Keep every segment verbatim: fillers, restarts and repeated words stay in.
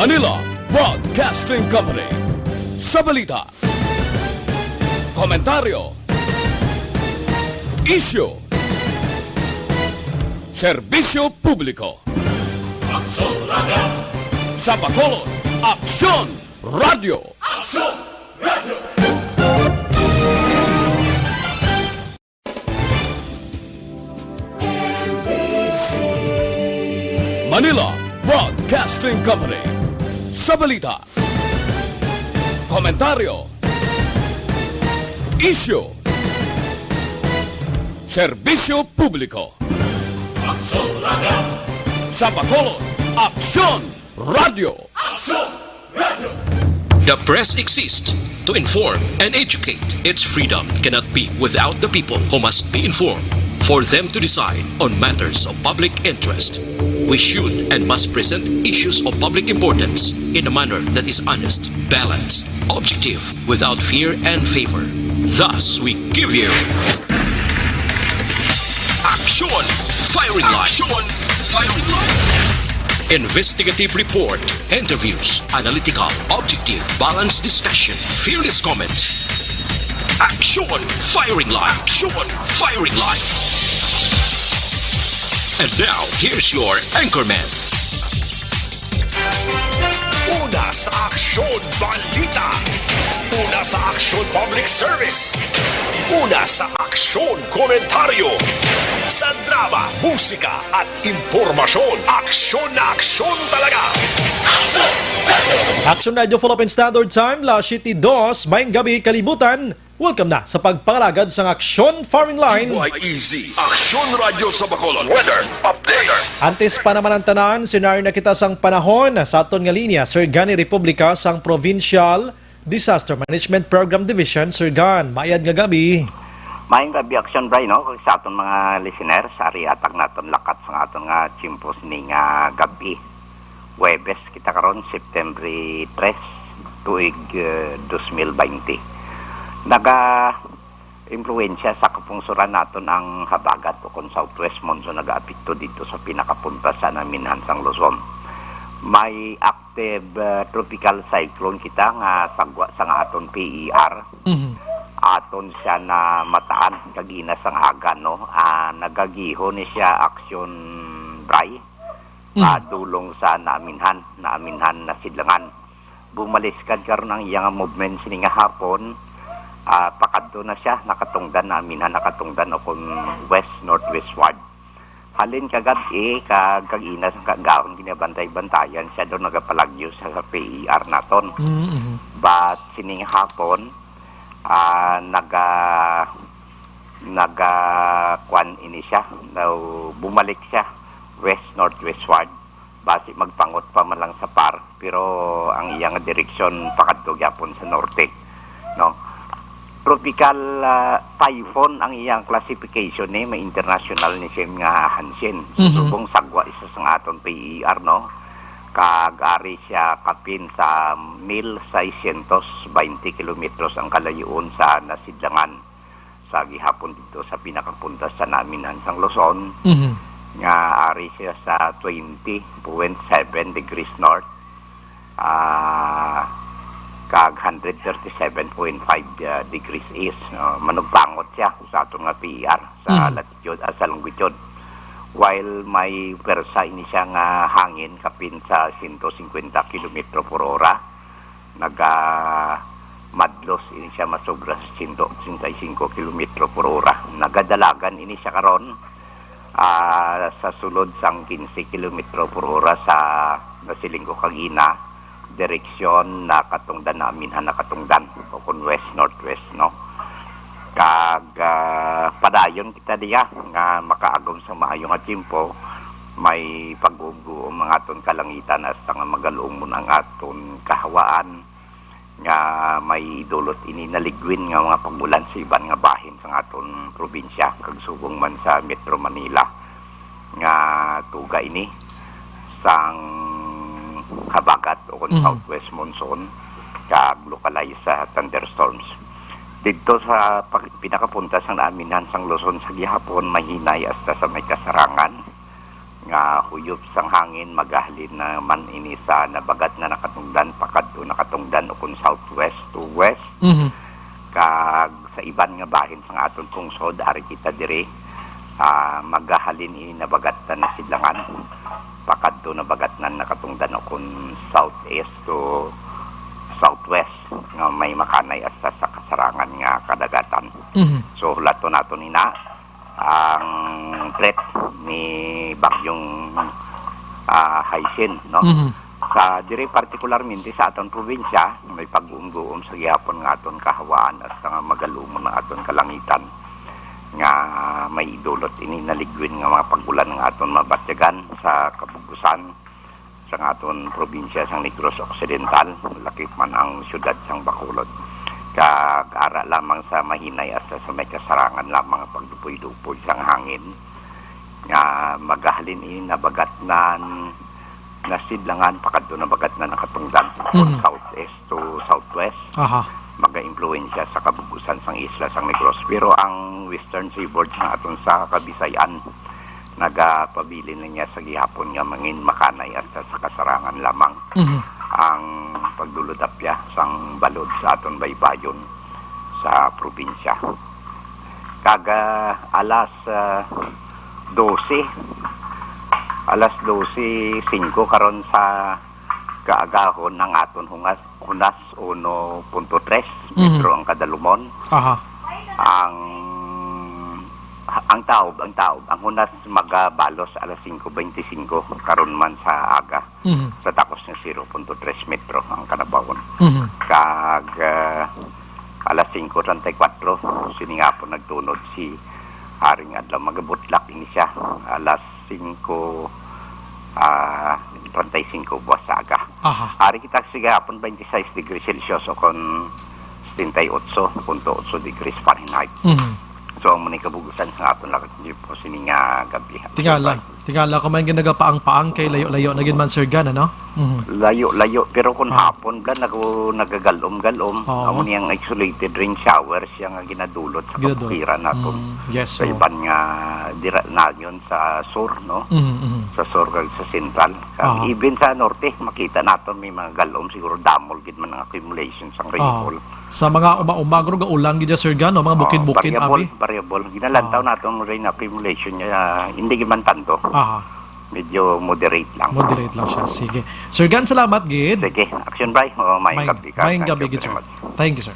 Manila Broadcasting Company. Sa balita, komentaryo, isyu, serbisyo publiko. Aksyon Radio. Sa Bacolod, Aksyon Radio. Aksyon Radio. Manila Broadcasting Company. Sa balita, komentaryo, isyu, serbisyo publiko. Aksyon Radio. Sa Bacolod, Aksyon Radio. Aksyon Radio. The press exists to inform and educate. Its freedom cannot be without the people, who must be informed for them to decide on matters of public interest. We should and must present issues of public importance in a manner that is honest, balanced, objective, without fear and favor. Thus, we give you Aksyon Firing Line. Aksyon Firing Line. Investigative report, interviews, analytical, objective, balanced discussion, fearless comments. Aksyon Firing Line. Aksyon Firing Line. And now, here's your anchorman. Una sa Aksyon Balita. Una sa Aksyon Public Service. Una sa Aksyon Komentaryo. Sa drama, musika, at impormasyon, aksyon na aksyon talaga. Aksyon Radio Philippine Standard Time, las siyete dos, maayong gabi, kalibutan. Welcome na sa pagpangalagad sang Aksyon Firing Line. D Y E Z, Aksyon Radyo sa Bacolod. Weather update. Antes pa naman ang tanan, senaryo na kita sang panahon sa aton nga linya, Sir Gani Republica sang Provincial Disaster Management Program Division. Sir Gan, mayad nga gabi. Maayong gabi, Aksyon Bray, no? Sa aton mga listeners, ari atag naton lakat sa aton nga tiyempo sini nga gabi. Huwebes kita karon, September tres, tuig, eh, dos mil baynte. Naga-impluwensya sa kapungsuran naton ang habagat o kon southwest monsoon nagaapekto dito sa pinakapunta sa naminhan sang Luzon. May active, eh, tropical cyclone kita nga sagwa sa nga aton P E R. Mhm. Aton siya na mataan kagina sang aga, no? Ah, nagagihon ni siya, Aksyon Bray. Mm. Ah, dulong sa naaminhan, naaminhan na sidlangan. Bumaliskad karon ang iya nga movement sini nga hapon. Ah, pakadto na siya, nakatungdan, naaminhan, nakatungdan o kon west, northwestward. Halin kagab-i, kag kag-ina sang kaagahon, ginabantay-bantayan siya daw nagapalagyo sa, sa P E R naton. Mm, mhm. But sining hapon, ah, naga-, naga-, kuwan ini siya, daw bumalik siya west-northwestward. Basi magpangot pa man lang sa par, pero ang iya nga direksyon pakadto gyapon sa norte, no? Tropical, ah, typhoon ang iyang classification ni, may international ni siya nga Hanshin. Mhm. Subong sagwa isa sa aton P E R, no? Kag ari siya kapin sa mil seiscientos baynte kilometros ang kalayoon sa nasidlangan sa gihapon dito sa pinakapunta sa naminhan sang Luzon, Mhm. nga ari siya sa twenty point seven degrees north, ah, kag hundred thirty-seven point five, ah, degrees east. Ah, manugpangot siya sa aton nga P E R sa Mhm. latitude, ah, sa longitude. While may pwersa ini siya nga hangin kapin sa sento singkwenta kilometro por ora, naga-, madlos ini siya masobra sa sento otsenta y cinco kilometro por ora. Nagadalagan ini siya karon, ah, sa sulod sang quince kilometro por ora sa nasiling ko kagina, direksyon na katungdan, naminhan na katungdan, o kung west-northwest, no? Kag, ah, padayon kita diya nga makaagom sa maayo nga tiyempo, may pag-uumguom ang aton kalangitan hasta nga magaluomon ang aton kahawaan, nga may idulot ini naligwin nga mga pag-ulan sa iban nga bahin sang aton probinsya, kag subong man sa Metro Manila, nga tuga ini sang habagat o kon Mhm. southwest monsoon, kag localized sa thunderstorms. Didto sa pag-, pinakapunta sang naminhan sang Luzon sa gihapon, mahinay hasta sa may kasarangan nga Kuyop sang hangin, magahalin naman ini sa nabagatnan nakatungdan, pakadto nakatungdan, o kon southwest to west. Mhm. Kag sa iban nga bahin sang aton pungsod, ari kita diri, ah, magahalin ini nabagatnan na sidlangan, pakadto nabagatnan nakatungdan, o kon southeast to southwest, nga may makanay hasta sa kasarangan nga kadagatan. Mhm. So, hulaton naton ina ang threat ni Bagyong, ah, Haisen, no? Mhm. Sa diri, partikularmente sa aton probinsya, may pag-uumguom sa gihapon nga aton kahawaan at nga magalumon ang aton kalangitan, nga may idulot ini naligwin nga mga pag-ulan nga aton mabatyagan sa kabugusan sang aton probinsya sang Negros Occidental, lakip man ang siyudad sang Bacolod. Kag ara lamang sa mahinay hasta sa may kasarangan lamang ang pagdupoy-dupoy sang hangin, nga magahalin ini nabagatnan, nasidlangan, pakadto nabagatnan nakatungdan, Mhm. southeast to southwest. Aha. Magaimpluwensya sa kabugusan sang isla sang Negros. Pero ang western seaboard nga aton sa Kabisayan, nagapabilin lang niya sa gihapon nga mangin makanay hasta sa kasarangan lamang Mhm. ang pagdulod-apya sang balod sa aton baybayon sa probinsya. Kag, ah, alas, ah, dose, alas dose singko karon sa kaagahon, ang aton hungas, hunas uno punto tres Mhm. metro ang kadalumon. Aha. Ang, ang taob, ang taob, ang hunas magabalos alas singko bente singko karon man sa aga. Mhm. Sa takos nga zero punto tres metro ang kanabawon. Mhm. Kag, ah, alas singko treinta y cuatro, sini nga po nagtunod si Haring Adlaw. Magabutlak ini siya alas singko, ah, treinta y cinco buwas sa aga. Aha. Ari kita sa gihapon, twenty-six degrees Celsius o kon setenta y ocho punto ocho degrees Fahrenheit. Mhm. So, amo ni kabugusan sa aton lakad po sini nga gabi. Tingala, tingala ko man ginagapaang-paang kay layo-layo na gid man, Sir Gan, ano? Mhm. Layo-layo, pero kung Ah. hapon, bla, nago-, nagagalom-galom. Oo. Amo ni ang isolated rain showers siya nga ginadulot sa Ginadulot. kabukiran naton. Mm, yes, Sa oo. iban nga dira na yun sa sur, no? Mhm, mhm. Sa sur kag sa sentral. Kag Aha. even sa norte, makita naton may mga galom, siguro damol gid man ang accumulation sang Oo. rainfall. Sa mga uma-uma, guro, gaulan gid dyan, Sir Gan, no? Mga Oo, bukid-bukid, variable, abi? variable. Ginalantaw Oo. naton rain accumulation niya, hindi gid man tanto. Aha. Medyo moderate lang. Moderate lang siya. Sige. Sir Gan, salamat gid. Sige. Action, Bri. O, may Maayong, gabi ka. maayong Thank gabi you gid, very sir. much. Thank you, sir.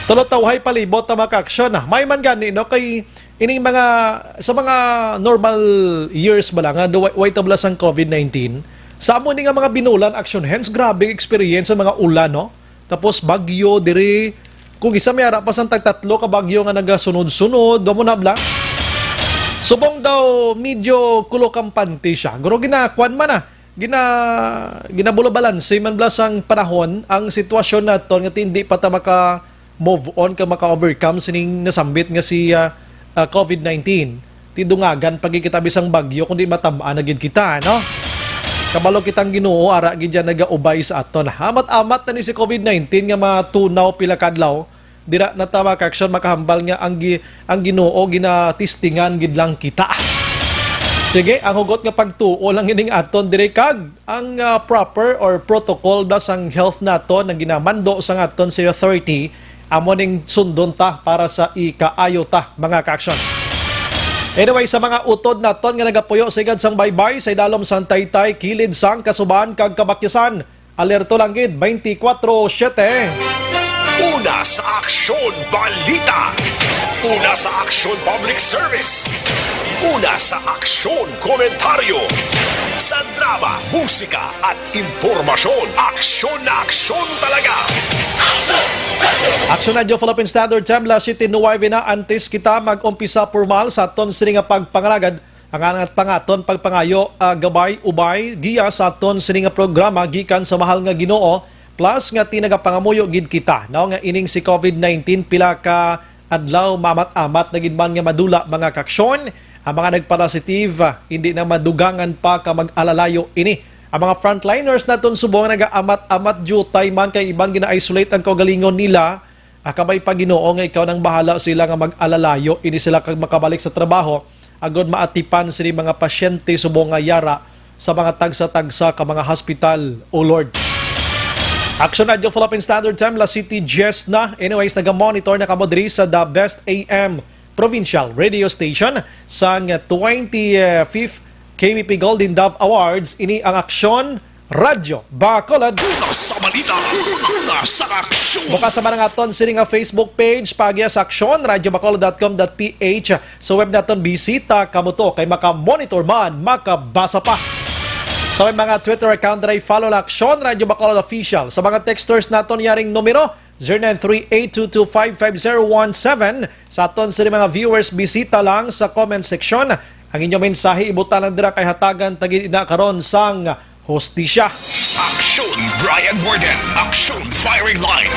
Tulotawhay palibot ta, mga ka-aksyon, ah. May man gani, no, kay ining mga, sa mga normal years ba lang, nga, way, way tabla sang covid nineteen, sa amo ni nga mga binulan, aksyon, hence, grabe experience sa mga ulan, no? Tapos, bagyo, diri, kung isa may ara pa sang tagtatlo ka bagyo nga nagasunod-sunod, amo na bla. Subong daw, medyo kulo kampante siya. Guro, ginakuan man, ah. Gina-, ginabulabalanse man bala sang panahon ang sitwasyon naton nga hindi pa ta maka-move on ka maka-overcome sining nasambit nga si, ah, ah, covid nineteen. Tidungagan pa gid kita bisang bagyo kundi matam-an na gid kita, no? Kabalo kitang Ginoo ara gid yan nagaubay sa aton. Amat-amat na ni si covid nineteen nga matunaw pila ka adlaw. Dira na ta, mga ka-aksyon, makahambal nga ang gi-, ang Ginoo ginatistingan gid lang kita. Sige, ang hugot nga pagtuo lang ining aton diri kag ang, ah, proper or protocol da sang health naton, ang ginamando sang aton sa authority, amo ning sundon ta para sa ikaayo ta, mga ka-aksyon. Anyway, sa mga utod naton nga nagapuyo sa igad sang baybay, sa idalom sang taytay, kilid sang kasuban kag kabakyasan, alerto lang gid, twenty-four seven. Una sa Aksyon Balita. Una sa Aksyon Public Service. Una sa Aksyon Komentaryo. Sa drama, musika, at impormasyon. Aksyon na aksyon talaga. Aksyon Radio Philippine Standard Time, las siete nuebe na. Antes kita mag-umpisa formal sa aton sini nga pagpangalagad, ang angat pangaton pagpangayo, ah, gabay, ubay, giya sa aton sini nga programa gikan sa mahal nga Ginoo, plus nga tinagapangamuyo gid kita, no, nga ining si covid nineteen pila ka adlaw maamat-amat na gid man nga madula, mga ka-aksyon. Ang mga nagpa-positive, ah, hindi na madugangan pa ka mag-alalayo ini. Ang mga frontliners naton subong nagaamat-amat diutay man kay iban gina-isolate ang kaugalingon nila. Ah, kabay pa, Ginoo, nga ikaw nang bahala sila nga mag-alalayo ini sila kag makabalik sa trabaho. agod maatipan sini mga pasyente subong nga yara sa mga tagsa-tagsa ka mga hospital, O Lord. Action Radio Philippine Standard Time, alas siyete diyes na. Anyways, naga-monitor na kamo diri sa The Best A M Provincial Radio Station sang twenty-fifth K B P Golden Dove Awards. Ini ang Aksyon Radyo Bacolod. Una sa balita, una sa aksyon. Bukas naman ang aton sini nga Facebook page, paagi sa aksyon radyo bacolod dot com dot P H. Sa web naton, bisita kamo to kay maka-monitor man, makabasa pa. Sa may mga Twitter account, diri follow lang Aksyon Radyo Bacolod Official. Sa mga texters naton, yaring numero, zero nine three eight two two five five zero one seven. Sa aton sini mga viewers, bisita lang sa comment section. Ang inyong mensahe, ibutang lang dira kay hatagan ta gid ina karon sang hustisya. Aksyon Brian Warden, Aksyon Firing Line.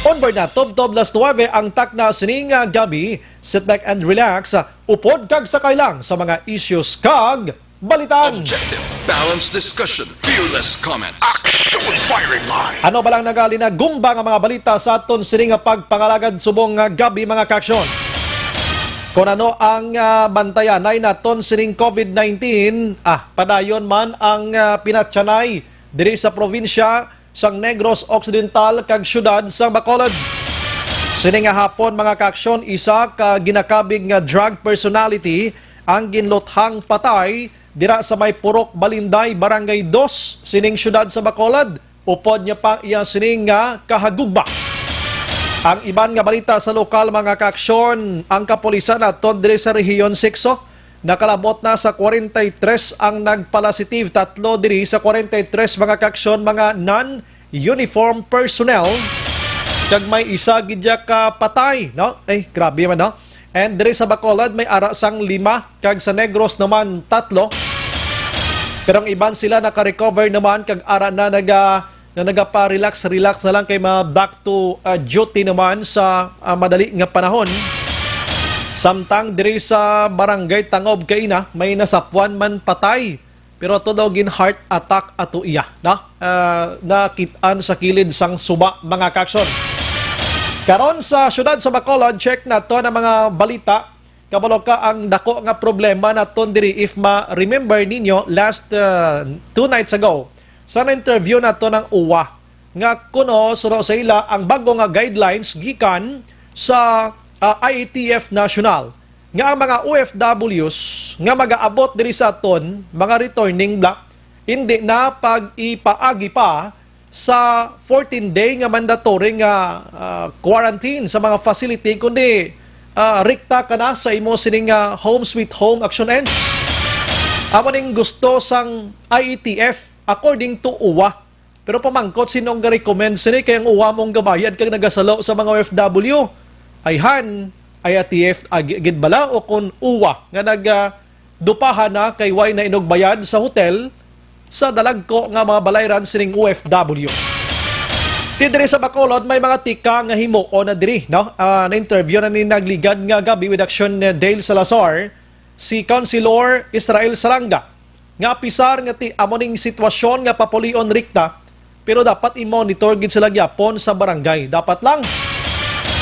Onboard na, tubtob alas nuwebe ang takna sining, ah, gabi. Sit back and relax. Upod kag sakay lang sa mga issues kag balitan. Objective, balanced discussion, fearless comments. Aksyon Firing Line. Ano ba lang nagalinagumba nga mga balita sa aton sini nga pagpangalagad subong nga gabi, mga kaaksyon? Kung ano ang, ah, bantayanay naton sining COVID nineteen, ah, padayon man ang, ah, pinatyanay diri sa probinsya sang Negros Occidental kag siyudad sang Bacolod. Sini nga hapon, mga kaaksyon, isa ka ginakabig nga drug personality ang ginluthang patay dira sa may Purok Balinday, Barangay Dos, sining siyudad sa Bacolod, upod niya pa iya sining nga kahagugma. Ang iban nga balita sa lokal, mga kaaksyon, ang kapulisan naton diri sa Rehiyon Sixto, nakalabot na sa kwarenta y tres ang nagpalasitive, tatlo diri sa kwarenta y tres, mga kaaksyon, mga non-uniform personnel, kag may isa gid ya ka patay, no? Ay, grabe man, no? And diri sa Bacolod, may ara sang lima, kag sa Negros naman, tatlo. Pero ang iban sila naka-recover naman, kag ara na naga-, na nagapa-relax-relax na lang kay ma-back to, ah, duty naman sa, ah, madali nga panahon. Samtang diri sa Barangay Tangob kaina, may nasapwan man patay. Pero ato daw gin heart attack ato iya, no? Ah, nakit-an sa kilid sang suba, mga kaaksyon. Karon sa siyudad sa Bacolod, check naton ang mga balita. Kabalo ka, ang dako nga problema naton diri, if ma-remember ninyo, last, ah, two nights ago, sa na-interview naton ang uwa, nga kuno suno sa ila ang bago nga guidelines gikan sa, ah, I A T F National, nga ang mga O F Ws nga magaabot diri sa aton, mga returning bla, indi na pag-ipaagi pa sa fourteen day nga mandatory nga, ah, quarantine sa mga facility, kundi, ah, rikta ka na sa imo sining, ah, home sweet home action ends. Amo ning gusto sang I A T F, according to uwa. Pero pamangkot, sino ang ga-recommend sini? Kay ang uwa mong gabayad kag nagasalo sa mga O F W. Ayhan, I A T F agi-, gid bala o kon uwa nga nag, ah, dupahan na kay way na inugbayad sa hotel sa dalagko nga mga balayran sining O F W. Ti diri sa Bacolod, may mga tika nga himuon na diri, no? Ah, na-interview na ni nagligad nga gabi with Action, eh, Dale Salazar, si Councilor Israel Salanga, nga apisar nga ti amo ning sitwasyon nga papulion rikta, pero dapat i-monitor gid sila gyapon sa barangay. Dapat lang.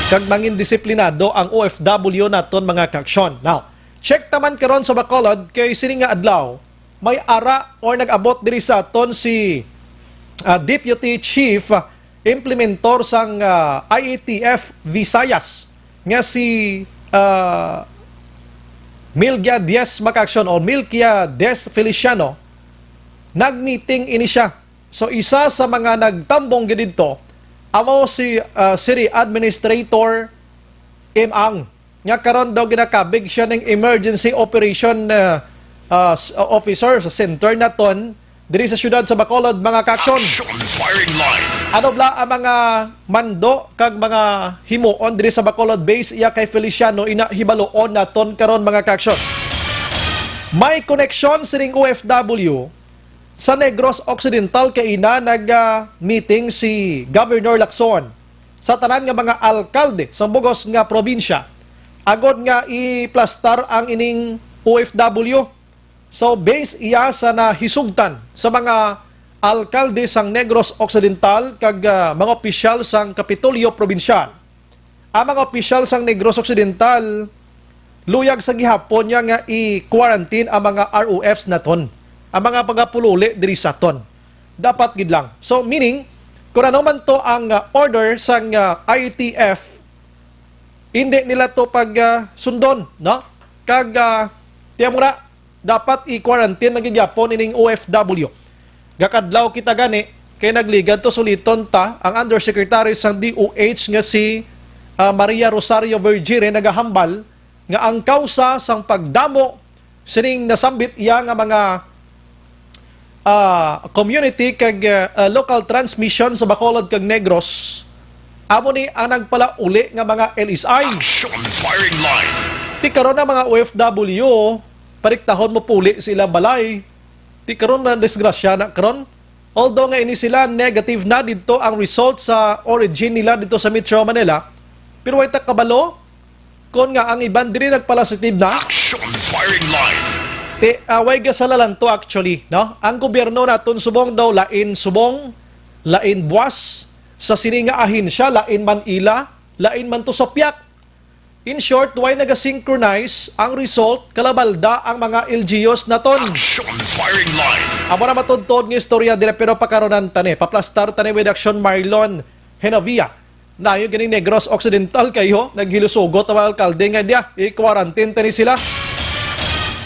Kag mangin disiplinado ang O F W naton, mga kaaksyon. Now, check taman karon sa Bacolod kay sini nga adlaw, may ara or nag-abot diri sa aton si, ah, Deputy Chief Implementor sang, ah, I A T F Visayas nga si, ah, Milgia Diez, mga kaaksyon, o Milkia Diez Feliciano. Nag-meeting ini siya. So, isa sa mga nagtambong gid didto amo si, ah, City Administrator Im Ang, nga karon daw ginakabig siya ning emergency operation, ah, ah, s-, officer sa center naton diri sa siyudad sa Bacolod, mga kaaksyon. Action Firing Line. Ano bala ang mga mando kag mga himuon diri sa Bacolod base iya kay Feliciano, ina hibaluon naton karon, mga kaaksyon. May koneksyon sining O F W sa Negros Occidental kay ina nag, ah, meeting si Governor Lacson sa tanan nga mga alkalde sa bugos nga probinsya agod nga iplastar ang ining O F W. So, base iya sa nahisugtan sa mga alkalde sang Negros Occidental kag, ah, mga opisyal sang Kapitolyo Probinsyal. Ang mga opisyal sang Negros Occidental luyag sa gihapon niya nga i-quarantine ang mga R O Fs naton, ang mga pagapululi diri sa aton. Dapat gid lang. So, meaning, kung ano man to ang, ah, order sang, ah, I A T F, hindi nila to pag, ah, sundon, no? Kag, ah, tiyan mo na, dapat i-quarantine na gid gyapon ining O F W. Gakadlaw kita gani, kay nagligad to suliton ta ang Undersecretary sang D O H nga si, ah, Maria Rosario Vergire nagahambal nga ang kausa sang pagdamo sining nasambit iya nga mga, ah, community kag, ah, local transmission sa Bacolod kag Negros, amo ni ang nagpalauli nga mga L S I. Action firing line. Ti karon ang mga O F W, paniktahon mopuli sa ilang balay. Ti karon na disgrasya na karon. Although nga ini sila negative na didto ang result sa origin nila didto sa Metro Manila, pero way ta kabalo kon nga ang iban diri nagpalasitive na. Action firing line. Ti, ah, way gasalalan to actually, no? Ang gobyerno naton subong daw lain subong, lain buwas sa sini nga ahensya, lain man ila, lain man to sa piak. In short, way nagasynchronize ang result, kalabalda ang mga L G Us naton. Action firing line. Amo na matudtod nga istorya dira, pero pakaronan tani. Paplastar tani with action, Marlon Henavia. Nayo gani Negros Occidental kayo, naghilusugot ang mga alkalde nga diya, i-quarantine tani sila.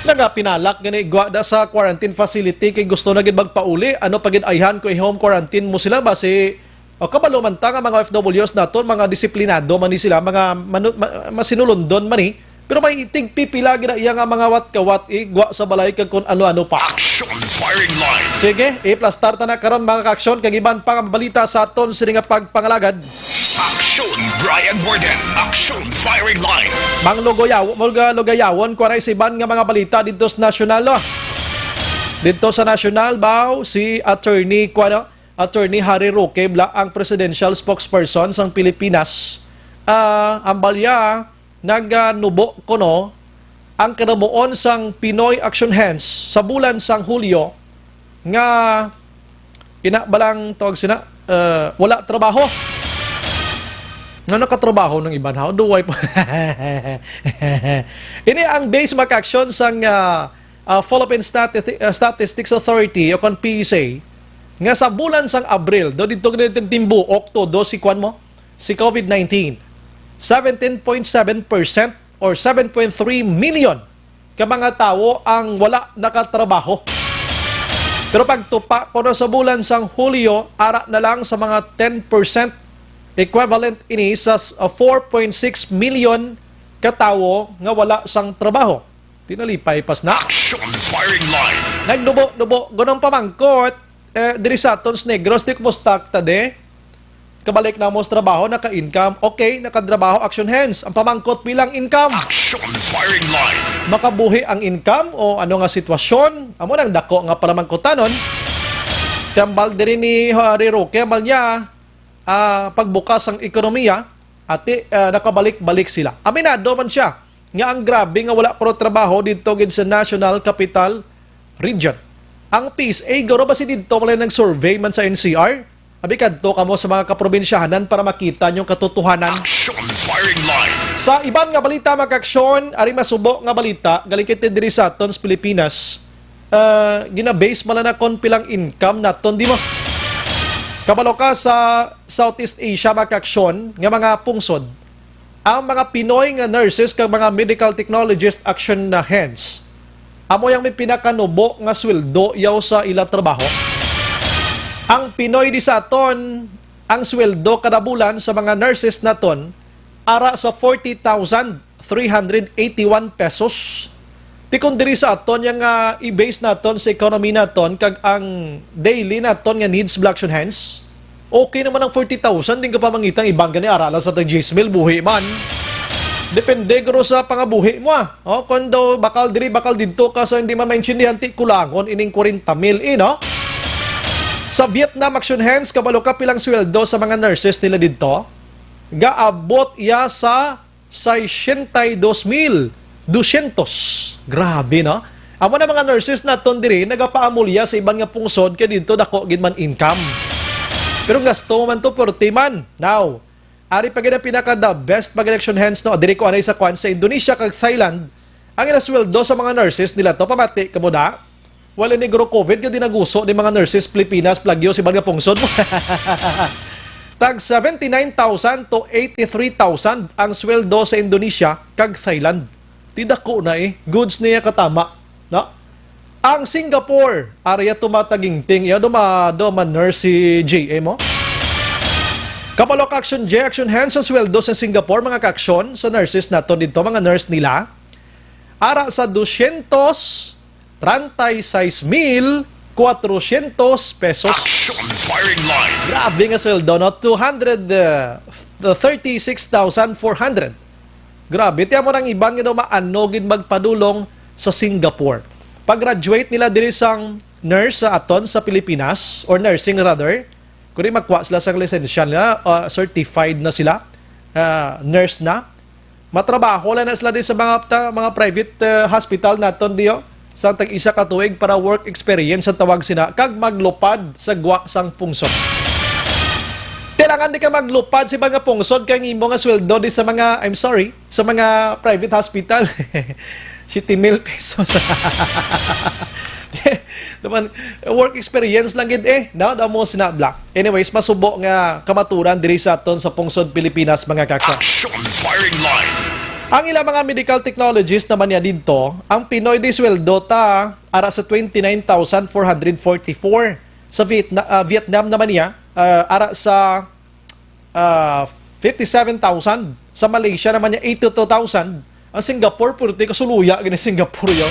Nagapinalak gani igwa da sa quarantine facility kay gusto na gid magpauli. Ano pa gid ayhan ko i-home quarantine mo sila ba si, o, kabalo man ta nga mga O F Ws naton, mga disiplinado man ni sila, mga manu-, ma-, masinulundon man ni. Pero may tigpipila gid na iya nga mga wat-kawat, igwa sa balay kag kun ano-ano pa. Action firing line. Sige, iplastar ta na karon, mga ka-aksyon, kag iban pa nga balita sa aton sini nga pagpangalagad. Action Brian Warden. Action firing line. Mang Lugayaw-, Mulga Lugayawon, kuwanay sa iban nga mga balita dito sa nasyonal, oh. Dito sa nasyonal, baw, si Attorney, kuwan, Attorney Harry Roque Bla ang presidential spokesperson sang Pilipinas. Ah, ang balya, naganubo kuno ang kanamuon sang Pinoy Action Hands sa bulan sang Hulyo nga ina balang tawag sina, eh, wala trabaho. Nga nakatrabaho ng iban, how do I Ini ang base, mga ka-aksyon, sang, ah, ah, Philippine Stati-, ah, Statistics Authority o kon P S A, nga sa bulan sang Abril, do dito, dito timbuok todo si kwan mo, si COVID nineteen, seventeen point seven percent or seven point three million ka mga tawo ang wala nakatrabaho. Pero pagtupa kuno sa bulan sang Hulyo, ara na lang sa mga ten percent, equivalent ini sa s-, uh, four point six million ka tawo nga wala sang trabaho. Tinalipay pas na. Action firing line. Nagnubo-nubo gunong pamangkot, eh, diri sa aton sa Negros, di kumusta ta de? Kabalik na mo sa trabaho, naka-income. Okay, nakatrabaho, Action Hands. Ang pamangkot, pilang income? Action firing line. Makabuhi ang income o ano nga sitwasyon? Amo nang dako nga palamangkutanon. Tambal diri ni Harry Roque, ambal niya, ah, pagbukas ang ekonomiya, ati, ah, nakabalik-balik sila. Aminado man siya nga ang grabe nga wala kuno trabaho didto gid sa National Capital Region. Ang P S A, guro ba si didto wala nag-survey man sa N C R? Abi kadto kamo sa mga kaprobinsyahanan para makita niyo ang katotohanan. Action firing line. Sa iban nga balita, mga ka-aksyon, ari masubo nga balita, galing kita diri sa aton sa Pilipinas. Ah, gina-base man lang na kon pilang income naton, di mo? Kabalo ka sa Southeast Asia, mga ka-aksyon, nga mga pungsod, ang mga Pinoy nga nurses kag mga medical technologist, Action Hands, amo yang may pinakanubo nga sweldo yaw sa ila trabaho. Ang Pinoy di sa aton, ang sweldo kada bulan sa mga nurses naton ara sa forty thousand three hundred eighty-one pesos. Ti kon diri sa aton yang, ah, i-base naton sa economy naton kag ang daily naton nga needs, mga ka-aksyon, Hands, okay naman ang forty thousand, di ka pa mangitang ibang gani arala sa tag diyes mil, buhi man. Depende guro sa pangabuhi mo, ah. O, kung daw bakal diri, bakal didto ka, so hindi man maintindihan, ti kulangon ining kwarenta mil, eh, no? Sa Vietnam, Action Hands, kabalo ka pilang sweldo sa mga nurses nila didto? Gaabot iya sa sesenta y dos mil doscientos. Grabe, no? Amo na mga nurses naton diri nagapaamulya sa iban nga pungsod kay didto dako gid man income. Pero gasto man to, pwerte man. Now, Ari pa gid ang pinaka the best pag election hands, no? Diri ko anay sa kwan sa Indonesia kag Thailand. Ang ginasweldo sa mga nurses nila to, pamati ka mo na? Wala ni guro covid nga dinaguso ni mga nurses Pilipinas, plagyo si mga pungsod. Tag seventy nine thousand to eighty three thousand ang sweldo sa Indonesia kag Thailand. Ti dako na eh. Goods niya katama. No? Ang Singapore, area tumatagingting. Iya, duma, duma nurse si J M, oh. Kapalo ka action, J, action hands sa sweldo sa Singapore, mga ka-action, sa nurses naton dito, mga nurse nila. Ara sa dosyentos treinta y seis mil cuatrocientos pesos. Action firing line. Grabe nga sweldo, no? Two hundred, uh, thirty-six thousand four hundred. Grabe, tiyan mo nang iban nga daw maano gid magpadulong sa Singapore. Pag-graduate nila diri sang nurse sa aton sa Pilipinas, or nursing rather, kung di magkuha sila sa lisensya nila, uh, certified na sila, uh, nurse na, matrabaho lang na sila din sa mga, ta-, mga private, uh, hospital naton diyo sa tag isa ka tuig para work experience ang tawag sina, kag maglupad sa gwa sang pungsod. Kailangan di ka maglupad sa mga pungsod kay ang imo nga sweldo di sa mga, I'm sorry, sa mga private hospital. Siyete mil pesos. Naman, work experience lang gid eh, no? Daw mo sinabla. Anyways, masubo nga kamaturan diri sa aton sa pungsod Pilipinas, mga kaka. Action firing line. Ang ilang mga medical technologies naman niya dito, ang Pinoy di sweldo ta ara sa twenty nine thousand four hundred forty four. Sa Vietna-, ah, Vietnam naman niya, ah, ara sa, ah, fifty seven thousand. Sa Malaysia naman niya, eighty two thousand. Ang Singapore, purti kasuluya gini Singapore, yo.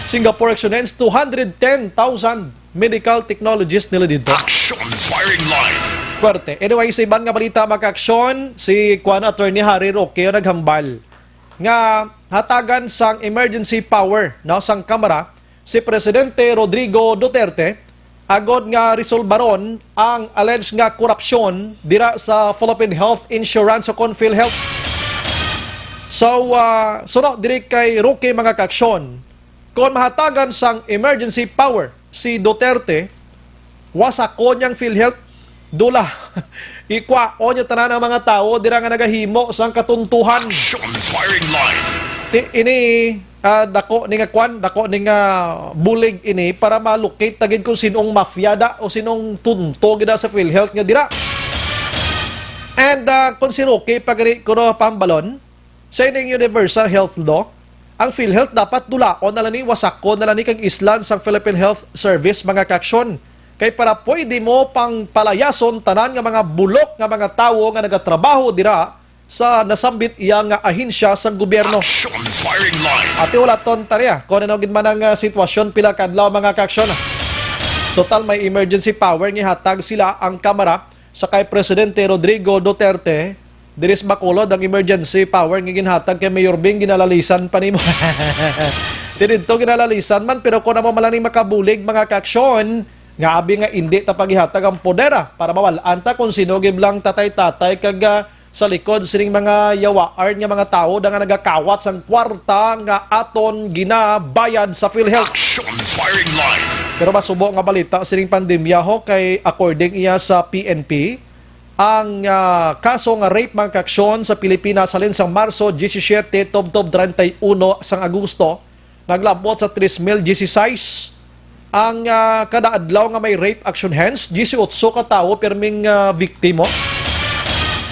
Singapore, action hands, two hundred ten thousand medical technologists nila dito. Action firing line. Fuerte. Anyway, sa iban nga balita, mga ka-action, si kuan, Attorney Harry Roque, naghambal nga hatagan sang emergency power, no, sang Kamara si Presidente Rodrigo Duterte agod nga resolbaron ang alleged nga korupsyon dira sa Philippine Health Insurance o kon PhilHealth. So, ah, suno diri kay Roque, mga ka-action, kon mahatagan sang emergency power si Duterte, wasakon niyang PhilHealth, dula. Ikwaon niya tanan ang mga tawo dira nga nagahimo sang katuntuhan. Action firing line. Ti-, ini, ah, dako ni nga kwan, dako ni nga bulig ini para ma-locate ta gid kung sinong mafia da o sinong tunto gid da sa PhilHealth nga dira. And, ah, kung si Roque pa gani kuno pahambalon, sa ining universal health law, ang PhilHealth dapat dulaon na lang ni, wasakon na lang ni kag islan sang Philippine Health Service, mga ka-action. Kay para pwede mo pang palayason tanan nga mga bulok nga mga tawo nga nagatrabaho dira sa nasambit iya nga ahensya sang gobyerno. Action firing line. Ati wala ton tariya kung ano gid man ang, ah, sitwasyon pila ka adlaw, mga ka-action. Total may emergency power nga hatag sila ang Kamara sa kay Presidente Rodrigo Duterte, diri sa Bacolod ang emergency power nga ginhatag kay Mayor Bing, ginalalisan pa nimo. Ti didto ginalalisan man, pero kung amo man lang ni makabulig, mga ka-action, nga abi nga indi ta pagihatag ang poder, ah, para mawal-an ta kung sino gid lang tatay-tatay kag, ah, sa likod sining mga yawaar nga mga tawo da nga nagakawat sang kwarta nga aton ginabayad sa PhilHealth. Action firing line. Pero masubo nga balita sining pandemya ho kay according iya sa P N P, ang, ah, kaso nga rape, mga ka-action, sa Pilipinas halin sang Marso diyesisiyete tubtob treinta y uno sang Agosto, naglabot sa tres mil dieciséis. Ang, ah, kada adlaw nga may rape action hands, dieciocho ka tawo pirming, ah, biktimo.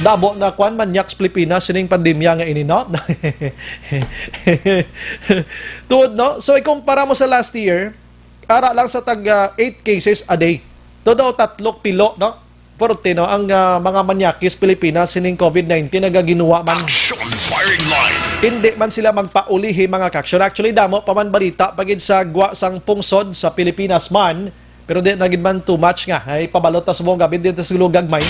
Damo na kwan, manyak sa Pilipinas sining pandemya nga ini, no? Tuod, no? So, ikumpara mo sa last year, ara lang sa tag, ah, eight cases a day. Todo tatlo pilo, no? Forte, no, ang, ah, mga manyakis Pilipinas sining COVID nineteen nagaginuwa man. Action firing line. Hindi man sila magpaulihi, mga ka-action. Actually, damo pa man balita pa gid sa gwa sang pungsod sa Pilipinas man, pero di na gid man too much nga. Ay, pabalot ta subong gabi dito sa Lugag, may.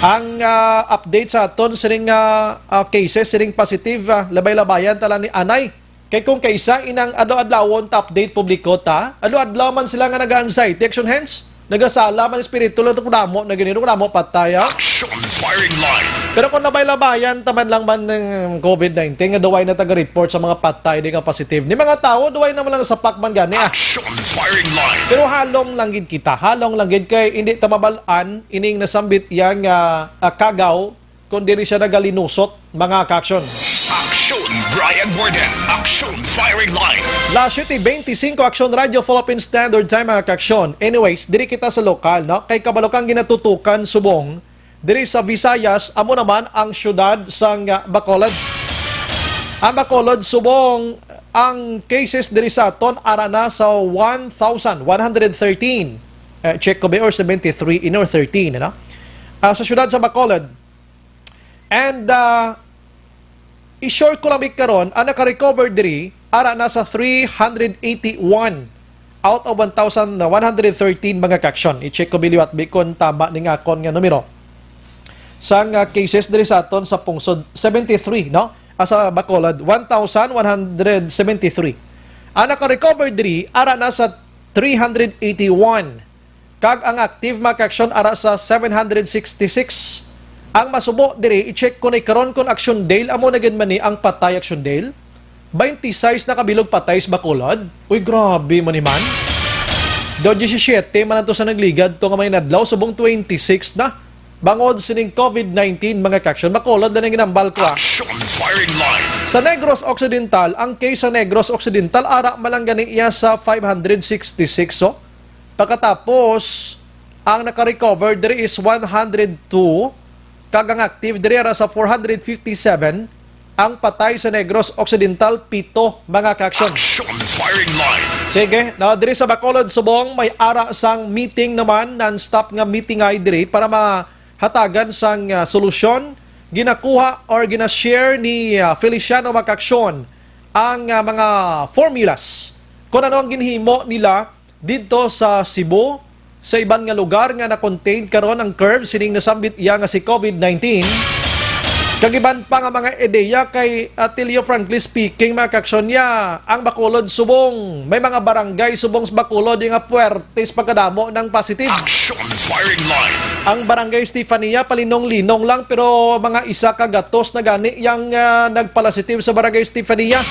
Ang, ah, update sa aton sining, ah, ah, cases, sining positive, ah, labay-labayan tala ni anay. Kay kung kaisa inang adlaw-adlawon ta update publiko ta, adlaw-adlaw man sila nga nag-anxiety action hands. Nagasala man espiritu lang kung damo na gini, kung damo patay, ah. Action firing line. Pero kung labay-labayan taman lang man ng covid nineteen, nga duway na taga-report sa mga patay di nga positive. Ni mga tawo, duway naman lang sapak man gani, ah. Action firing line. Pero halong lang gid kita, halong lang gid kay hindi ta mabal-an ining nasambit yang, ah, ah, kagaw kung dili siya nagalinusot, mga kaaksyon. Action Brian Warden. Action firing line. Las siete beintisinko, Action Radio, Philippine Standard Time, mga kaaksyon. Anyways, diri kita sa lokal, no? Kay kabalo kang ginatutukan subong diri sa Visayas, amo naman ang siyudad sang, ah, Bacolod. Ang Bacolod subong, ang cases diri sa aton ara na sa one thousand one hundred thirteen. Eh, check ko ba, or seventy-three in or thirteen, ano? Ah, sa siyudad sa Bacolod. And, ah, i-short ko lang karon, ang naka-recover diri, ara na sa three hundred eighty-one out of one thousand one hundred thirteen, mga kaaksyon. I-check ko biliwat bikon tama ni nga akon nga numero. Sang, ah, cases diri sa aton sa pungsod, seventy-three, no? Ah, sa Bacolod, one thousand one hundred seventy-three. Ang naka-recover diri, ara na sa three hundred eighty-one. Kag ang active, mga kaaksyon, ara sa seven hundred sixty-six. Ang masubo diri, i-check ko ni karon kung Action Dale, amo na gid man ni ang patay Action Dale. Twenty-six na kabilog patay sa Bacolod. Uy, grabe man ni man. Do diyesisiete man to sa nagligad to nga mga inadlaw, subong twenty-six na. Bangod sining covid nineteen, mga kaaksyon, Bacolod na nang ginambal ko, ah. Action firing line. Sa Negros Occidental, ang case sa Negros Occidental, ara man lang gani iya sa five hundred sixty-six, oh. Pagkatapos, ang naka-recover diri is one hundred two, kag ang active diri ara sa four hundred fifty-seven, ang patay sa Negros Occidental, pito, mga kaaksyon. Action firing line. Sige, na diri sa Bacolod, subong, may ara sang meeting naman, non-stop nga meeting ay diri para mahatagan sang, ah, solusyon. Ginakuha or gina-share ni, ah, Feliciano, mga kaaksyon, ang, ah, mga formulas kung ano ang ginhimo nila didto sa Cebu, sa iban nga lugar nga na-contain karon ang curve sining nasambit iya nga si covid nineteen. Kag iban pa nga mga ideya kay Atilio, frankly speaking, mga kaaksyon, niya, ang Bacolod subong, may mga barangay subong sa Bacolod nga puwertes pagkadamo ng positive. Action firing line. Ang Barangay Estefania, palinong-linong lang, pero mga isa ka gatos na gani yang, ah, nagpalasitive sa Barangay Estefania.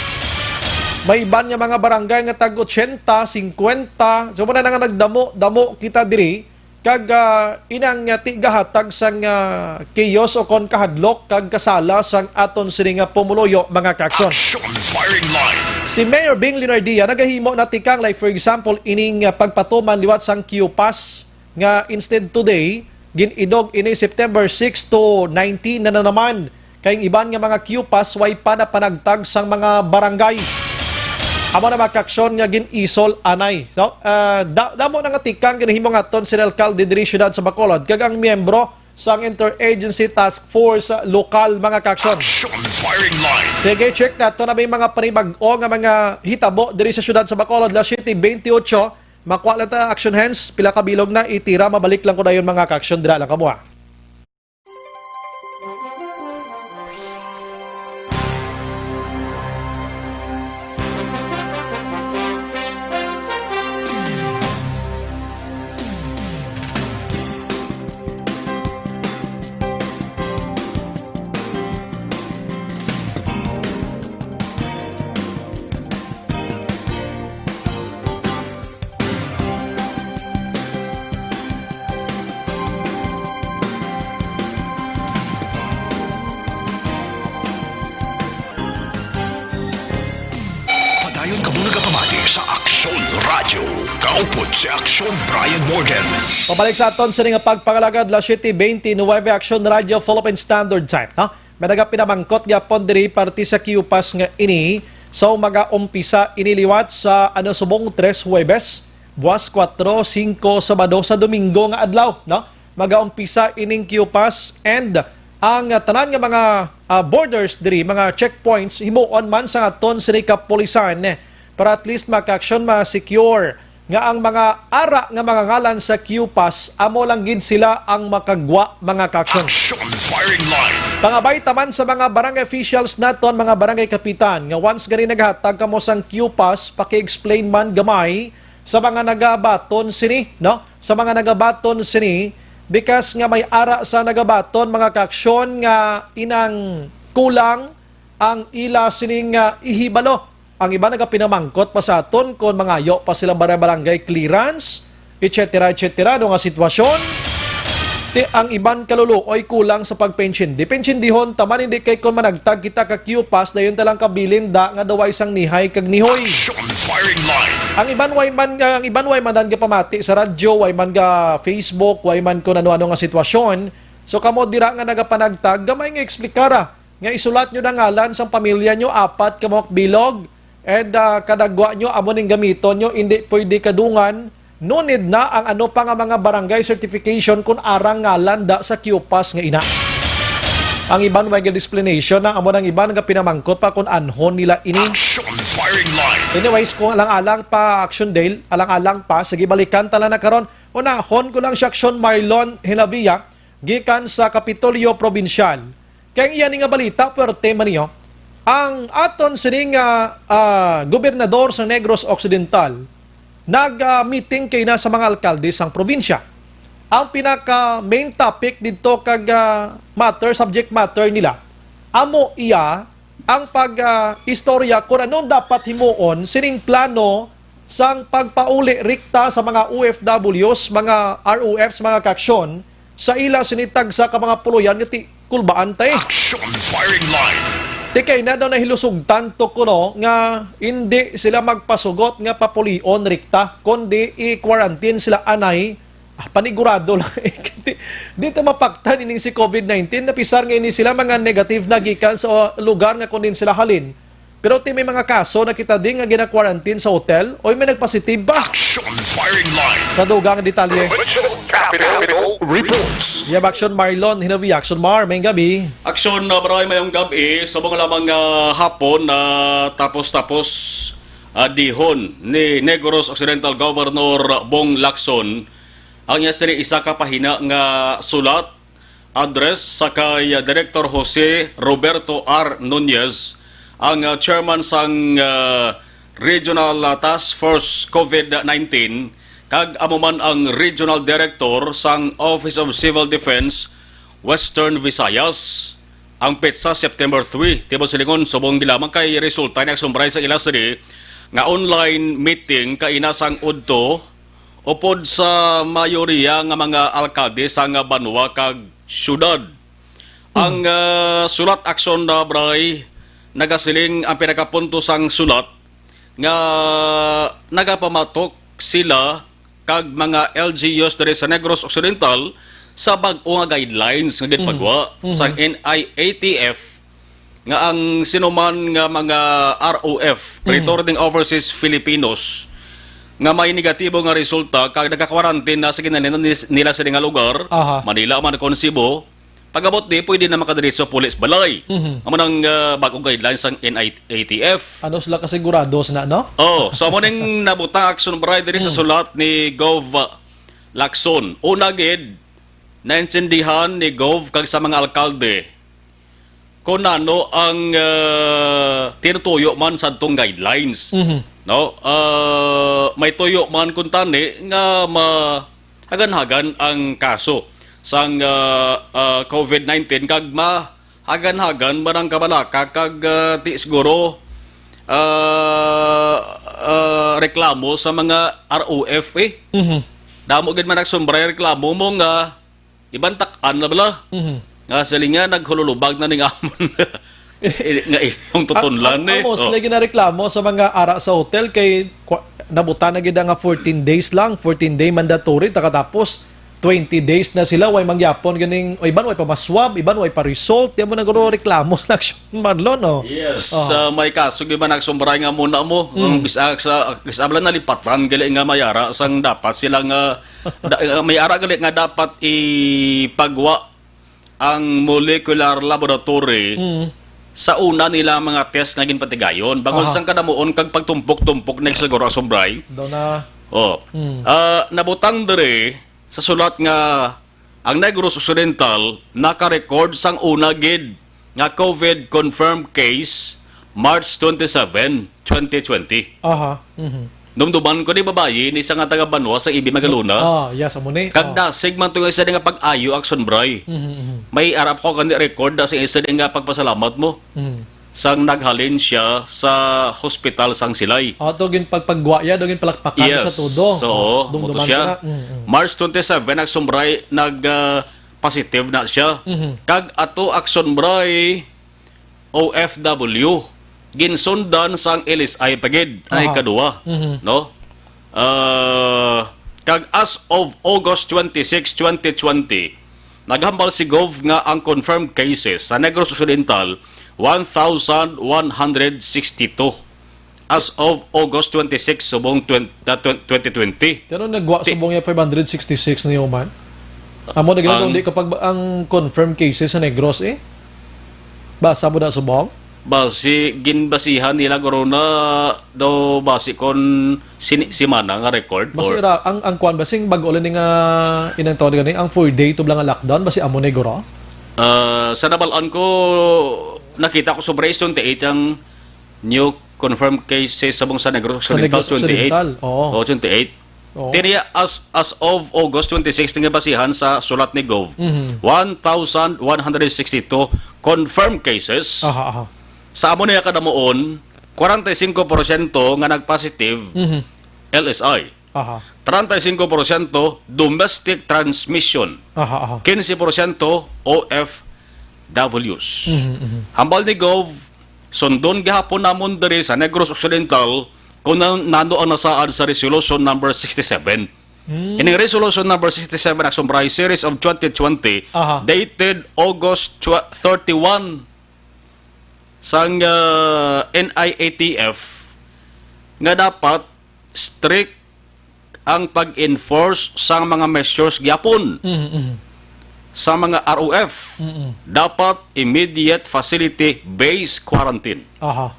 May iban nga mga barangay nga tag otsenta, singkwenta. So, muna na nga nagdamo-damo kita diri. Kag, ah, inang, ah, tigahatag sang, ah, chaos o kon kahadlok kag kasala sang aton sini nga pumuluyo, mga kaaksyon. Action firing line. Si Mayor Bing Leonardia nagahimo na tikang, like, for example, ining, ah, pagpatuman liwat sang Q-Pass nga instead today, gin-idog ini September six to nineteen na, na naman. Kay ang iban nga mga Q-Pass way pa napanagtag sang mga barangay. Amo na, mga kaaksyon, nga gin-isol anay. So, ah, da- damo na nga tikang ginahimo nga aton sini alkalde diri siyudad sa Bacolod kag ang miyembro sang Interagency Task Force lokal, mga kaaksyon. Action firing line. Sige, check nato na may mga panibag-o nga mga hitabo diri sa siyudad sa Bacolod, las siete bentiocho. Makuha lang ta action hands, pila ka bilog na itira, mabalik lang ko dayon, mga kaaksyon, dira lang kamo, ah. Padayon kamo nagapamati sa Aksyon Radyo. Kaupod si Aksyon Brian Morgan. Pabalik sa aton sini nga pagpangalagad, las siete beintinuebe, Aksyon Radyo, Philippine Standard Time, no? May nagapinamangkot gyapon diri parte sa Q-Pass nga ini. So, magaumpisa ini liwat sa, ano, subong Tres Huwebes, buwas kuwatro, singko, Sabado, sa Domingo nga adlaw, no? Magaumpisa ining Q-Pass and ang, ah, tanan nga mga, ah, borders diri, mga checkpoints, himuon man sa aton sini kapulisan, eh, para at least, mga kaaksyon, ma-secure nga ang mga ara nga mga ngalan sa Q-Pass, amo lang gid sila ang makagwa, mga kaaksyon. Action firing line. Pangabay taman sa mga barangay officials naton, mga barangay kapitan, nga once gani naghatag kamo sang Q-Pass, paki-explain man gamay sa mga nagabaton sini, no? sa mga nagabaton sini, bikas nga may ara sa nagabaton mga kaaksyon nga inang kulang ang ila sining, ah, ihibalo. Ang iban nagapinamangkot pa sa aton kon mangayo pa sila barangay clearance, et cetera, et cetera, ano nga sitwasyon. Ti, ang iban kaluluoy kulang sa pagpensyindi. Pensyendihon ta man, hindi kay kon managtag kita ka Q-Pass, dayon ta lang kabilin da nga daw way sang nihay kag nihoy. Action firing line. Ang iban way man, ang iban way man dan gapamati sa radyo, way man ga Facebook, way man kun ano-ano nga sitwasyon. So, kamo dira nga nagapanagtag, gamay nga eksplikara nga isulat nyo na ngalan sang pamilya nyo, apat ka buok bilog, and, ah, kadagwa nyo amo ning gamiton nyo, hindi pwede kadungan. No need na ang ano pa nga mga barangay certification kung arang ngalan da sa Q-Pass nga ina. Ang iban way explanation na amo nang iban nga pinamangkot pa kung anhon nila ini. Action firing line. Anyways, kung alang-alang pa, Action Dale, alang-alang pa, sige, balikan ta lang na karon. Unahon ko lang si Action Marlon Hinabia, gikan sa Kapitolyo Probinsyal. Kay ang iya ni nga balita, puwerte man niyo. Ang aton sining, ah, ah, gobernador sa Negros Occidental, nag, ah, meeting kay na sa mga alkalde sang probinsya. Ang pinaka main topic dito kag, ah, matter, subject matter nila, amo iya ang pag, ah, istorya kung anong dapat himuon sining plano sang pagpauli rikta sa mga O F Ws, mga R O Fs, mga kaaksyon, sa ila sini tagsa ka mga puloyan nga ti kulbaan ta, eh. Action firing line. Ti kay na daw nahilusog tanto kuno nga hindi sila magpasugot nga papulion rikta, kundi i-quarantine sila anay. Ah, panigurado lang. Di, di ta mapaktan ining si COVID nineteen, napisar nga ini sila mga negative na gikan sa lugar nga kunin sila halin. Pero ti may mga kaso na kita di nga gina-quarantine sa hotel, oy, may nagpositive ba? Action firing line. Sa dugang detalye. Provincial Capitol Reports. Yab Action Marlon, Hinabi Action Mar, may gabi. Action, uh, Bray, mayong gabi. Subong lamang, uh, hapon, uh, tapos-tapos, uh, dihon ni Negros Occidental Governor Bong Lacson ang iya sini isa ka pahina nga sulat address sa kay, uh, Director Jose Roberto R. Nunez, ang, uh, chairman sang, uh, Regional, uh, Task Force COVID nineteen, kag amo man ang Regional Director sang Office of Civil Defense Western Visayas. Ang petsa, September three, tibuok silingon, subong gilamang kay resulta ni Action Bray sa ila sini nga online meeting kaina sang udto upod sa mayoriya nga mga alkalde sang banwa kag syudad. Ang, ah, sulat, Action, ah, Bray, nagasiling ang pinakapunto sang sulat nga nagapamatok sila kag mga L G Us diri sa Negros Occidental sa bag-o nga guidelines nga ginpagwa Mhm. sa N I A T F nga ang sinuman nga mga R O F, Mhm. Returning Overseas Filipinos, nga may negatibo nga resulta kag nagakwarantin na sa ginalinan nis-, nila sini nga lugar, Aha. Manila man kon Cebu, pag-abot di, pwede na makadiretso puli sa balay. Mhm. Amo nang, ah, bag-ong guidelines sang N I A T F. Ano sila kasigurado sina, no? Oh, so amo ning nabutang, Action Bray, diri sa Hmm. sulat ni Gov Lacson. Una gid, naintindihan ni Gov kag sa mga alkalde kung ano ang, ah, tinutuyo man sa atong guidelines. Mhm. No? Ah, may tuyo man kuntani nga mahaganhagan ang kaso sang, ah, ah, COVID nineteen kag mahaganhagan man ang kabalaka kag, ah, ti siguro, ah, ah, reklamo sa mga R O F, eh. Mhm. Damo gid man nagsumbray reklamo mo nga iban tak-an na bala. Mhm. Nga sila nga naghululubag na ning amon nga inyong tutunlan, Ang, ang, eh. Ang mostly Oh. ginareklamo sa mga ara sa hotel kay kwa-, nabutan na gid nga fourteen days lang, fourteen day mandatory, takatapos twenty days na sila, way mangyapon ganing, o iban way pa maswab, iban way pa result, di mo nagro reklamo sa Action Marlon, no? Yes, Oh. ah, may kaso gid man nagsumbray nga muna mo. Hmm. Ang gis-, ah, sa, gis-, abla nalipatan gali nga may ara sang dapat sila nga, da-, ah, may ara gali nga dapat ipagwa ang molecular laboratory Mm. sa una nila mga test nga ginpatigayon. Bangod Aha. sang kadamuon kag pagtumpok-tumpok na siguro, Action Bray. Daw na. Oh. Mm. Ah, nabutang diri sa sulat nga ang Negros Occidental naka-record sang una gid nga COVID confirmed case March twenty-seven, twenty twenty. Aha. Mhm. Dumduman ko ni babayi ni sa nga taga banwa sa Ibi Magalona. Ah, yes, amo ni. Kag Oh. dasig man to nga isa nga pag-ayo, Action Bray. Mhm, mhm. May arap ko kani record na sa isa nga pagpasalamat mo. Mhm. Sang naghalin siya sa hospital sang Silay. Oh, to gin pagpagwa ya, do gin palakpakan Yes. sa todo. So, Oh, mo to dumduman siya. ko na. Mm, mm. March twenty-seven, Action Bray, nag, ah, positive na siya. Mhm. Kag ato, Action Bray, O F W, ginsundan sang L S I pa gid ang Aha. ikadua, Mhm. no? Ah, kag as of August twenty-six, twenty twenty, naghambal si Gov nga ang confirmed cases sa Negros Occidental, one thousand one hundred sixty-two. As of August twenty-six, subong twen-, ah, twen-, twenty twenty. Pero nagwa Ti- subong ya five hundred sixty-six na yung man. Amo na gid Ang ang di kapag ang confirmed cases sa Negros, eh. Basa mo na subong? Basi, ginbasihan nila guro na daw basi kon sini-, simana nga record Basi or ra, ang, ang kwan, basi ang bago lang ni nga inang tawag gani, ang four day to lang nga lockdown, basi amo na guro? Ah, sa nabalaan ko, nakita ko sobra is twenty-eight ang new confirmed cases sa buong sa Negros Sa Occidental, Negros twenty-eight. Occidental, oo. Oo, twenty-eight. Oo. Tini as, as of August twenty-six, nga basihan sa sulat ni Gov, Mhm. one thousand one hundred sixty-two confirmed cases. Aha, aha. Sa amo niya kadamuon, forty-five percent nga nagpositive, Mhm. L S I. Aha. Treinta y cinco por ciento domestic transmission. Aha, aha. Quince por ciento O F Ws. Mhm, mhm. Hambal ni Gov, sundon gihapon namon diri sa Negros Occidental kung nan-, nano ang nasaad sa Resolution Number sixty-seven. Hmm. Ining Resolution Number sixty-seven, Action Bray, Series of twenty twenty, Aha. dated August tw-, thirty-one, sang, ah, N I A T F, nga dapat strict ang pag-enforce sang mga measures gyapon Mhm, mhm. sa mga R O F. Mhm. Dapat immediate facility-based quarantine. Aha.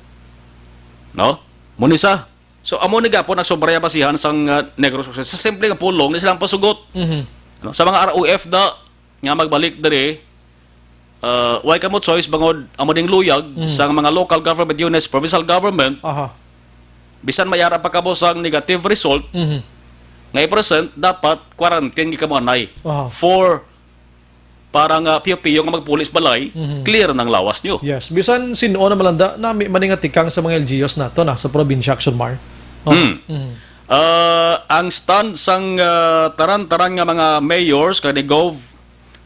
No? Mao ni sa. So, amo ni gapon ang sobra basihan sang, ah, Negros Occidental. Sa simple nga pulong, ni silang pasugot. Mhm. No? Sa mga R O F da, nga magbalik diri, ah, way kamo choice bangod amo ding luyag Mhm. sang mga local government units, provincial government, Aha. bisan may ara pa kamo sang negative result Mhm. nga i-present, dapat quarantine gyud kamo anay Aha. for para nga piyo-piyo nga magpuli sa balay, Mhm. clear nang lawas nyo. Yes, bisan sin-o na malanda, nami man nga tikang sa mga L G Us nato na sa probinsya, Action Mar. Oh. Hmm. Mhm. Ah, ang stand sang, ah, tanan-tanan nga mga mayors kay ni Gov,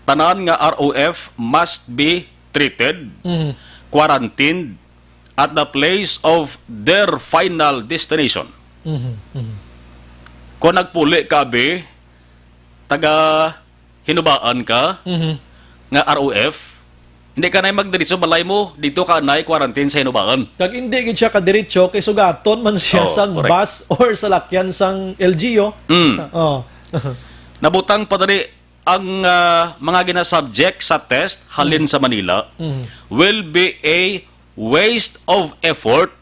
tanan nga R O F must be treated, Mhm. quarantined at the place of their final destination. Mhm, mhm. Kung nagpuli ka, abi, taga Hinubaan ka Mhm. nga R O F, hindi ka na magdiretso balay mo, dito ka na quarantine sa Hinubaan. Kag hindi gid siya kadiretso kay sugaton man siya Oh, sang correct. bus or salakyan sang L G U. Mm. Oh. Nabutang pa diri ang, ah, mga ginasubject sa test halin Mm. sa Manila Mhm. will be a waste of effort,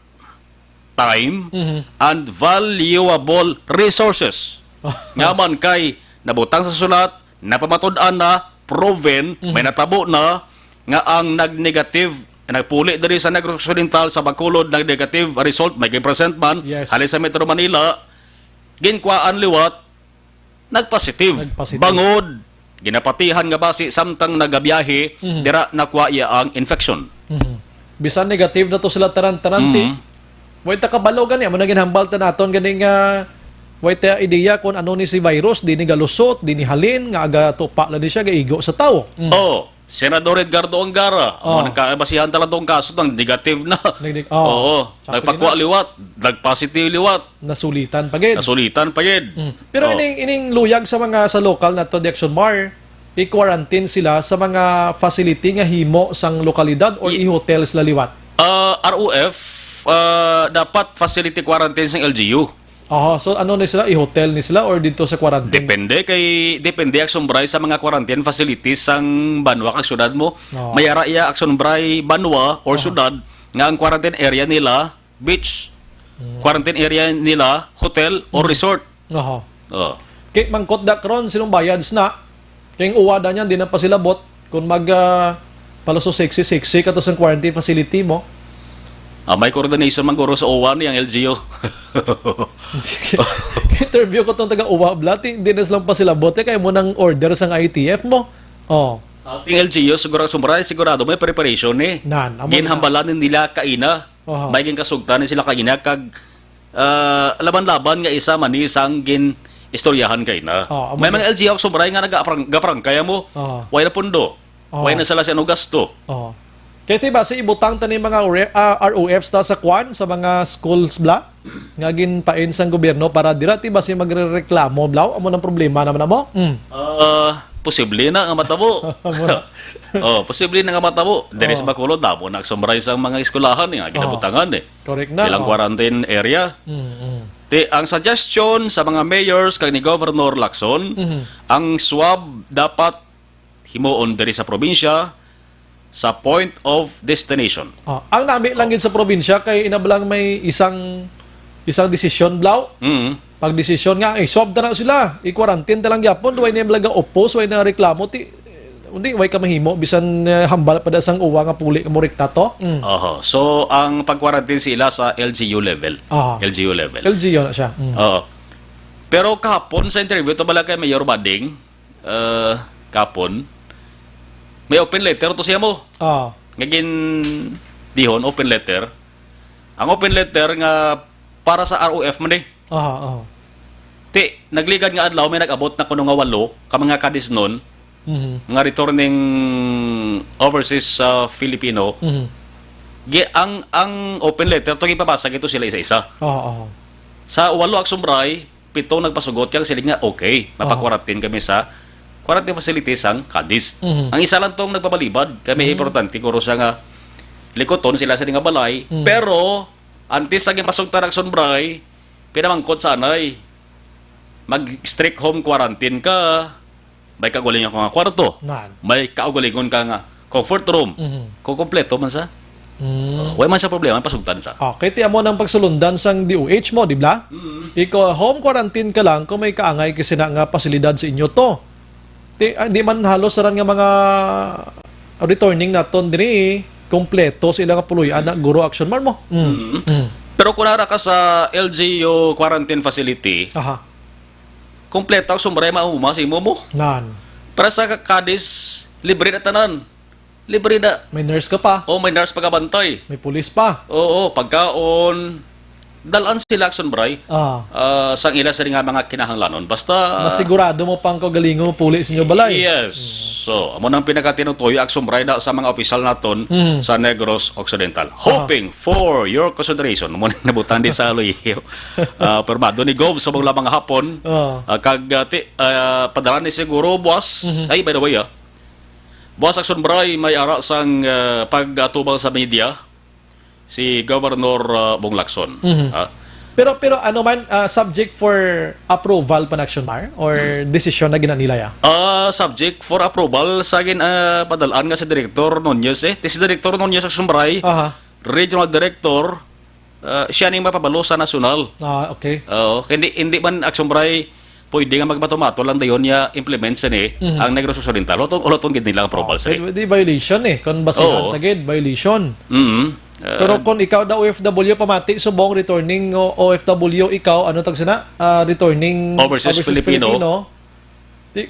time, Mhm. and valuable resources. Nga man kay nabutang sa sulat, napamatud-an na, proven, Mhm. may natabo na nga ang nag-negative, nagpuli diri sa Negros Occidental, sa Bacolod, nag-negative result, may gi-present man, Yes. halin sa Metro Manila, ginkuhaan liwat, nagpositive. Nagpositive. Bangod, ginapatihan nga basi samtang nagabiyahe, Mhm. dira nakuha iya ang infection. Mhm. Bisan negative na to sila tanan-tanan, ti. Mhm. Way ta kabalo gani, amo na ginhambal ta naton gani nga way ta ideya kung ano ni si virus, di ni galusot, di ni halin, nga aga tupa lang ni siya, gaigo sa tawo. Mm. Oh, Senador Edgardo Angara, Oh. amo nang kabasihan ta lang tong kaso, nang negative na. Nag-, oh. Oo, Sakto nagpakuha gina. liwat, nag-positive liwat. Nasulitan pa gid. Nasulitan pa gid. Mm. Pero Oh. ining, ining luyag sa mga sa lokal nato, Action Mar, i-quarantine sila sa mga facility nga himo sang lokalidad or I- i-hotel sila liwat? Ah, R O F, ah, dapat facility quarantine sang L G U. Aha, so ano ni sila? I-hotel ni sila or dito sa quarantine? Depende kay, depende, Action Bray, sa mga quarantine facilities sang banwa kag syudad mo. Oo. May ara iya, Action Bray, banwa or Aha. syudad nga ang quarantine area nila beach. Mm. Quarantine area nila, hotel or Mm. resort. Aha. Oh. Kay mangkot da karon, sinong bayad sina? Kay ang uwa da niyan, di na pasilabot kung mag, ah, paluso sexy-sexy ka to sa quarantine facility mo. Ah, may coordination man guro sa uwa ni ang L G U. Interview ko tong taga uwa, bla, ti, hindi na silang pasilabot, eh, kaya mo nang order sang I T F mo. Oh. Ating L G U, siguro, Akson Bry, sigurado may preparation, eh. Nan, amo na. Ginhambalan nila kaina. Oho. May ginkasugtan ni sila kaina, kag, ah, laban-laban nga isa man ni sang gin-istoryahan kaina. Oh, amo na. May mga L G U, Akson Bry, nga nagaprang-, gaprangkay mo. Oho. Way na pundo. Oh. Way na sila sa ano gasto. Oh. Kaya, diba, sa ibutang tani mga re-, ah, R O Fs ta sa kwan, sa mga schools, bla, nga ginpain sang gobyerno para dira, diba, si magrereklamo, bla, amo nang problema naman mo? Mm. Ah, posible na nga matabo. Amo na. Oh, posible na nga matabo. Diri sa Oh. Bacolod, damo na Akson Bry sang mga eskwelahan, eh, nga Oh. ginabutangan, eh. Correct na, Ilang oh. quarantine area. Mm, mm. Ti, ang suggestion sa mga mayors kag ni Governor Lacson, Mhm. ang swab dapat himuon diri sa probinsya sa point of destination. Oh, ang nami lang gid sa probinsya kay inablang may isang, isang desisyon, bla. Mm. Pag desisyon nga, eh, swab na lang sila, i-quarantine na lang gyapon, way na yung mga oppose, way na reklamo, ti, hindi, way ka mahimo, bisan, eh, hambal pa da sang uwa nga puli mo rekta to. Mm. Oho. So, ang pag-quarantine sila sa L G U level. Aha. L G U level. L G U na siya. Mm. Oo. Pero kahapon sa interview to bala kay Mayor Bading, eh, kapon, may open letter to siya mo. Ah. Nga gin-, dihon, open letter. Ang open letter nga para sa R O F man, eh. Aha, aha. Ti, nagligad nga adlaw, may nag-abot na kuno nga walo ka mga kadisnon, Mhm. nga returning overseas, ah, Filipino. Mhm. Gi-, ang, ang open letter to, gipabasa gito sila isa-isa. Aha, aha. Sa walo, Akson Bry, pito nagpasugot kag siling nga, "Okay, Aha. mapakwarantin kami sa quarantine facility sang Cadiz." Mhm. Ang isa lang tong nagpabalibad, kay may Mhm. importante guro siya nga likuton sila sa nga balay. Mhm. Pero, antes sa ginpasugtan, Akson Bry, pinamangkot sa anay, "Mag-strict home quarantine ka, may kaugalingon ka nga kwarto. Nan. May kaugalingon ka nga comfort room." Mhm. Kung kompleto man sa, Mm. uh, way man sa problema, pasugtan sa. Okay, ti amo nang pagsulundan sang D O H mo, di ba? Mm. Ikaw, home quarantine ka lang kung may kaangay kasi na nga pasilidad sa inyo to. Ti, ah, di man halos saran nga mga returning naton diri, kompleto sa ilang puloy-an na guro action man mo. Mm. Mm. Mm. Pero kung nara ka sa L G U quarantine facility, Aha. kompleto ang sumbre mauma sa imo mo. Nan. Para sa Cadiz, libre na tanan. Libre na. May nurse ka pa. O, may nurse pagabantay. May pulis pa. Oo, pagkaon. Dalan sila, Akson Bry. Ah. Ah, sang ila sa nga mga kinahanglanon. Basta Masigurado mo pang kaugalingon mo puli sa inyo balay. Yes. So, amo nang pinakatinutoyo, Akson Bry, na sa mga opisyal naton Mhm. sa Negros Occidental. Aha. Hoping for your consideration. Amo nang nabutang di sa Aloy. Ah, permado ni Gov sa mga lamang hapon. Ah. Ah, kag, ah, ti-, ah, padala ni siguro buwas. Mhm. Ay, by the way, ah, buwas, Akson Bry, may ara sang, ah, pag-atubang sa media si Governor, ah, Bong Lacson. Mhm. Ah. Pero, pero ano man, ah, subject for approval pa na, Akson Bry? Or Hmm. desisyon na ginanilay, ah? Ah, subject for approval sa gin-, ah, padalaan nga si Director Nunez, eh. Ti si Director Nunez, Akson Bry, Aha. Regional Director, ah, siya ning mapabalo sa nasyonal. Ah, okay. Oo, kay hindi, hindi man, Akson Bry, pwede nga magmato-mato lang dayon niya implement sini Mhm. ang Negros Occidental. Uloton, uloton gid nila ang approval Oh, sini. Di violation, eh. Kung basihan Oo. ta gid, violation. Mm. Pero Ah, kung ikaw daw O F W pamati subong, returning O F W ikaw, ano tag sina? Ah, returning Overseas overseas Filipino. Filipino. Di,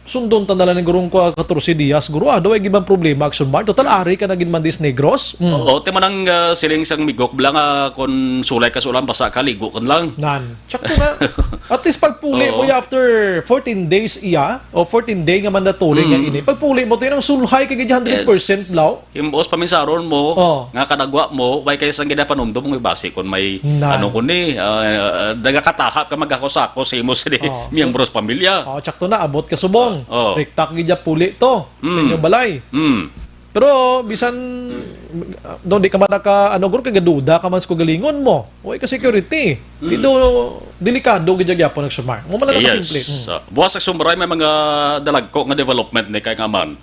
sundon ta na lang ni gurong kwa katorse dias, guro, ah, daw ay gibang problema, Akson Bry. Total, ari ka na gid man dis Negros. Mm. Oo, ti man ang, ah, siling sang migok bala nga kung sulay ka sa ulan, basa ka, ligo ka lang. Nan. Sakto na. At least pagpuli mo Oo. ya after fourteen days iya, o fourteen day nga mandatory nga Mm. ini. Pagpuli mo, ti nang sulhay ka gid hundred percent Yes. blaw. Himbos paminsaron mo, Oh. nga kadagwa mo, way kay sang ginapanumdom mo, basi kung may Nan. ano ko ni, ah, nagakatahap ka, magkakos-akos sa imo sa di, Oh, so miyembros pamilya. Oh, tsakto na, abot ka subong. Oh. Rekta ka gid ya puli to, sa Mm. inyo balay. Mm. Pero, bisan, do, di ka man naka, ano, guro, kagaduda ka man sa kagalingon mo. Way ka security. Mm. Ti do, delikado gid ya gyapon ang sumar. Mo man lang Yes. nakasimple. Mm. So, buwas sa sumar, may mga dalagko nga development ni kay nga man.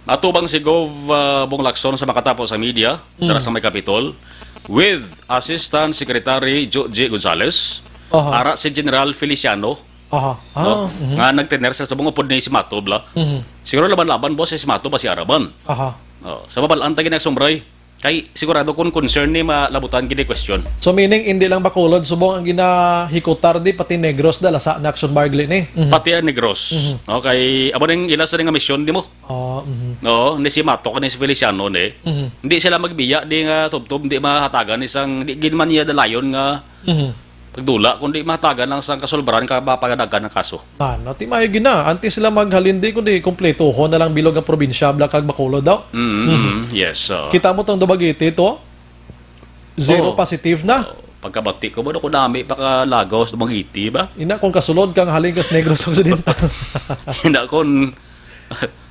Natubang si Gov, ah, Bong Lacson sa makatapo sa media, Mm. dara sa may Capitol, with Assistant Secretary Joji Gonzales, Aha. ara si General Feliciano, Aha. no? Ah, mhm. Nga nagtener sa subong upod ni si Mato, bla. Mhm. Siguro laban-laban, boss, si Mato ba si Araban? Aha. Oh, sa mabalaan ta gid, Akson Bry. Ay, sigurado kung concern ni malabutan gid ni question. So, meaning, hindi lang Bacolod, subong ang ginahikutar di, pati Negros da, lasa na action bargli ni. Mhm. Pati ang Negros. Mhm. Okay, amo ning ila sa nga misyon di mo. Ah, mhm. Oo, ni si Mato, kani si Feliciano ni. Mhm. Hindi sila magbiya di nga tubtob, hindi mahatagan isang, di gid man niya dalayon nga Mhm. pagdula, kundi mahatagan lang sang kasulbaran ka mapagadagan ang kaso. Ah, nati maayo gid na. Antes sila maghalin di, kundi kumpletohon na lang bilog ang probinsya, bala kag Bacolod daw. Mm, Mhm. mm, yes, oo. Kita mo tong Dumaguete to? Zero Oo. positive na. Oo. Pagkabati ko, ba, kung nami pa ka Lagos, Dumaguete ba? Ina, kung kasulod kang halin kas Negros Occidental. Ina, kung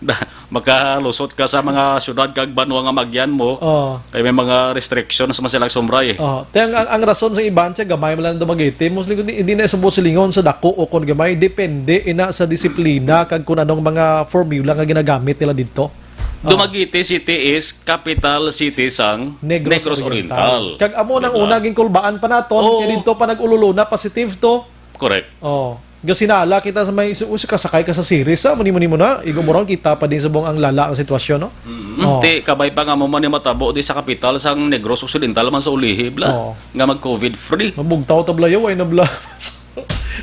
na, makalusot ka sa mga syudad kag banwa nga magyan mo, Oh. kay may mga restrictions man sila, Sumray. Oh, te, ang, ang, ang rason sa iban siya, gamay man lang Dumaguete. Mostly, hindi, hindi na isabot silingon sa dako o kon gamay. Depende ina sa disiplina kag kung anong mga formula nga ginagamit nila dito. Oh. Dumaguete City is capital city sang Negros Negros Oriental. Oriental. Kag amo nang Diba? una ginkulbaan pa naton, Oo. kay dito pa nag-ululuna, positive to. Correct. Oh. Gasinala kita sa may, usa ka sakay ka sa series, ah, muni-muni mo na, igo mo ron, kita pa din subong ang lala ang sitwasyon, no? Mm. Oh. Ti, kabay pa nga mo man ni matabo di sa kapital sang Negros Occidental man sa ulihi, bla, Oh. nga mag-covid free. Mabugtaw ta bla, yaw, ay na bla.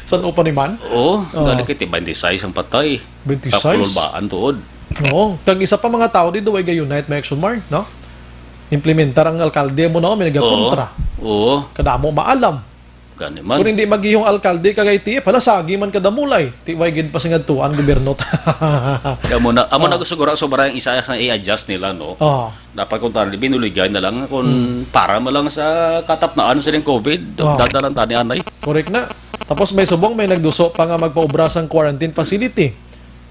San upa ni man? Oo, Oh. gali kay ti twenty-six ang patay. Twenty-six? Kakulbaan tuod. Oo. Kag isa pa mga tao di, duway ga unite may action mar, no? Implementar ang alkalde mo, no? May nagakontra. Oo. Oo. Kadamo maalam. Gani man. Kung hindi magihong alkalde kag I T F, hala, sagi man kadamulay. Ti way gid pasingadtuan gobyerno. Kaya mo na, amo na Oh. gusto ko ra, sobra ang isa sa i-adjust nila, no? Oh. Dapat kung tali, binuligay na lang kung Hmm. para mo lang sa katapnaan sa ring covid, Oh. dadalan tani anay. Correct na. Tapos may subong, may nagduso pa nga magpaubra sang quarantine facility.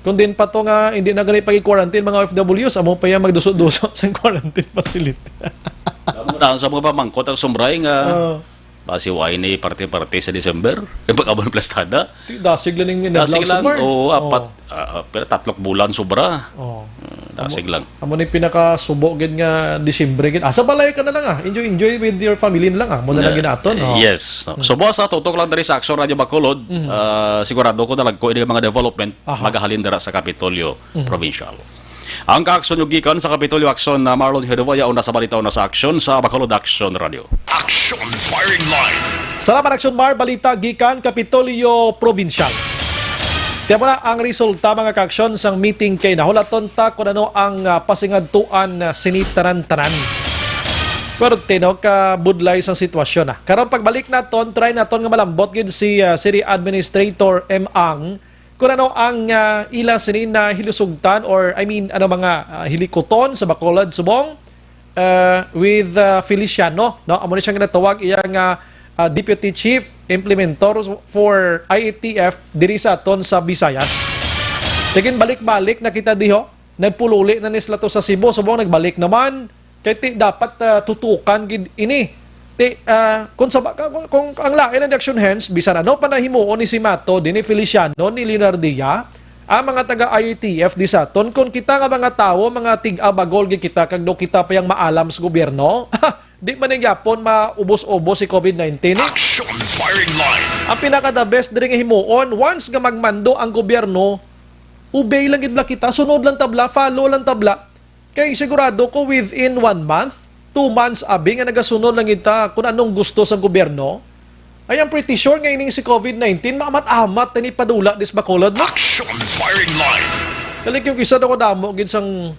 Kung din pa to nga, hindi na gani pag-quarantine mga O F Ws, amo pa yan magduso-duso sa quarantine facility. Amo na, sa mga pamangkot ang Sumray nga, Oh. basi way ni parte-parte sa December. Yung pag-abot ng plastada. Ti, dasig lang yung Dasig inadlaw, lang, Sumar. Oo, apat, Oh. ah, ah, pero tatlong bulan sobra. Oh. Ah, dasig Amo, lang. amo ni pinakasubo gid nga Disyembre gid. Ah, sa balay ka na lang, ah. Enjoy, enjoy with your family na lang, ah. Muna lang Eh, ginaton, oh. yes. Hmm. So, boss, ah, tutok lang diri sa Action Radio Bacolod. Mhm. Ah, sigurado ko nalagko ini nga mga development Aha. magahalin dira sa Kapitolyo Mhm. Provincial. Ang kaaksyon nyo gikan sa Kapitolyo Action na Marlon Herevaya, una sa balita, una sa aksyon sa Bacolod Action Radio. Action Firing Line. Salamat, Action Mar. Balita gikan Kapitolyo Provincial. Tiyan mo na ang resulta, mga kaaksyon, sang meeting kay nahulaton ta kung ano ang, ah, pasingadtuan, ah, sini tanan-tanan. Pero tino ka budlay sang sitwasyon, ah. Karon pagbalik naton, try naton nga malambot gid si, ah, City Administrator M. Ang kung ano ang, ah, ila sini na hilusugtan or, I mean, ano, mga, ah, hilikuton sa Bacolod subong, ah, with, ah, Feliciano, no? Amo ni siyang ginatawag iya nga, ah, Deputy Chief Implementor for I A T F diri sa aton sa Visayas. Nagin balik-balik na kita diho. Nagpululi na ni sila to sa Cebu, subong nagbalik naman. Kay ti dapat, ah, tutukan gid ini. Ti, ah, kung sa ba-, kung, kung ang lain ang direction, hence, bisan ano pa nahimuon ni si Mato, din ni Feliciano, ni Leonardia, ang mga taga I A T F di sa aton, kung kita nga mga tawo, mga tig-abagol gid kita, kag do kita pa yang maalam sa gobyerno, di man ni gyapon maubos-ubos si covid nineteen. Action Firing Line. Ang pinaka the best diri nga himuon, once nga magmando ang gobyerno, obey lang gid bala kita, sunod lang tabla, follow lang tabla. Kay sigurado ko within one month, two months, abi nga nagasunod lang gid ta kung anong gusto sang gobyerno, ay, I'm pretty sure nga ining si covid nineteen, maamat-amat na ni padula dis Bacolod, no? Action Firing Line. Kali yung isa daw kadamo gid sang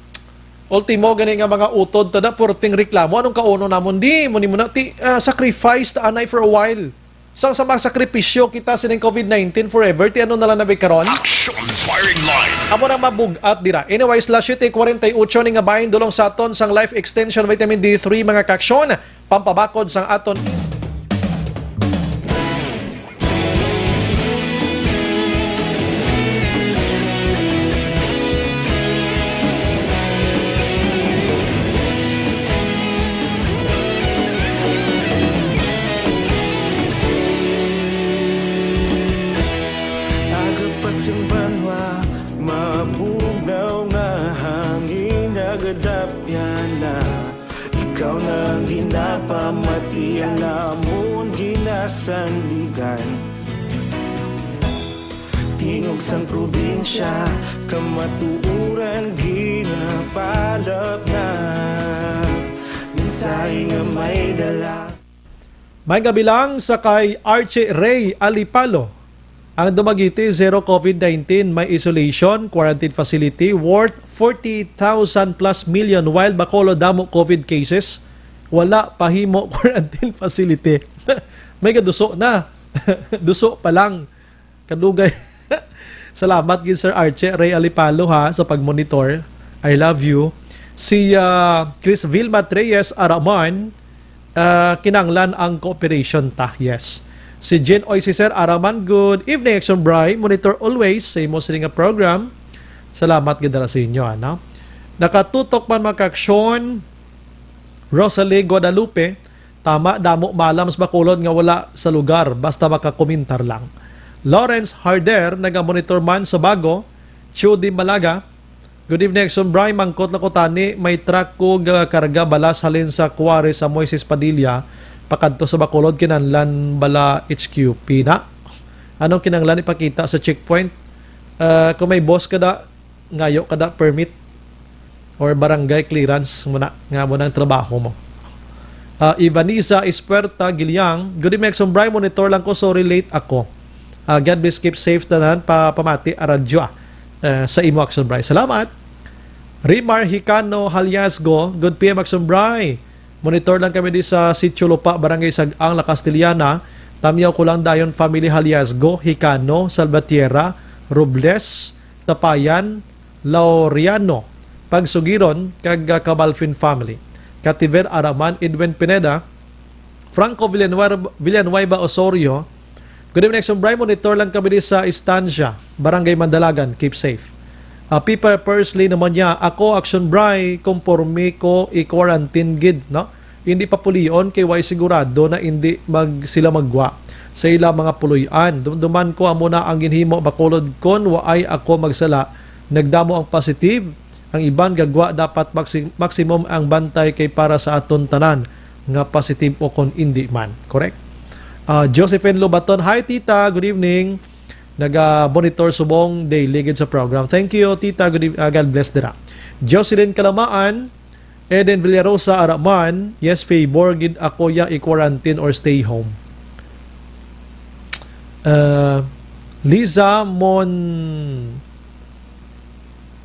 ultimo gani nga mga utod ta na purting reklamo. Anong kauno namon? Di mo ni mo na ti, ah, sacrifice ta anay for a while. Sang sa mga sakripisyo kita sining covid nineteen forever, ti ano na lang na ba karon? Action Firing Line. Amo nang mabug-at dira. Anyways, las siete cuarenta y ocho ni nga bahin dulong sa aton sang Life Extension Vitamin D three, mga kaaksyon, pampabakod sang aton Agapas ang banwa, mabugnaw nga hangin, nagadapyan na. Ikaw na ang ginapamati, ang amon ginasandigan. Tingog sang probinsya, kamatuoran ginapalapnap. Tayo nga may dala. May gabi lang sa kay Archie Ray Alipalo. Ang Dumaguete, zero COVID nineteen, may isolation, quarantine facility worth forty thousand plus million, while Bacolod damo COVID cases, wala pahimo quarantine facility. May gaduso na. Duso pa lang. Kadugay. Salamat gid, Sir Archie Ray Alipalo, ha, sa pag-monitor. I love you. Si ah, Chris Vilma Treyes Araman, ah, kinanglan ang cooperation ta. Yes. Si Jen Oy, si Sir Araman, good evening, Action Bry. Monitor always sa imo sini nga program. Salamat gid dala sa inyo, ano? Nakatutok man, mga kaaksyon. Rosalie Guadalupe, tama, damo maalam sa Bacolod nga wala sa lugar, basta makakomentar lang. Lawrence Harder, naga-monitor man sa Bago. Judy Malaga, good evening, Action Bry. Mangkot lang ko tani, may truck ko gakarga balas halin sa quarry sa Moises Padilla pakadto sa Bacolod, kinahanglan bala H Q P na. Anong kinahanglan ipakita sa checkpoint? Ah, kung may boss ka da, ngayo ka da permit or barangay clearance mo na, nga mo nang trabaho mo. Ah, Ivanisa Espuerta Giliang, good evening, Action Bry. Monitor lang ko, sorry late ako. Ah, God bless, keep safe tanan, pa pamati a radyo, ah, eh, sa imo, Action Bry. Salamat. Rimar Hicano Haliasgo, good P M, Action Bry. Monitor lang kami di sa Sitio Lupa, Barangay Sag-ang, La Castellana. Tamyaw ko lang dayon, family Haliasgo, Hicano, Salvatierra, Robles, Tapayan, Laureano, Pagsugiron, kag, ah, Cabalfin family. Kativer Araman, Edwin Pineda, Franco Villanueva, Villanueva Osorio. Good evening, Action Bry. Monitor lang kami di sa Estancia, Barangay Mandalagan. Keep safe. Ah, Pipa Persley naman niya, ako, Action Bry, konforme ko i-quarantine gid, no? Hindi papulion kay way sigurado na hindi mag, sila maggwa sa ila mga puloy-an. Dumduman ko amo na ang ginhimo, Bacolod, kon waay ako magsala, nagdamo ang positive. Ang iban gagwa, dapat maxi-, maximum ang bantay kay para sa aton tanan nga positive o kon indi man. Correct? Ah, Josephine Lobaton, hi, Tita. Good evening. Naga-monitor subong daily gid sa program. Thank you, Tita. Good eve-, ah, God bless dira. Jocelyn Kalamaan, Eden Villarosa Araman, yes, favor gid ako ya i-quarantine or stay home. Uh, Liza Mon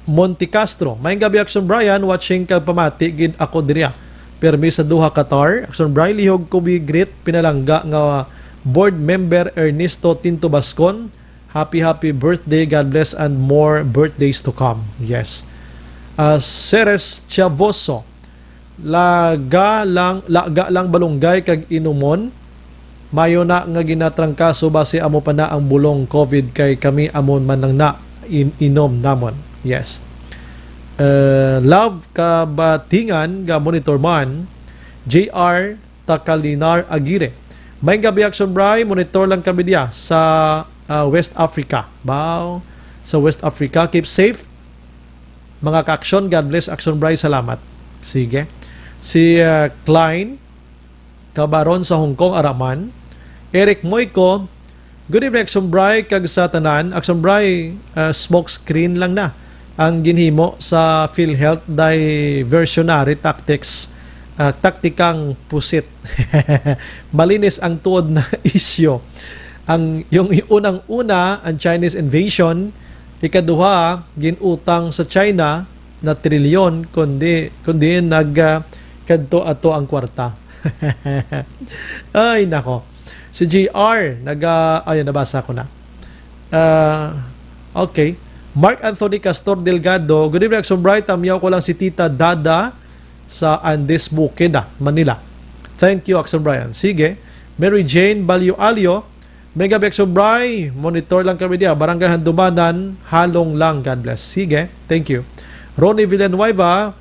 Montecastro, maayong gabi, Action Brian, watching kag pamati gid ako diriya. Permi sa Doha, Qatar. Action Brian, lihog ko bi greet pinalangga nga board member Ernesto Tinto Bascon. Happy, happy birthday. God bless and more birthdays to come. Yes. Ah, Ceres Chavoso, laga lang, laga lang balunggay kag inumon. Mayo na nga ginatrangkaso, basi amo pa na ang bulong COVID, kay kami amo man lang na in-, inom namon. Yes. Eh, love kabatingan nga monitor man, J R Takalinar Aguirre. Maayong gabi, Action Bry. Monitor lang kami diya sa, ah, West Africa. Baw, sa West Africa. Keep safe, mga ka-action. God bless, Action Bry. Salamat. Sige. Si, ah, Klein Cabaron sa Hong Kong, Araman. Eric Moico, good evening, Action Bry, kag sa tanan. Action Bry, ah, smoke screen lang na ang ginhimo sa PhilHealth, diversionary tactics, ah, taktikang pusit. Malinis ang tuod na isyu. Ang, yung unang-una, ang Chinese invasion, ikaduha, ginutang sa China na trilyon, kundi, kundi nag, ah, kadto ato ang kwarta. Ay, nako. Si J R, naga-, ayun, nabasa ko na. Ah, okay. Mark Anthony Castor Delgado, good evening, Action Brian. Tamyaw ko lang si Tita Dada sa Andes Bukid, ah, Manila. Thank you, Action Brian. Sige. Mary Jane Balyo Alio, maayong gabi, Action Bry. Monitor lang kami diya. Barangay Handumanan, Halong lang. God bless. Sige. Thank you. Ronnie Villanueva,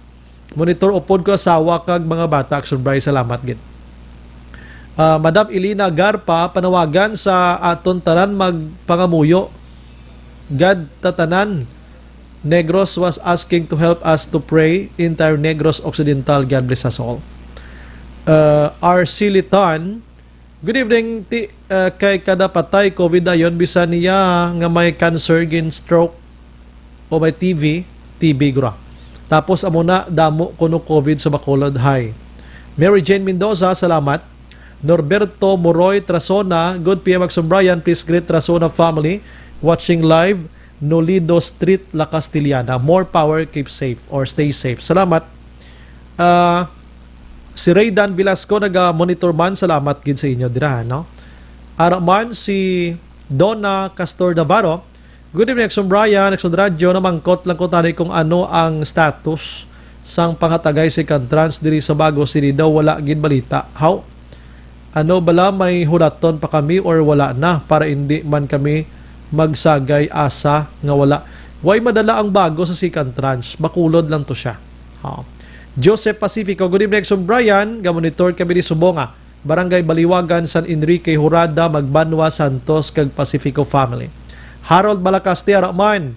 monitor upod ko, asawa kag mga bata, Action Bry. Salamat gid. Ah, Madam Elena Garpa, panawagan sa aton tanan magpangamuyo. Gad tatanan. Negros was asking to help us to pray. Entire Negros Occidental, God bless us all. Uh, R C Litan, good evening, ti, uh, kay kada patay COVID dayon, bisan niya nga may cancer, gin stroke, o may T B, T B gura. Tapos amo na, damo kuno COVID sa Bacolod. Hi. Mary Jane Mendoza, salamat. Norberto Moroy Trasona, good P M Action Brian, please greet Trasona family watching live, Nolido Street, La Castellana. More power, keep safe or stay safe. Salamat. Ah, si Raydan Velasco naga-monitor man, salamat gid sa inyo dira, no? Ara man si Donna Castor Navarro, "Good evening, Action Brian, Action Radio. Namangkot lang ko tani kung ano ang status sang panghatagay second tranche diri sa Bago City daw wala gid balita. How? Ano bala, may hulaton pa kami or wala na para indi man kami magsagay asa nga wala?" Way madala ang Bago sa second tranche. Bacolod lang to siya. Ha. Joseph Pacifico, "Good evening, Action Brian. Gamonitor kami ni Subonga. Barangay Baliwagan, San Enrique, Jurada, Magbanwa, Santos, kag Pacifico family." Harold Malacaste, ara man.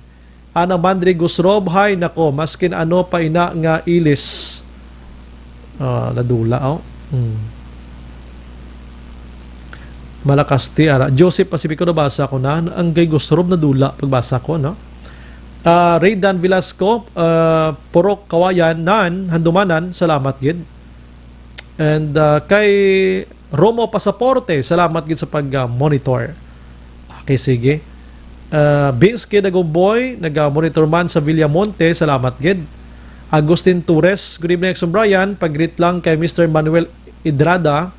Ana Mandri Gusrob, hay nako, maskin ano pa ina nga ilis. Ah, nadula, oh. Hmm. Malacaste, ara. Joseph Pacifico, nabasa ko na. Ang kay Gusrob, nadula, pagbasa ko, no? Ah, Raydan Velasco, ah, Purok Kawayan, nan, Handumanan, salamat gid. And, ah, kay Romo Pasaporte, salamat gid sa pag-monitor. Okay, sige. Ah, Vince K. Dagumboy, naga-monitor man sa Villamonte, salamat gid. Agustin Torres, good evening, Action Brian. Pag-greet lang kay Mister Manuel Idrada.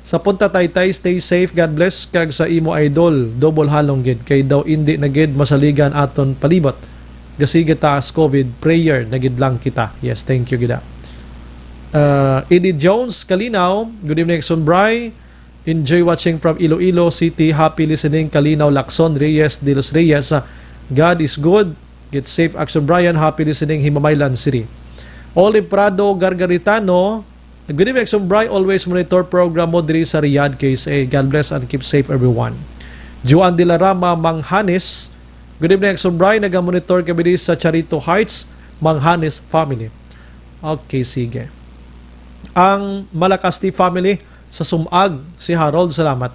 Sa Punta Taytay, stay safe, God bless, kag sa imo idol, double halong gid, kay daw indi na gid masaligan aton palibot. Gasige taas covid, prayer na gid lang kita. Yes, thank you gid, ah. Uh, Eddie Jones, Kalinaw, good evening, Exxon Bry. Enjoy watching from Iloilo City. Happy listening, Kalinaw, Lacson, Reyes, De Los Reyes. Ah, God is good. Get safe, Action Brian. Happy listening, Himamaylan City. Olive Prado, Gargaritano, good evening, Exxon Bry. Always monitor program mo diri sa Riyadh, K S A. God bless and keep safe, everyone. Juan de la Rama, Manghanis, good evening, Exxon Bry. Naga-monitor kami diri sa Charito Heights, Manghanis family. Okay, sige. Ang Malacasti family sa Sumag, si Harold, salamat.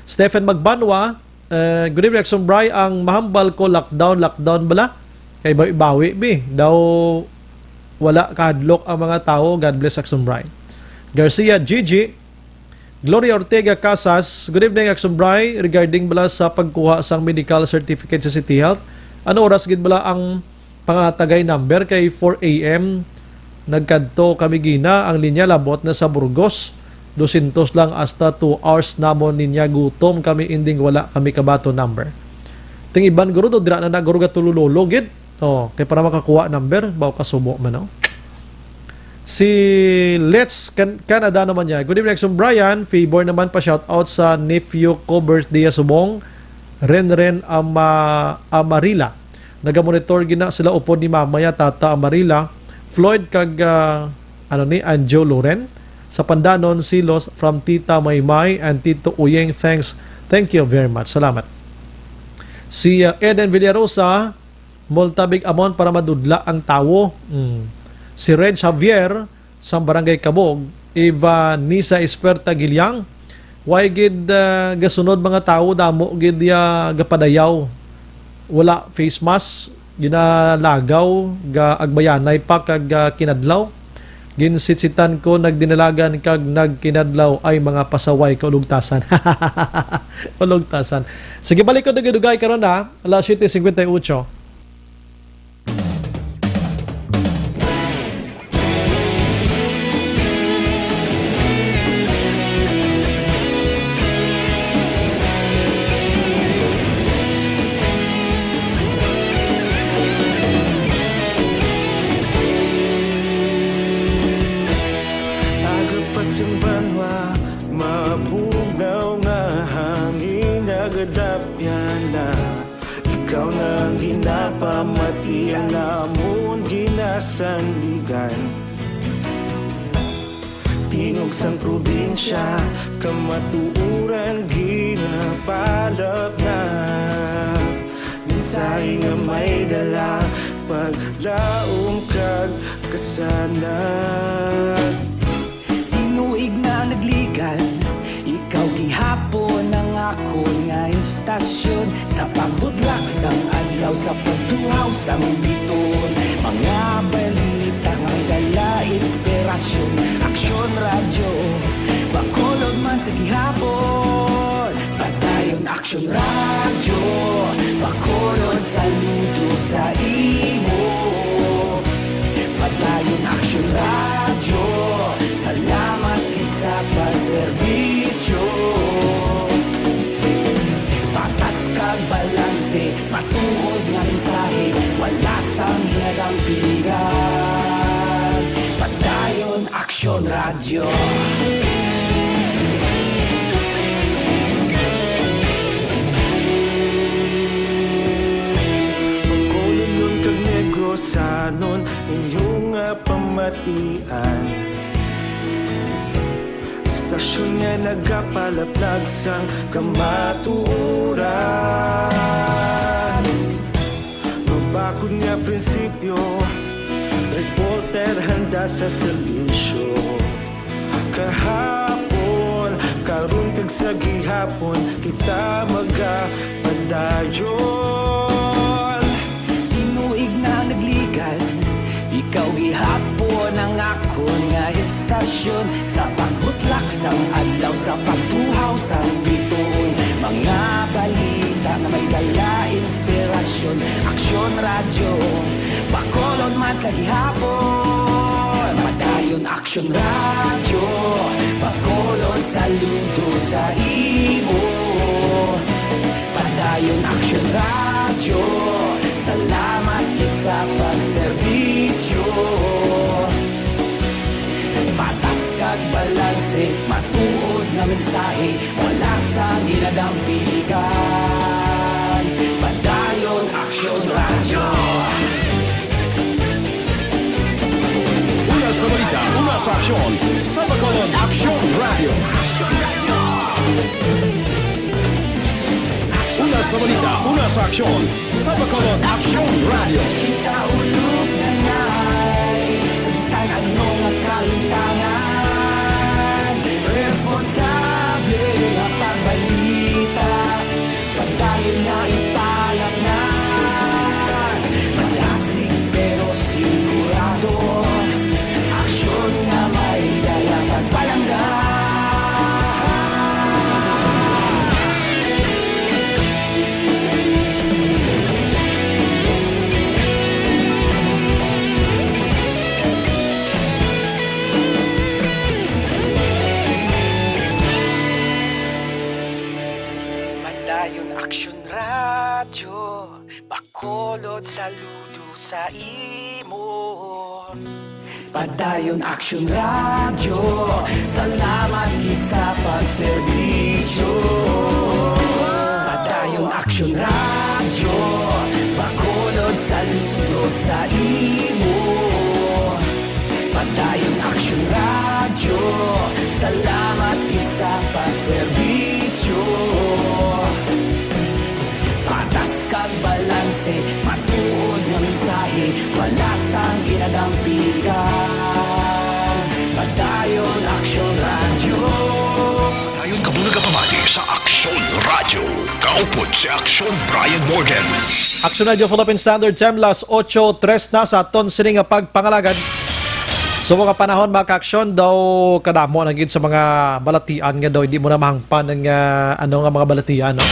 Stephen Magbanwa, eh, good evening, Exxon Bry. Ang mahambal ko, lockdown, lockdown bala? Kay bawi-bawi, bi. Daw wala kahadlok ang mga tao. God bless, Exxon Bry. Garcia Gigi, Gloria Ortega Casas, good evening, Exxon Bry. Regarding bala sa pagkuha sang medical certificate sa City Health, ano oras gid bala ang pangatagay number? Kay four A M nagkadto kami gina, ang linya labot na sa Burgos. Dosyentos lang, hasta two hours namon linya, gutom kami, ending wala kami kabaton number. Ting iban guro do, dira na na guro gatululolo gid. Oh, kay para makakuha number, baw kasubo man, no? Si Let's Can-, Canada naman niya. Good evening, Exxon Brian. Favor naman pa shout out sa nephew ko, birthday ya subong, Renren Ama-, Amarila. Nagamonitor gina sila upod ni Mama ya, Tata Amarila, Floyd, kag, ah, ano ni, Anjo Loren. Sa Pandanon, Silos, from Tita Maymay and Tito Uyeng. Thanks. Thank you very much. Salamat. Si, ah, Eden Villarosa, multa big amount para madudla ang tawo. Mm. Si Reg Javier, sang Barangay Kabog, Eva Nisa Esperta Giliang, way gid, ah, gasunod mga tawo, damo gid ya gapadayaw. Wala face mask, ginalagaw, gaagbayanay pa kag, ah, kinadlaw. Ginsitsitan ko, nagdinalagan kag nagkinadlaw, ay mga pasaway, kaulugtasan. Ulugtasan. Sige, balik ko dugay-dugay karon, ha. Alas siyete cincuenta y ocho. Aga pa sing banwa, mabugnaw nga hangin nagadapyan na. Ikaw na ang ginapamati, ang amon ginasandigan. Tingog sang probinsya, kamatuoran ginapalapnap. Mensahe nga may dala, paglaom kag kasanag. Tinuig na nagligan, ikaw gihapon ang akon nga istasyon. Sa pagbudlak sang adlaw, sa pagtuhaw sang biton, mga balita nga may dala inspirasyon. Aksyon Radyo Gihapon, Padayon Action Radio, Bacolod, saludo sa imo. Padayon Action Radio, salamat gid sa pagserbisyo. Patas kag balanse, matuod nga mensahe, wala sang ginadampigan. Padayon Action Radio. Bacolodnon kag Negrosanon, inyo nga pamatian. Istasyon nga nagapalaplag sang kamatuoran. Mabakod nga prinsipyo, reporter handa sa serbisyo. Kahapon, karon kag sa gihapon, kita magapadayon. Tinuig na nagligad, ikaw gihapon ang akon nga istasyon. Sa pagbutlak sang adlaw, sa pagtuhaw sang bituon, mga balita nga may dala inspirasyon. Aksyon Radyo, Bacolod man sa gihapon. Padayon Aksyon Radyo, Bacolod, saludo sa imo. Padayon Aksyon Radyo, salamat gid sa pagserbisyo. Patas kag balanse, matuod nga mensahe, wala sang ginadampigan. Padayon Aksyon Radyo. Una sa balita, una sa aksyon, sa Bacolod Aksyon Radyo. Una sa balita, una sa aksyon, sa Bacolod Aksyon Radyo. Kita ulog na ngay, sa bisan ano nga kalimtangan, responsable nga pagbalita. Padayon nga ipalangga, madasig pero sigurado. Aksyon nga may dala pagpalangga. Padayon Aksyon Radyo, Bacolod, saludo sa imo. Padayon Aksyon Radyo, salamat gid sa pagserbisyo. Padayon Aksyon Radyo, Bacolod, saludo sa imo. Padayon Aksyon Radyo, salamat gid sa pagserbisyo. Patas kag balanse, matuod nga mensahe, wala sang ginadampigan. Padayon Aksyon Radyo. Padayon ka muna kapamati sa Aksyon Radyo. Kaupod si Aksyon Brian Morgan. Aksyon Radyo Philippine Standard Time, las ocho tres na sa aton sini nga pagpangalagad. So, mga panahon, mga ka-aksyon, daw kadamo na gid sa mga balatian nga daw hindi mo na mahangpan ang, ah, ano nga mga balatian, no?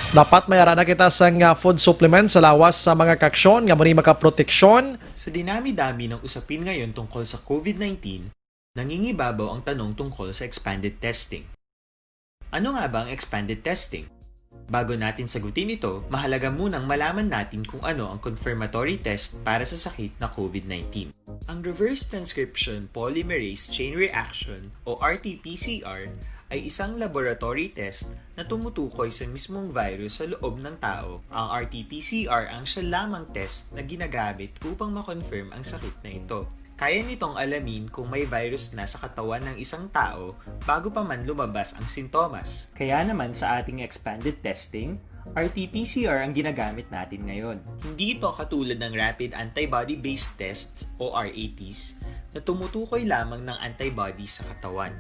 Dapat may ara na kita sang, ah, food supplement sa lawas sa mga ka-aksyon nga muni makaproteksyon. Sa dinami-dami ng usapin ngayon tungkol sa COVID nineteen, nangingibabaw ang tanong tungkol sa expanded testing. Ano nga ba ang expanded testing? Bago natin sagutin ito, mahalaga munang malaman natin kung ano ang confirmatory test para sa sakit na COVID nineteen. Ang reverse transcription polymerase chain reaction o R T P C R ay isang laboratory test na tumutukoy sa mismong virus sa loob ng tao. Ang R T P C R ang siya lamang test na ginagamit upang ma-confirm ang sakit na ito. Kaya nitong alamin kung may virus na sa katawan ng isang tao bago pa man lumabas ang sintomas. Kaya naman sa ating expanded testing, R T P C R ang ginagamit natin ngayon. Hindi ito katulad ng rapid antibody-based tests o R A Ts na tumutukoy lamang ng antibody sa katawan.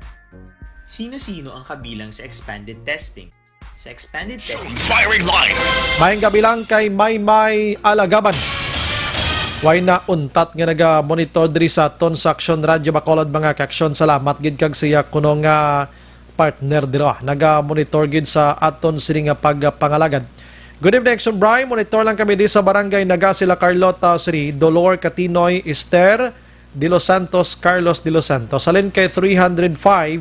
Sino-sino ang kabilang sa expanded testing? Sa expanded testing, firing line. Maayong kabilang kay Maymay Alagaban. Way na untat nga naga-monitor diri sa aton sa Aksyon Radyo Bacolod, mga ka-aksyon. Salamat gid kag siya kuno nga partner dira. Naga-monitor gid sa aton sini nga pagpangalagad. Good evening, Action Bri. Monitor lang kami di sa Barangay Naga sila Carlota, Sri Dolor, Katinoy, Esther, De Los Santos, Carlos De Los Santos. Halin kay three hundred five.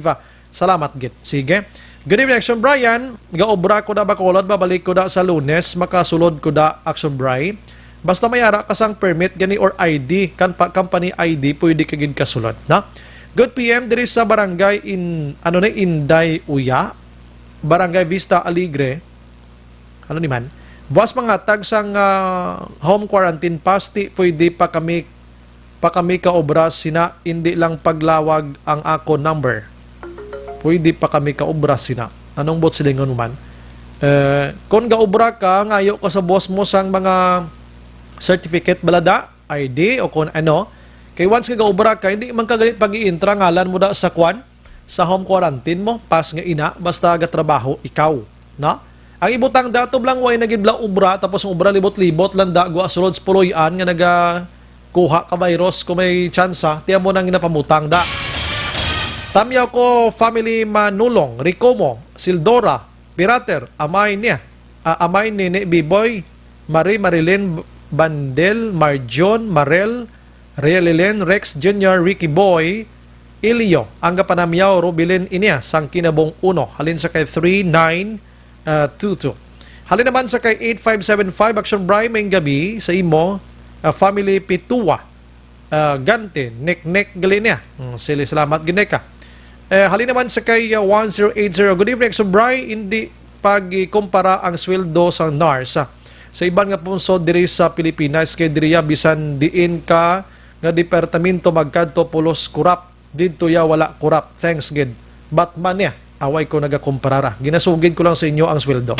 Salamat gid. Sige. Good evening, Action Brian. Gaobra ko na Bacolod, babalik ko na sa Lunes, makasulod ko na Action Bri. Basta may ara ka sang permit gani or I D, kan pa, company I D, pwede ka gid kasulod, no? Good P M diri sa barangay in, ano ni, Inday Uya, Barangay Vista Alegre. Ano ni man? Buwas mangatag sang, ah, home quarantine pass, ti pwede pa kami, pa kami kaobra sina, hindi lang paglawag ang ako number. Pwede pa kami kaobra sina. Anong buot silingon mo man? Eh, kung gaobra ka, ngayo ka sa boss mo sang mga certificate balada, I D, o kung ano. Kay once nga gaobra ka, hindi man ka galit pag-iintra, ngalan mo da sa kwan, sa home quarantine mo, pas nga ina, basta gatrabaho ikaw, no? Ang ibutang dato lang, way na gid bala obra, tapos ang obra libot-libot lang da, gwa sulod sa puloy-an nga naga kuha ka virus kung may tsansa, tiyan mo nang ginapamutang da. Tamyaw ko, family Manulong, Ricomo, Sildora, Pirater, amay niya, ah, amay ni, ni Biboy, Marie Marilyn, Bandel, Marjon, Marel, Realilin, Rex Junior, Ricky Boy, Ilio, ang kapanamyaw, Rubilin Inya, sang Kinabong uno, halin sa kay three nine, ah, two two. Halin naman sa kay eight five seven five, Action Bri, may gabi sa imo, ah, family Pitua, ah, Gante, Nek Nek gali niya. Hmm, sili, salamat gid, Nek, ah. Eh, halin naman sa kay, ah, one zero eight zero. Good evening, Action Bri, hindi pag-ikumpara ang sweldo sa nurse, ah, sa iban nga pungsod diri sa Pilipinas, kay diriya bisan diin ka nga departamento magkadto pulos kurap. Didto ya wala kurap. Thanks gid. Batman niya. Away ko nagakumpara. Ginasugid ko lang sa inyo ang sweldo.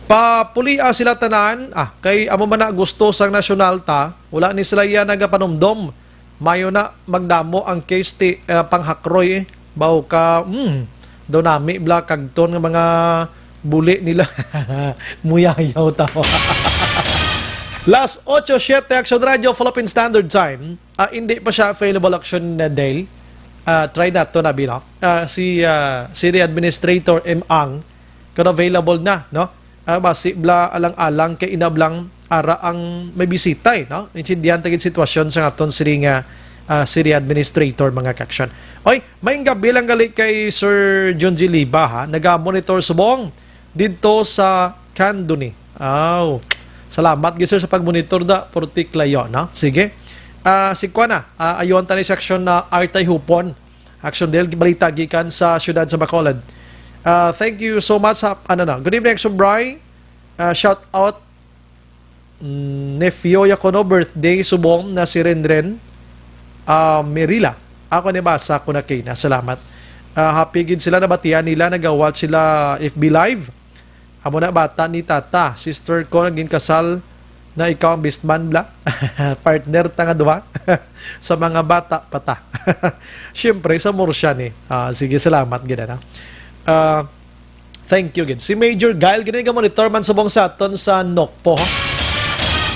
Papulia sila tanan. Ah, kay amo man na gusto sang nasyonal ta. Wala ni sila iya nagapanumdom. Mayo na magdamo ang case ti, ah, panghakroy, eh. Baw ka, hmm, daw nami bla kagton nga mga buli nila. Muyayaw ta. Las ocho siete, Action Radio, Philippine Standard Time. Ah, hindi pa siya available, Action, uh, Dale. Ah, try nato na, Bilo. Ah, si, ah, City Administrator M. Ang, kung available na, no? Ah, basi bla alang-alang kay inablang ara ang may bisita, eh, no? Intindihan ta gid sitwasyon sa aton sini nga, ah, City Administrator, mga ka-action. Oy, may gabi lang gali kay Sir John G. Liba, ha? Naga-monitor subong didto sa Candoni. Aw. Salamat gid, sir, sa pagmonitor da, Porticlayo, no? Sige. Ah, si kuan na, ah, ayuhan ta ni section na Artay Hupon. Action Del, balita gikan sa siyudad sa Bacolod. Ah, thank you so much, ha, ano na. Good evening, Action Bri. Ah, shout out, mm, nephew ya ko, no, birthday subong na si Renren, ah, Merila. Ako ni basa ko na kay na. Salamat. Ah, happy gid sila, nabatian nila, nagawat sila F B Live. Amo na bata ni tata, sister ko, naging kasal na ikaw ang best man, bla. Partner ta nga duha. Sa mga bata pa ta. Siyempre, sa Murcia ni. Ah, sige, salamat gid na. Ah, thank you gid. Si Major Gail, gid nga monitor man subong sa aton sa Nokpo, ha?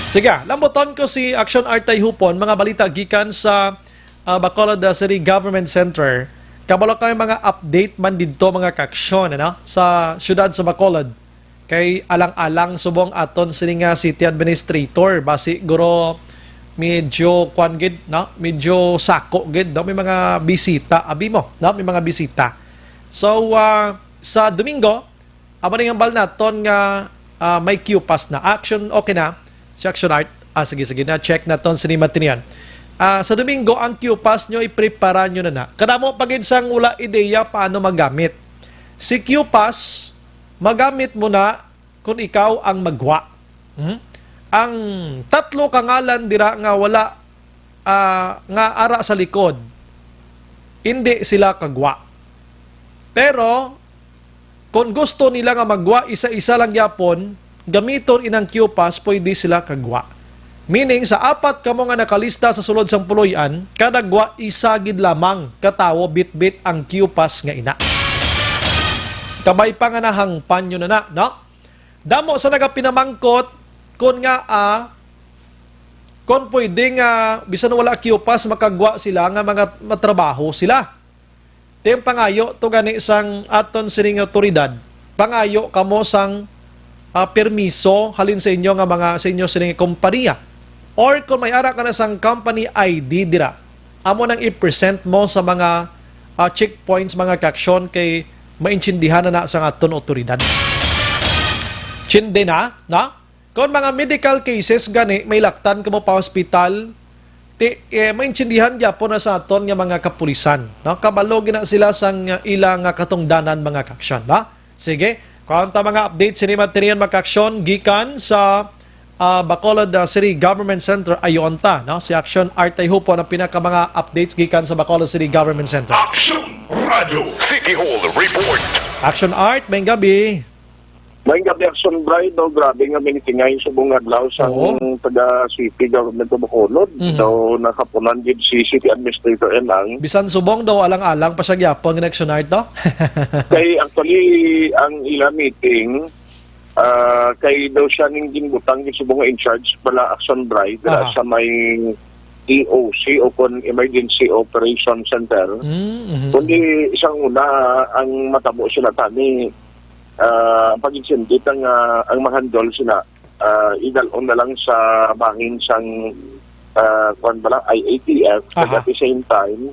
Sige, lambuton ko si Action Artay Hupon, mga balita gikan sa ah, Bacolod, ah, City Government Center. Kabalo kami mga update man didto, mga ka-action, ano, sa siyudad sa Bacolod. Kay alang-alang subong aton sini nga city administrator, basi guro medyo kwan gid, no? Medyo sako gid, no? May mga bisita, abi mo, no? May mga bisita. So, ah, sa Domingo, amo ni ang hambal naton nga, ah, may Q-Pass na. Action, okay na. Si Action Art. Ah, sige, sige na. Check naton sini matinian. Ah, sa Domingo, ang Q-Pass nyo, iprepara nyo na na. Kadamo pa gid sang wala ideya paano magamit. Si Q-Pass, magamit mo na kung ikaw ang magwa. Hmm? Ang tatlo ka ngalan dira nga wala, ah, nga ara sa likod, hindi sila kagwa. Pero, kung gusto nila nga magwa isa-isa lang gyapon, gamiton inang Q-Pass, pwede sila kagwa. Meaning, sa apat kamo nga nakalista sa sulod sang puloy-an, kada gwa isa gid lamang ka tawo bitbit ang Q-Pass nga ina. Kabay pa nga nahangpan nyo na na, no? Damo sa nagapinamangkot, kun nga, ah, kun pwede nga, bisan wala Q-Pass, makagwa sila nga mga matrabaho sila. Ti ang pangayo to gani sang aton sining awtoridad, pangayo kamo sang, ah, permiso halin sa inyo nga mga, sa inyo sining kompanya. Or kung may ara ka na sang company I D dira, amo nang i-present mo sa mga, ah, checkpoints, mga kaaksyon, kay maintindihan na na sang aton awtoridad. Tindi na, no? Kon mga medical cases gani, may laktan kamo pa hospital, ti, eh, maintindihan gyapon na sa aton nga mga kapulisan, no? Kabalo gina sila sang, uh, ila nga katungdanan, mga kaaksyon, ba? Sige, kuha ta mga update sini, mga tiniyan, mga kaaksyon, gikan sa, ah, Bacolod, ah, City Government Center. Ayon ta, no? Si Action Art Tayhupon ang pinaka mga updates gikan sa Bacolod City Government Center. Action Radio City Hall Report. Action Art, may gabi. May gabi, Action Bright, no? Grabe nga minitingay subong adlaw sa Oo. taga City Government of Bacolod. Mhm. Daw nakapunan gid si City Administrator Enang. Bisan subong daw, alang-alang pa siya gyapon nga Action Art, no? Kay actually, ang ila meeting, ah, kay daw siya ning ginbutang gid subong nga in charge pala, Action Bright, dira Aha. sa may E O C o kon Emergency Operation Center. Mm, mhm. Kundi isang una, ang matabo sila tani, ah, ang pag-insindit ang, ah, ang mahandol sila, ah, idalon na lang sa bahin sang, ah, kuwan ba lang, I A T F. Aha. At the same time,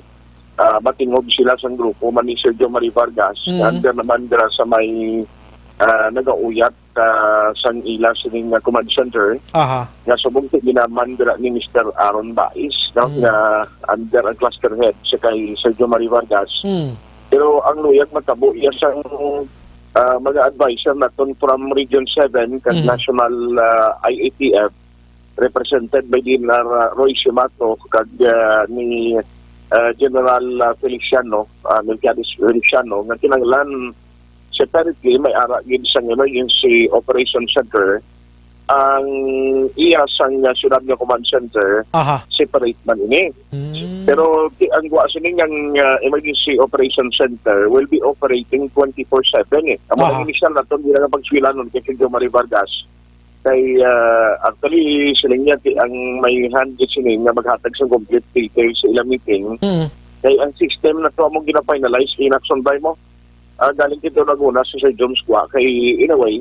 ah, matingog sila sang grupo man ni Sergio Marie Vargas, Mm. under naman dira sa may, ah, nagauyat, ah, sang ila sining, ah, command center, Aha. nga subong ti ginaman dira ni Mister Aaron Bais, no, Mm. nga under ang cluster head siya kay Sergio Marie Vargas. Mm. Pero ang luyag matabo iya sang, ah, mga advisor naton from Region seven kag Mm. National, ah, I A T F, represented by General, ah, Roy Simato kag, ah, ni, ah, General, ah, Feliciano, ah, Melquiades Feliciano, nga kinahanglan separately may ara gid sang Emergency Operation Center ang iya sang, ah, siyudad nga command center, Aha. separate man ini. Mm. Pero ti-, ang guwa sini nga ang, ah, Emergency Operation Center will be operating twenty-four seven eh. Amo Aha. ang initial naton, di na nga pagsuwilanon kay Sergio Marie Vargas. Kay, ah, actually, siling niya, ti-, ang may hand gid sini nga maghatag sa complete details sa ilang meeting. Mm. Kay ang system na to among gina-finalize, in action by mo. Ah, galing kito Laguna si Sir Jones Gua. Kay, in a way,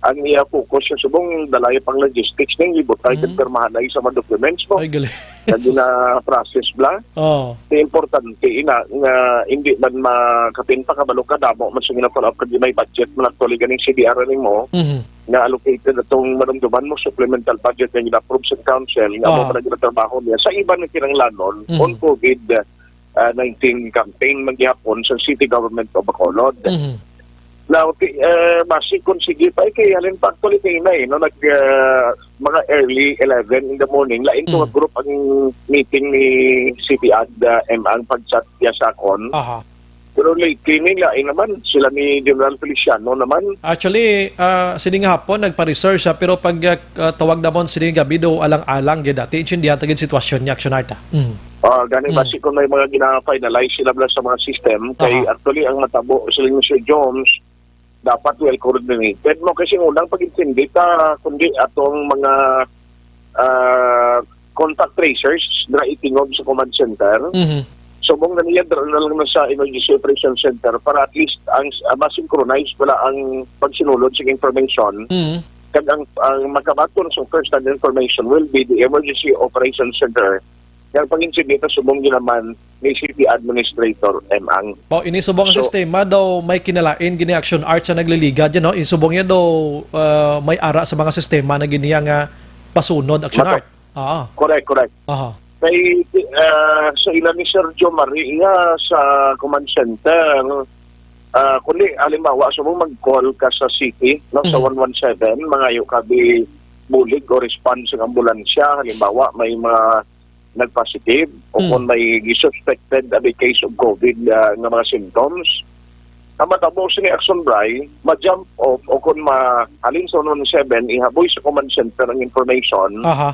ang iya focus siya subong dalay pang logistics ning libot ay Mm. pirmahanay sa mga documents mo. Ay, galing. Nga gina-process bla. Oh. Ti importante ina nga hindi man makapin pa kabalo ka damo man sa gina-follow up kag may budget man actually ganing C D R ning mo Mhm. nga allocated atong madumduman mo supplemental budget nga gina-approve sa council nga amo Ah. man ang ginatrabaho niya sa iban nga kinahanglanon Mhm. on COVID, ah, nineteen campaign man gihapon sa City Government of Bacolod. Mhm. Now, ti-, eh, basi kung sige pa, eh, kay halin pa actually kay na, eh, no, nag, ah, mga early eleven in the morning, lain to nga Mm. group ang meeting ni City Ad, ah, M ang pag-chat niya sa akon. Aha. Pero lately, ni lain naman, sila ni General Feliciano naman. Actually, ah, sini nga hapon, nagpa-research siya, pero pag, ah, ah, tawag namon sini gabi do, alang-alang gid, ah, ti intindihan ta gid sitwasyon niya, Action Art, ah. Mm. Ah, gani, Mm. basi kung may mga gina-finalize sila bala sa mga system, kay Aha. actually, ang matabo sila ni Sir Jones, dapat well coordinated mo kasi unang pag-intindi ta kundi atong mga, ah, contact tracers na itingog sa command center. Mhm. Subong na niya, dra na lang na sa emergency operation center para at least ang, ah, ma-synchronize wala ang pagsinulod sa information. Mhm. Kag ang, ang makabaton sa first hand information will be the emergency operation center. Kag pag-intindi ta subong ginaman ni City Administrator M ang. Oh, ini subong ang So sistema daw may kinalain gini Action Art sa nagliligad yan, no? Ini subong yan daw, ah, may ara sa mga sistema na gini nga pasunod, Action Mato- Art. Ah. Correct, correct. Aha. Kay, ah, sa ila ni Sergio Maria sa command center, ah, kundi halimbawa, subong mag-call ka sa city, no, sa Mhm. one one seven, mangayo ka bi bulig o response ng ambulansya, halimbawa, may mga nag-positive o Mm. kung may suspected a case of COVID, ah, nga mga symptoms, ang matabo sini Action Bray, ma-jump off o kung ma-, halin sa one one seven, ihaboy sa command center ang information. Aha.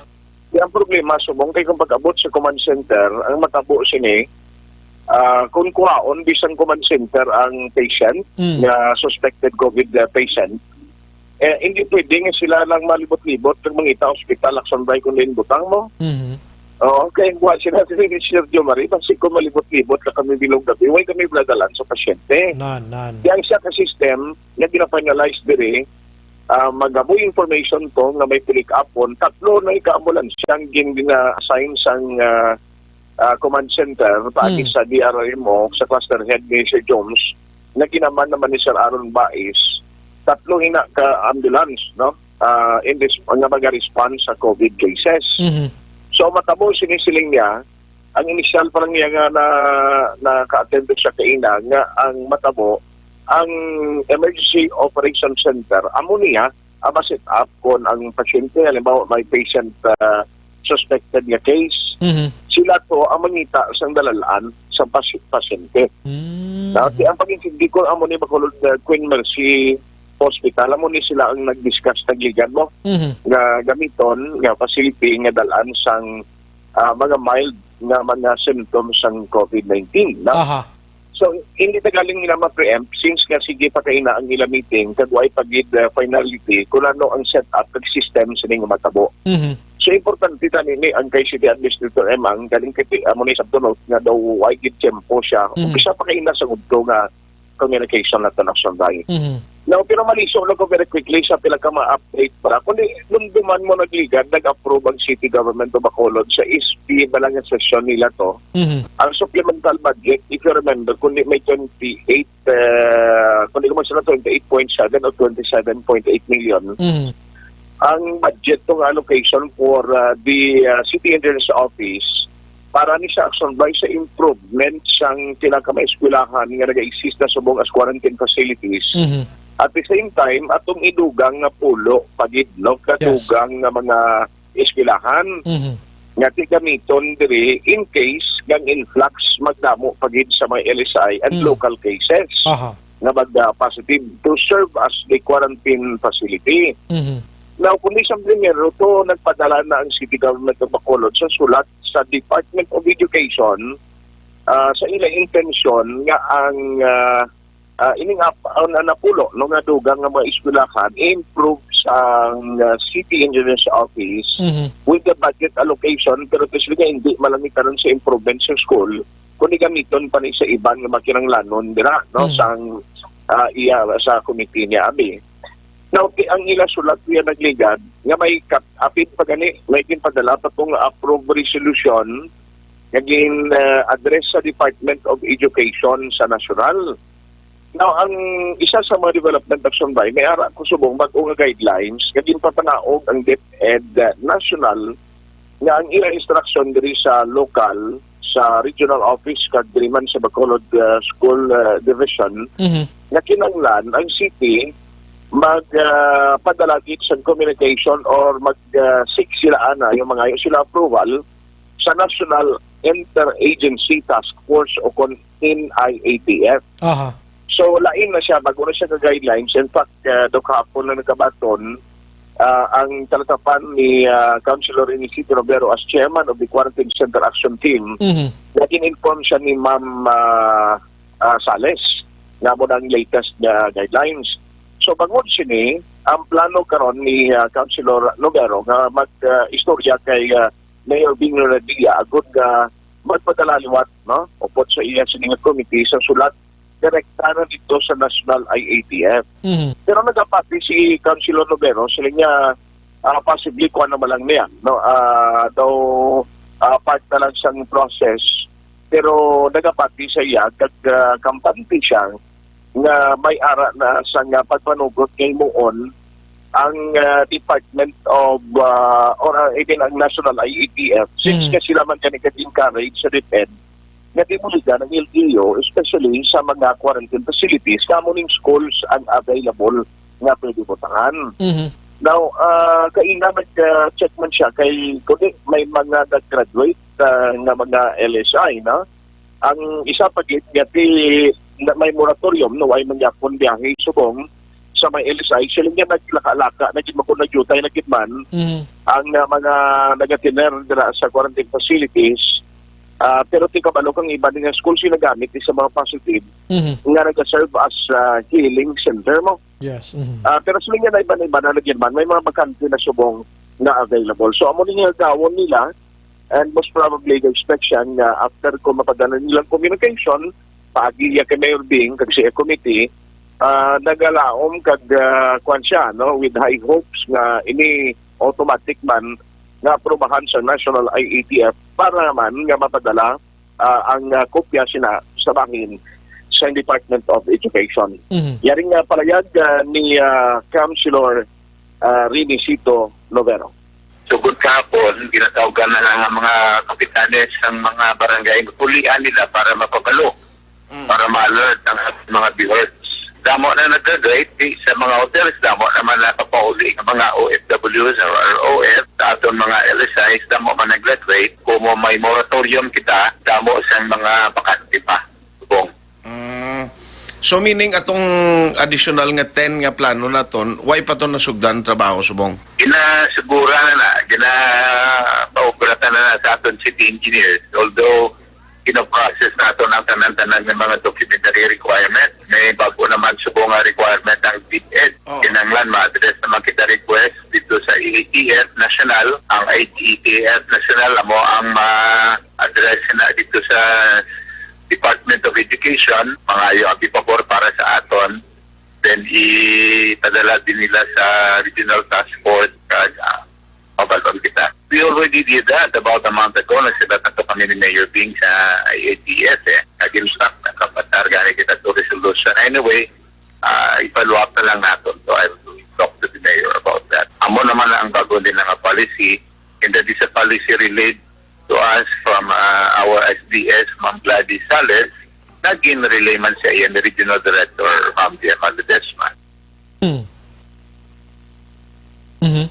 Di ang problema, subong kay kung pag-abot sa command center, ang matabo sini, ah, kung kuhaon bisan command center ang patient, Mm. nga suspected COVID, ah, patient, eh, hindi pwede nga sila lang malibot-libot kag mangita ospital, Action Bray, kung diin butang mo. Mhm. Oo, kay wa sila si Mister Jomari, basi ko malibot-libot na kami bilog gabi, way kami bladalan sa pasyente. Nan, nan. Di ang siya ka system nga gina-finalize diri, ah, magamoy information to nga may pilik-upon, tatlo na ka ambulansya ang gin-, gina-assign sang, ah, ah, command center paagi Hmm. sa D R R M O, sa cluster head ni Sir Jones, nga ginaman naman ni Sir Aaron Bais, tatlo ina ka ambulance, no? Ah, in res-, nga maga-respond sa COVID cases. Mhm. So, matabo sini siling niya, ang initial pa lang niya nga na, naka-attend siya kaina, nga ang matabo, ang Emergency Operation Center, amo niya, ang ma-set up kon ang pasyente, halimbawa, may patient, ah, suspected nga case, Mhm. sila to ang mangita sang dalalan sa pas-, pasyente. Mm. Now, ti-, ang pag-intindi ko, amo ni Bacolod, uh, Queen Mercy Hospital, amo ni sila ang nag-discuss, nagligad mo, Mhm. nga gamiton nga facility nga dalan sang, ah, mga mild nga mga symptoms sang COVID nineteen, no? Aha. So, hindi ta galing nila ma-preempt since nga sige pa kaina ang ila meeting, kag way pa gid, uh, finality kung ano ang setup kag system sining matabo. Mhm. So, importante tani ni ang kay City Administrator Emang, galing kay, amo ni sabto, no, nga daw way gid tiyempo siya. Mhm. Umpisa pa kaina sa udto nga communication na to, Naksyon Bay. Mhm. Now, pero maliso lang ko very quickly sa pila ka mga update para. Kundi, dumduman mo nagligad, nag-approve ang City Government of Bacolod sa S P ba lang nga session nila to. Mhm. Ang supplemental budget, if you remember, kundi may twenty-eight, uh, kundi ko magsala, twenty-eight point seven o twenty-seven point eight million. Mhm. Ang budget to nga allocation for, uh, the, uh, City Engineers Office para ni sa Action Bay sa improvement sang pila ka mga eskwelahan nga naga-exist na subong as quarantine facilities. Mhm. At the same time, atong idugang nga pulo pa gid, no, Yes. kadugang nga mga eskwelahan nga tigamiton diri in case ng influx magdamo pa gid sa mga L S I and Mm. local cases Aha. nga mag, ah, positive to serve as the quarantine facility. Mhm. Now, kung December primero to, nagpadala na ang City Government of Bacolod sa sulat sa Department of Education, ah, sa ila intensyon nga ang, ah, ah, ining ap-, ang napulo, no, nga dugang nga mga eskwelahan, i-improve sang, ah, City Engineers Office Mhm. with the budget allocation, pero ito sila nga hindi malangi karon sa improvement sa school, kundi gamiton pa ni sa iban nga makinanglanon dira, no, Mhm. sang, ah, iya, sa committee niya, abi. Now, ti-, ang ila sulat niya nagligad nga may kap-, apid pa gani, may ginpadala pa tong approve resolution nga gin, ah, address sa Department of Education sa nasyonal. Now, ang isa sa mga development, Action Bay, may ara ko subong bag-o nga guidelines nga ginpapanaog ang DepEd, ah, national nga ang ilang instruction diri sa lokal, sa regional office, kag diri man sa Bacolod, ah, School, ah, Division, Mhm. nga kinahanglan ang city mag, ah, padala gid sa communication or mag, ah, seek sila ana, yung mga, yung sila approval sa National Interagency Task Force o kon N I A T F. Aha. So, lain na siya, bago na siya ka guidelines. In fact, ah, do kahapon na nagkabaton, ah, ang talatapan ni, ah, Councilor Inisito Robero as chairman of the Quarantine Center Action Team, Mhm. naging inform siya ni Ma'am, ah, ah, Sales nga mo ang latest nga guidelines. So, bangod sini, ang plano karon ni, ah, Councilor Robero nga mag, ah, istorya kay, ah, Mayor Bing Revilla agud nga magpadala liwat, no, upod sa iya sini nga committee sa sulat direkta na dito sa National I A T F. Mhm. Pero nagapati si Councilor Novero, sila niya, ah, possibly kuha naman lang niya, no, ah, daw, ah, part na lang sang process, pero nagapati sa iya, kag, ah, kampante siya nga may ara na sa nga pagpanugot nga himuon ang, ah, Department of, ah, or, ah, even ang National I A T F, since Mm. nga sila man gani ka-encourage sa DepEd, nga di buligan ang L G U, especially sa mga quarantine facilities, kamo ning schools ang available nga pwede butangan. Mhm. Now, ah, kaina nag-check man siya kay kundi may mga nag-graduate, ah, nga mga L S I, no? Ang isa pa gid nga ti-, na may moratorium, no, ay mangyapon biyahe subong sa may L S I, sila nga naglaka-laka na gid, makon nagyutay na gid man Mhm. ang, ah, mga nagatiner dira sa quarantine facilities. Ah, pero ti kabalo kang iban nga school sila gamit sa mga positive Mhm. nga nag-serve as, ah, healing center mo. Yes. Mhm. Ah, pero sila nga na iban-iban na gid man, may mga bakante na subong na available. So, amo ni nga gawon nila, And most probably, ga-expect siya nga after ko mapadala nilang communication, paagi iya kay Mayor Bing, kag sa iya committee, ah, nagalaom kag, ah, kuwan siya, no, with high hopes nga ini automatic man nga aprobahan sa National I A T F para naman nga mapadala, ah, ang, ah, kopya sina sa bahin sa Department of Education. Mhm. Yari nga palayag, ah, ni, ah, Councilor, ah, Renisito Novero. Sugod kahapon, ginatawgan na lang ang mga kapitanes ng mga barangay. Pulian nila para mapabalo, Mm. para ma-alert ang mga viewers. Damo na nag-graduate di sa mga hotels, damo naman nakapauli ang mga O F Ws or O F sa aton mga L S Is, damo man nag-graduate. Kung may moratorium kita, damo sang mga bakante pa. Subong. Mm. So, meaning atong additional nga ten nga plano naton, why pa to nasugdan trabaho, subong? Ginasugura na na, ginapaobra ta na na sa aton city engineers. Although, ginaprocess naton ang tanan-tanan nga mga documentary requirement. May bago naman subong nga requirement ang DepEd. Oh. Kinahanglan ma-address naman kita request dito sa E A T F National. Ang E A T F National amo ang ma-address na dito sa Department of Education. Mangayo ang pabor para sa aton. Then ipadala din nila sa Regional Task Force kag, ah, pabalon kita. We already did that about a month ago. Nagsibat na to kami ni Mayor Bing sa I A T S eh. Nag-instruct na kapatar gani kita to resolution. Anyway, ah, i-follow up na lang naton. So I will talk to the mayor about that. Amo naman ang bago din nga policy, and that is a policy relayed to us from, ah, our S D S, Ma'am Gladys Sales. Naging relay man sa iya ni Regional Director, Ma'am Gemma Ledesma. Hmm. Mhm.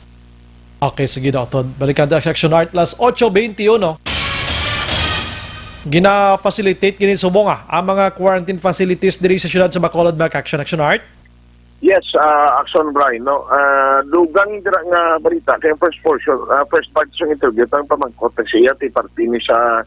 Okay, sige, Doktor. Balikan ta sa Action Art, las ocho veintiuno. Gina-facilitate gini subong, ah, ang mga quarantine facilities diri sa siyudad sa Bacolod, mga ka-Action, Action Art? Yes, ah, Action Brian, no? Ah, dugang dira nga balita kay ang first portion, ah, first part sa interview, tang pamangkot na siya ti parte ni sa,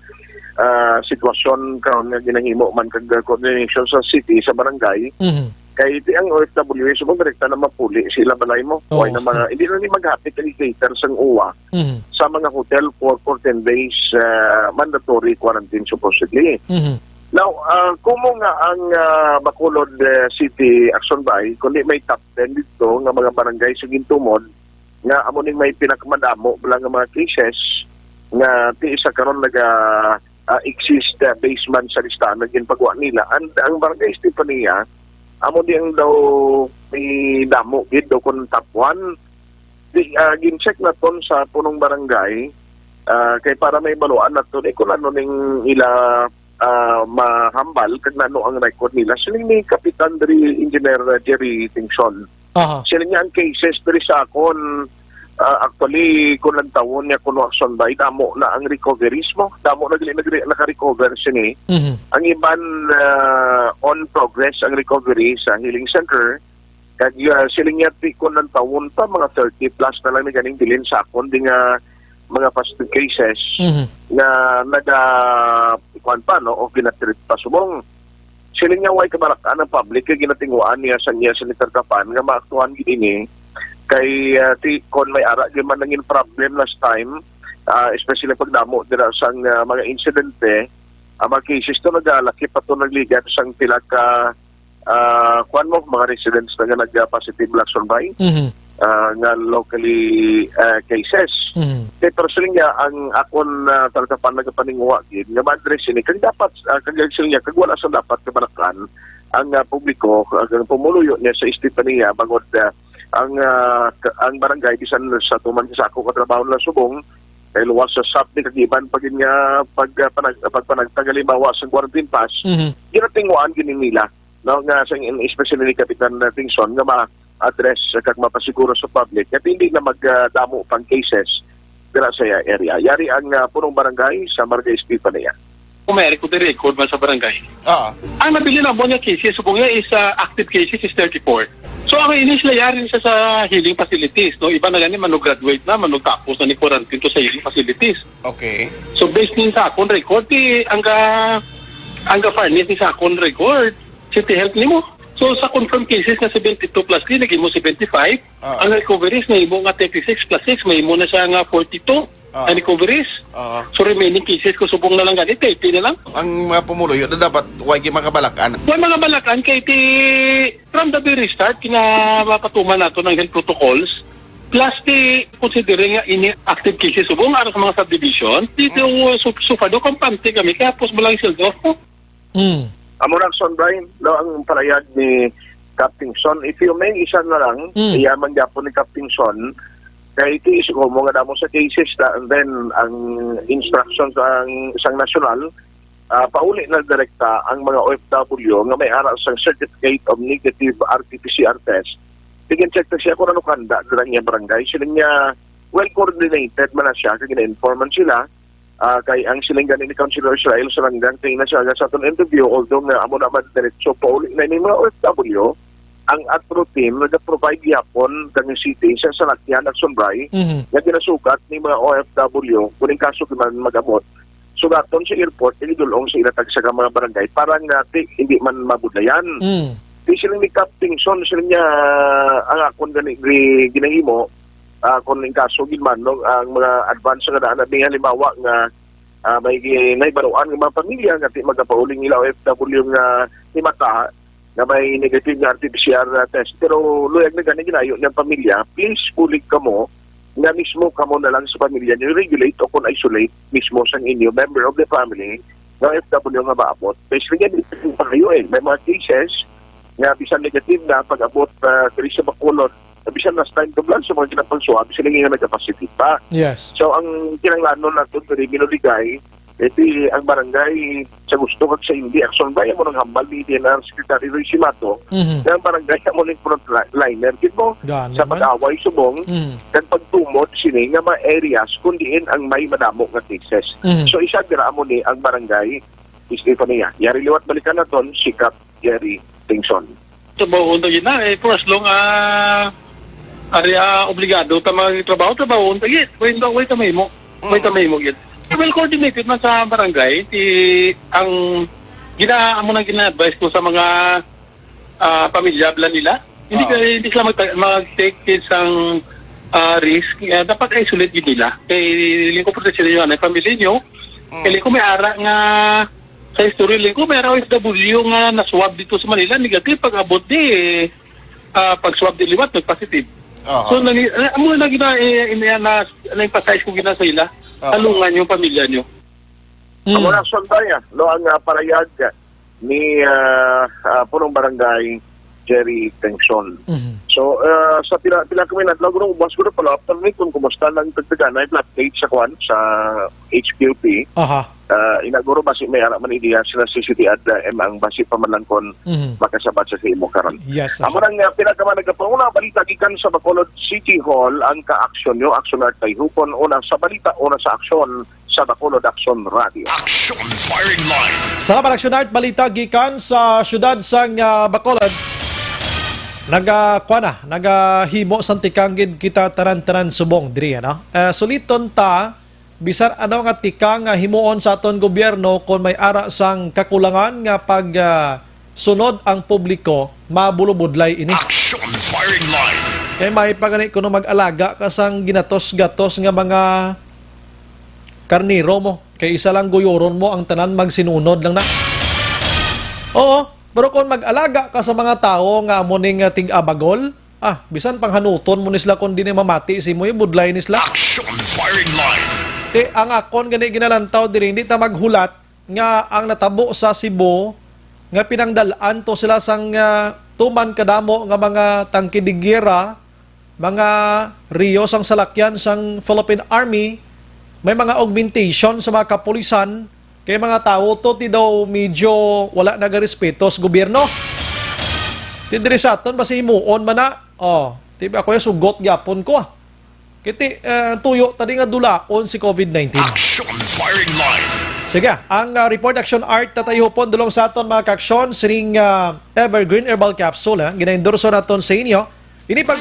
ah, sitwasyon karon nga ginahimo man kag coordination sa city, sa barangay. Mhm. Kay ti ang O F W, subong direkta na mapuli sila balay mo. Oo. Wala na mga, hindi na ni maghapit ang cater sang uwa Mhm. sa mga hotel for fourteen days, ah, mandatory quarantine supposedly. Mhm. Now, ah, kumo nga ang, ah, Bacolod, eh, City Action Bay, kundi may top ten dito nga mga barangay sa gintumod nga amo ning may pinakamadamo bala nga mga cases nga ti isa karon naga, ah, exist, ah, based man sa listahan nga ginpagwa nila. And ang Barangay Estefania, amo di ang daw may damo gid daw kung top one. Di, ah, gin-check naton sa punong barangay, ah, kay para may baluan naton eh, kung ano ning ila, ah, mahambal kag nano ang record nila. Siling ni Kapitan diri, Engineer Jerry Tingson. Aha. Siling niya ang cases diri sa akon, ah, actually, kung lantawon niya kuno Action Bay, damo na ang recoveries mo. Damo na gali nagre-, naka-recover sini. Mhm. Ang iban, ah, on progress ang recovery sa healing center. Kag, ah, siling niya, ti, kung lantawon pa, mga thirty plus na lang ni ganing bilin sa akon di nga mga positive cases Mhm. nga naga, kuwan pa, no, o ginatreat pa subong. Siling niya, way kabarak-an ang public kay ginatinguan niya sa niya sa Senator Kapan nga maaktuhan gid ini kay, ah, ti, kon may ara gyud man nangin problem last time, ah, especially pagdamo dira sang, ah, mga insidente, ang mga cases to nagalaki pa to nagligad sang pila ka, ah, kuwan mo, mga residents na nga nag-positive Action Bay, Mhm. ah, nga locally, ah, cases. Mhm. Eh, pero siling niya, ang akon, ah, talaga pa nagapaninguha gid nga ma-address ini. Kag dapat, ah, kag siling niya, kag wala sa dapat kabanakan ang, ah, publiko, kag ang pumuluyo niya sa Estefania, bangod, ah, ang, ah, ka-, ang barangay, bisan sa tuman sa ako katrabaho na subong, kay luwas sa sap ni kagiban pa gid nga pag, ah, panag-, pagpanagtag, halimbawa, sa quarantine pass, Mhm. ginatinguan gini nila, no, nga sa, especially ni Kapitan, ah, Tingson, nga ma-address kag mapasiguro sa public nga hindi na magdamo pang cases dira sa area. Yari ang, ah, punong barangay sa Barangay Estefania. Kung may record, record man sa barangay. Ah. Ang nabilin na mo niya cases, subong niya is, ah, active cases is thirty-four. So, ang inis layari siya sa healing facilities, no? Iba na gani, manug-graduate na, manugtapos na ni quarantine to sa healing facilities. Okay. So, based din sa akon record, ti, ang ga-, ang ga-furnish ni sa akon record, City Health nimo. So, sa confirmed cases na seventy-two plus three, naging mo seventy-five. Ah. Ang recoveries, nahimo nga thirty-six plus six, mahimo na siya nga forty-two. Ah. Ang recoveries. Oo. So, remaining cases ko subong na lang gani, thirty na lang. Ang mga pumuluyo na dapat, why di makabalakan? Why mga balakan kay ti from the very start, kinapatuman nato ng health protocols, plus ti considering nga ini active cases subong ara sa mga subdivision, di Mm. so, so, so far, do kampante kami, kaya pos mo lang sweldo. Mm. Amo na, Son Brian, no, ang parayag ni Captain Son. If you may, isa na lang, Mm. iyaman gyapon ni Captain Son, kay ti, isu mo nga damo sa cases na, and then ang instruction sa isang nasyonal, ah, pauli na direkta ang mga O F W nga may ara sang certificate of negative R T P C R test. Tig-check na siya kung ano kanda dira niya barangay. Siling niya, well coordinated man na siya, kay gina-informan sila, ah, kay ang siling gani ni Councilor Israel Saranggang, tingnan siya nga sa aton interview, although nga amo naman diretso pauli na ni mga O F W, ang atro team nag-provide yapon kang city sa salakyan at sunbray Mhm. nga ginasugat ni mga O F W, kung in kaso man mag-abot, sugaton sa airport, igidulong sa ila tagsa ka mga barangay para nga ti, hindi man mabudlayan. Mm. Di sila ni Captain Son, sila niya, ang akon gani, gi-, ginahimo, ah, kung in kaso gid man, no, ang mga advance nga daan, abi, halimbawa nga, ah, may gi-, nahibaruan nga mga pamilya nga ti magapauling ila O F W nga himata nga may negative nga R T P C R test. Pero luyag na gani ginayo niyang pamilya, please bulig kamo nga mismo kamo na lang sa pamilya niyo regulate o kung isolate mismo sang inyo member of the family nga O F W nga maabot. Kay sige, di pa kayo eh. May mga cases nga bisan negative na pag-abot, ah, diri sa Bacolod, bisan last time to lang sa mga ginapangsuha, bisan nga nagka-positive pa. Yes. So, ang kinahanglanon nato diri, minuligay, eh, di ang barangay sa gusto kag sa hindi, action ba, amo nang hambal ni D N R Secretary Roy Simato, Mhm. nga ang barangay amo ning front li-, liner, gid mo, Gani sa man. pag-away subong, Mhm. kag pagtumod sini nga mga areas kung diin ang may madamo nga cases. Mhm. So, isa dira amo ni ang barangay Estefania. Yari liwat balikan naton si Kap Jerry Tingson. Trabaho na gina, eh, for as long, ah, ari, ah, obligado ta magtrabaho, trabaho na gid. Way, way ta mahimo. Way ta Mm. mahimo gid. Well coordinated man sa barangay, ti, ang gina-, amo nang gina-advise ko sa mga, ah, pamilya bala nila. Hindi Oo. ka, hindi sila magta-, mag-take it sang, ah, risk. Ah, dapat isolate gid nila. Kay lingkod proteksyon ninyo, ang pamilya ninyo. Mm. Kay lingkod may ara nga sa history, lingkod may ara O F W nga na-swab dito sa Manila, negative, pag-abot di, eh, ah, pag-swab di liwat, nag-positive. Aha. So, nani-, ah, amo na gina-, eh, ina-, na, na-emphasize ko gina sa ila, Aha. talungan yung pamilya nyo. Mm. Amo na, Son, tayo, no, ang, ah, parayag ni, ah, ah, Punong Barangay Jerry Tengson. Mhm. So, ah, sa pila, pila kami na, lalo nung ubas ko na pala, after ni kung kumusta lang tagtaganay, flat plate sa kwan, sa H P U P. Aha. Ah, inaguro basi may ara man ideya sila sa City at, ah, M ang basi pa man lang kon Mhm. makasabat sa imo karon. Yes, sir. Amo nang, ah, pila ka man nagapanguna balita gikan sa Bacolod City Hall ang ka-aksyon nyo, Aksyon Art Tayhupon, una sa balita, una sa aksyon sa Bacolod Aksyon Radio. Action Firing Line. Salamat, Aksyon Art. Balita gikan sa siyudad sang, ah, Bacolod. Naga, kuwan na, nagahimo sang tikang gid kita tanan-tanan subong diri, ano? Eh, suliton ta, bisan ano nga tikang nga himuon sa aton gobyerno, kon may ara sang kakulangan nga pag, ah, sunod ang publiko, mabulobudlay ini. Action Firing Line. Kay may pa gani kuno mag-alaga ka sang ginatos-gatos nga mga karnero mo. Kay isa lang guyoron mo, ang tanan magsinunod lang na. Oo, pero kung mag-alaga ka sa mga tawo nga amo ning, ah, tig-abagol, ah, bisan panghanuton mo ni sila kung di ni mamati si mo, budlay ni sila. Action Firing Line. Ti, ang akon gani ginalantaw diri, hindi ta maghulat nga ang natabo sa Cebu nga pinangdal-an to sila sang, ah, tuman kadamo nga mga tangke de guerra, mga riyo sang salakyan sang Philippine Army, may mga augmentation sa mga kapulisan, kay mga tawo to ti daw medyo wala nagarespeto sa gobyerno. Ti diri sa aton, basi himuon man na. Oh, ti ako yung sugot gyapon ko, ah. Kiti, eh, tuyo tadi nga dulaon si covid nineteen. Action Firing Line. Sige, ang, ah, report, Action Art, tatayhupon dulong sa aton mga kaaksyon sining, ah, Evergreen Herbal Capsule, ha? Ginaendorso naton sa inyo. Ini pag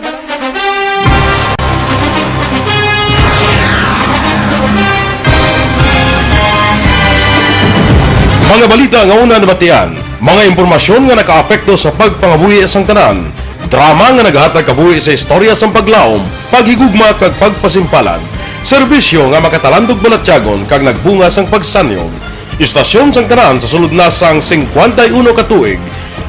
Mga balita nga una nabatian, mga impormasyon nga nakaapekto sa pagpangabuhi sang tanan, drama nga naghatag kabuhi sa istorya sang paglaom, paghigugma kag pagpasimpalan. Serbisyo nga makatalandog balatyagon kag nagbunga sang pagsanyog. Istasyon sang tanan sa sulod na sang singkwenta y uno ka tuig.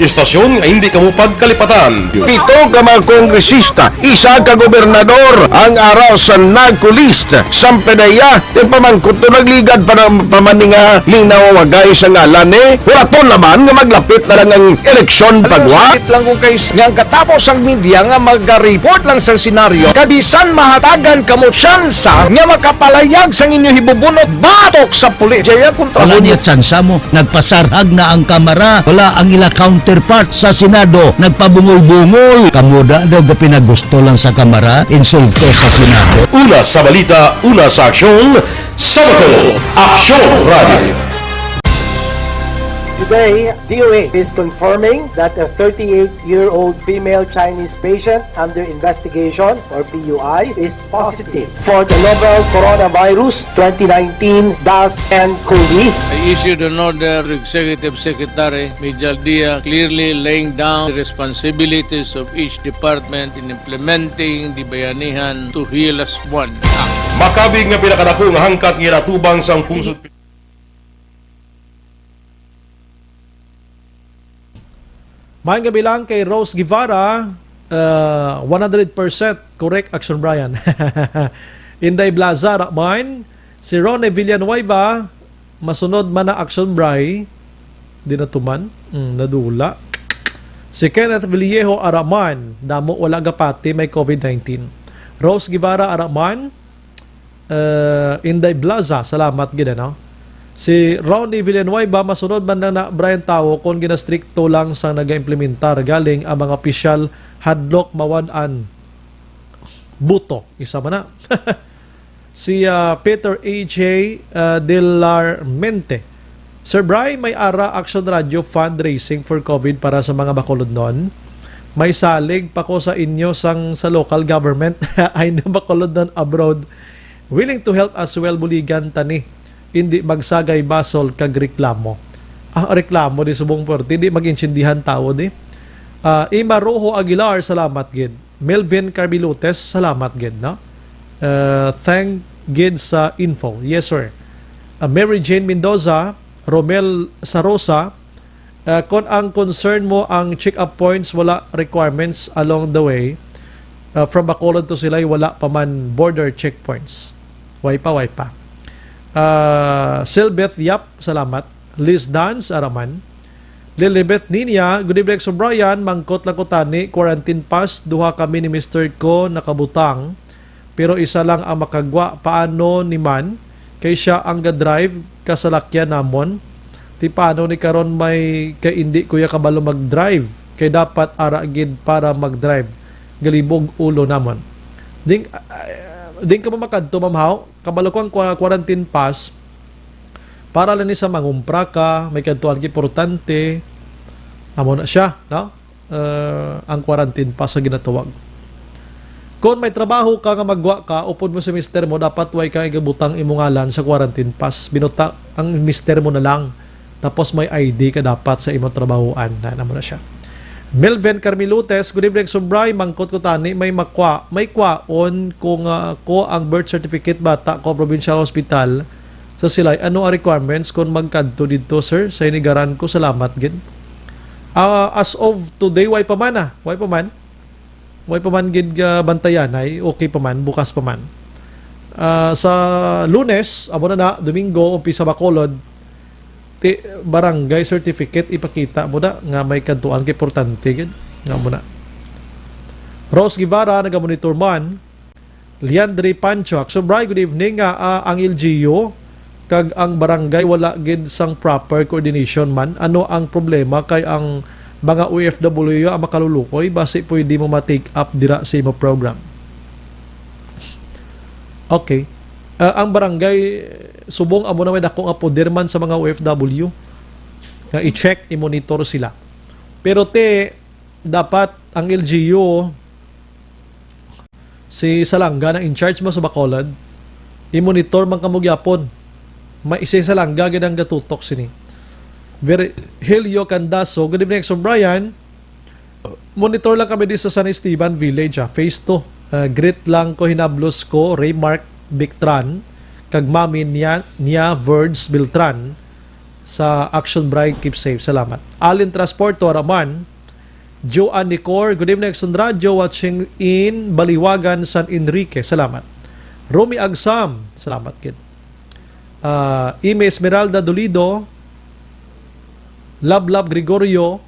Istasyon nga hindi kamo pagkalipatan. Pito ka mga kongresista, isa ka gobernador ang ara sa NAGCO list. Sampedeya, ti pamangkot to nagligad pa na pamaninga linawagay sa ngalan ni. Huraton naman nga maglapit na lang ang eleksyon pagwa. Sakit lang kung kay nga ang katapos ang media nga maga-report lang sa senaryo, kabisan mahatagan kamo tsansa nga makapalayag sang inyo hibubunot batok sa pulis. Jaya kontra Wala mo niya tsansa mo. Nagpasarhag na ang Kamara. Wala ang ila counterpart sa Senado. Nagpabungol-bungol. Kamo da daw ga pinagusto lang sa Kamara, insulto sa Senado. Una sa balita, una sa aksyon, sa Bato, Aksyon Radio. Today, D O A is confirming that a thirty-eight-year-old female Chinese patient under investigation, or P U I, is positive for the novel coronavirus twenty nineteen dash nCoV. I issued an order to Executive Secretary Mijal Dia, clearly laying down the responsibilities of each department in implementing the Bayanihan to Heal As One Act. Makabig nga pinakadako nga hangkat nga ginatubang sang pungsod. Maayong gabi lang kay Rose Guevara, uh, one hundred percent correct, Action Brian. Inday Blaza, ara man. Si Ronnie Villanueva, masunod man na, Action Bry. Di na tuman. Mm, nadula. Si Kenneth Villejo, ara man. Damo wala gapati may COVID nineteen. Rose Guevara, ara man. Uh, Inday Blaza, salamat gid, ano? Si Ronnie Villanueva, masunod man na, na Brian, tawo kon ginastrikto lang sang nagaimplementar, galing ang mga opisyal hadlok mawad-an buto. Isa man na. Si, ah, Peter A J, ah, Delarmente. Sir Bry, may ara Action Radio fundraising for COVID para sa mga Bacolodnon. May salig pa ko sa inyo sang sa local government. Ay na Bacolodnon abroad. Willing to help as well, buligan ta ni. Hindi magsagay basol kag reklamo. Ah, reklamo di subong porte, di mag-intindihan tawo di. Ah, Ima Rojo Aguilar, salamat gid. Melvin Carbilotes, salamat gid, no? Uh, thank gid sa info. Yes, sir. Uh, Mary Jane Mendoza, Romel Sarosa, uh, kon ang concern mo ang check-up points, wala requirements along the way. Uh, from Bacolod to Silay, wala pa man border checkpoints. Way pa, way pa. Uh, Silbeth Yap, salamat. Liz Dance, ara man. Lilibet Ninia, good evening, Sir Brian. Mangkot lang ko tani, quarantine pass, duha kami ni mister ko nakabutang, pero isa lang ang makagwa. Paano ni man? Kay siya ang ga-drive ka salakyan namon. Ti paano ni karon may kay indi kuya kabalo mag-drive? Kay dapat ara gid para mag-drive. Galibog ulo namon. Ding, ah, ding ka mo makadto, Ma'am Hao? Kabalo ko ang kwa-, quarantine pass, para lang ni sa mangumpra ka, may kadtuan ka importante, amo na siya, no? Eh, ang quarantine pass sa ginatawag. Kung may trabaho ka nga magwa ka, upod mo sa mister mo, dapat way ka igabutang imo ngalan sa quarantine pass. Binuta ang mister mo na lang. Tapos may I D ka dapat sa imong trabahoan. Na, amo na siya. Melvin Carmilotes, good evening, Sir Bry. Mangkot ko tani, may makwa, may kwaon kung, ah, ko ang birth certificate bata ko, provincial hospital sa Silay. Ano ang requirements kung magkadto didto, sir? Sa inigaran ko, salamat gid. Ah, as of today, way pa man, ah. Way pa man. Way pa man gid ga bantayan, ay okay pa man, bukas pa man. Ah, sa Lunes, amo na na, Domingo, umpisa Bacolod, ti barangay certificate ipakita mo na nga may kadtuan kay importante gid. Nga mo na. Rose Guevara, nagamonitor man. Leandre Pancho, Action Bry, good evening. Nga, ah, ang L G U kag ang barangay wala gid sang proper coordination man. Ano ang problema kay ang mga O F W ang makalulukoy? Basi pwede mo ma-take up dira sa imo program. Okay. Ah, ang barangay, subong amo na may dako nga poder man sa mga O F W nga i-check, i-monitor sila. Pero te, dapat ang L G U, si Salanga na in charge mo sa Bacolod, i-monitor man kamo gyapon. May si Salanga gid ang gatutok sini. Virgilio Candaso, good evening, Sir Brian. Monitor lang kami di sa San Esteban Village, ah, phase two. Ah, greet lang ko, hinablos ko, Raymark. Bictran, kag Mami Nia, Nia Verds Beltran sa Action Bride. Keep safe. Salamat. Alin Transporto, Araman, Joan Nicor, good evening, Action Radio, watching in Baliwagan, San Enrique. Salamat. Romy Agsam, salamat gid. Ah, Ime Esmeralda Dolido, Love Love Gregorio,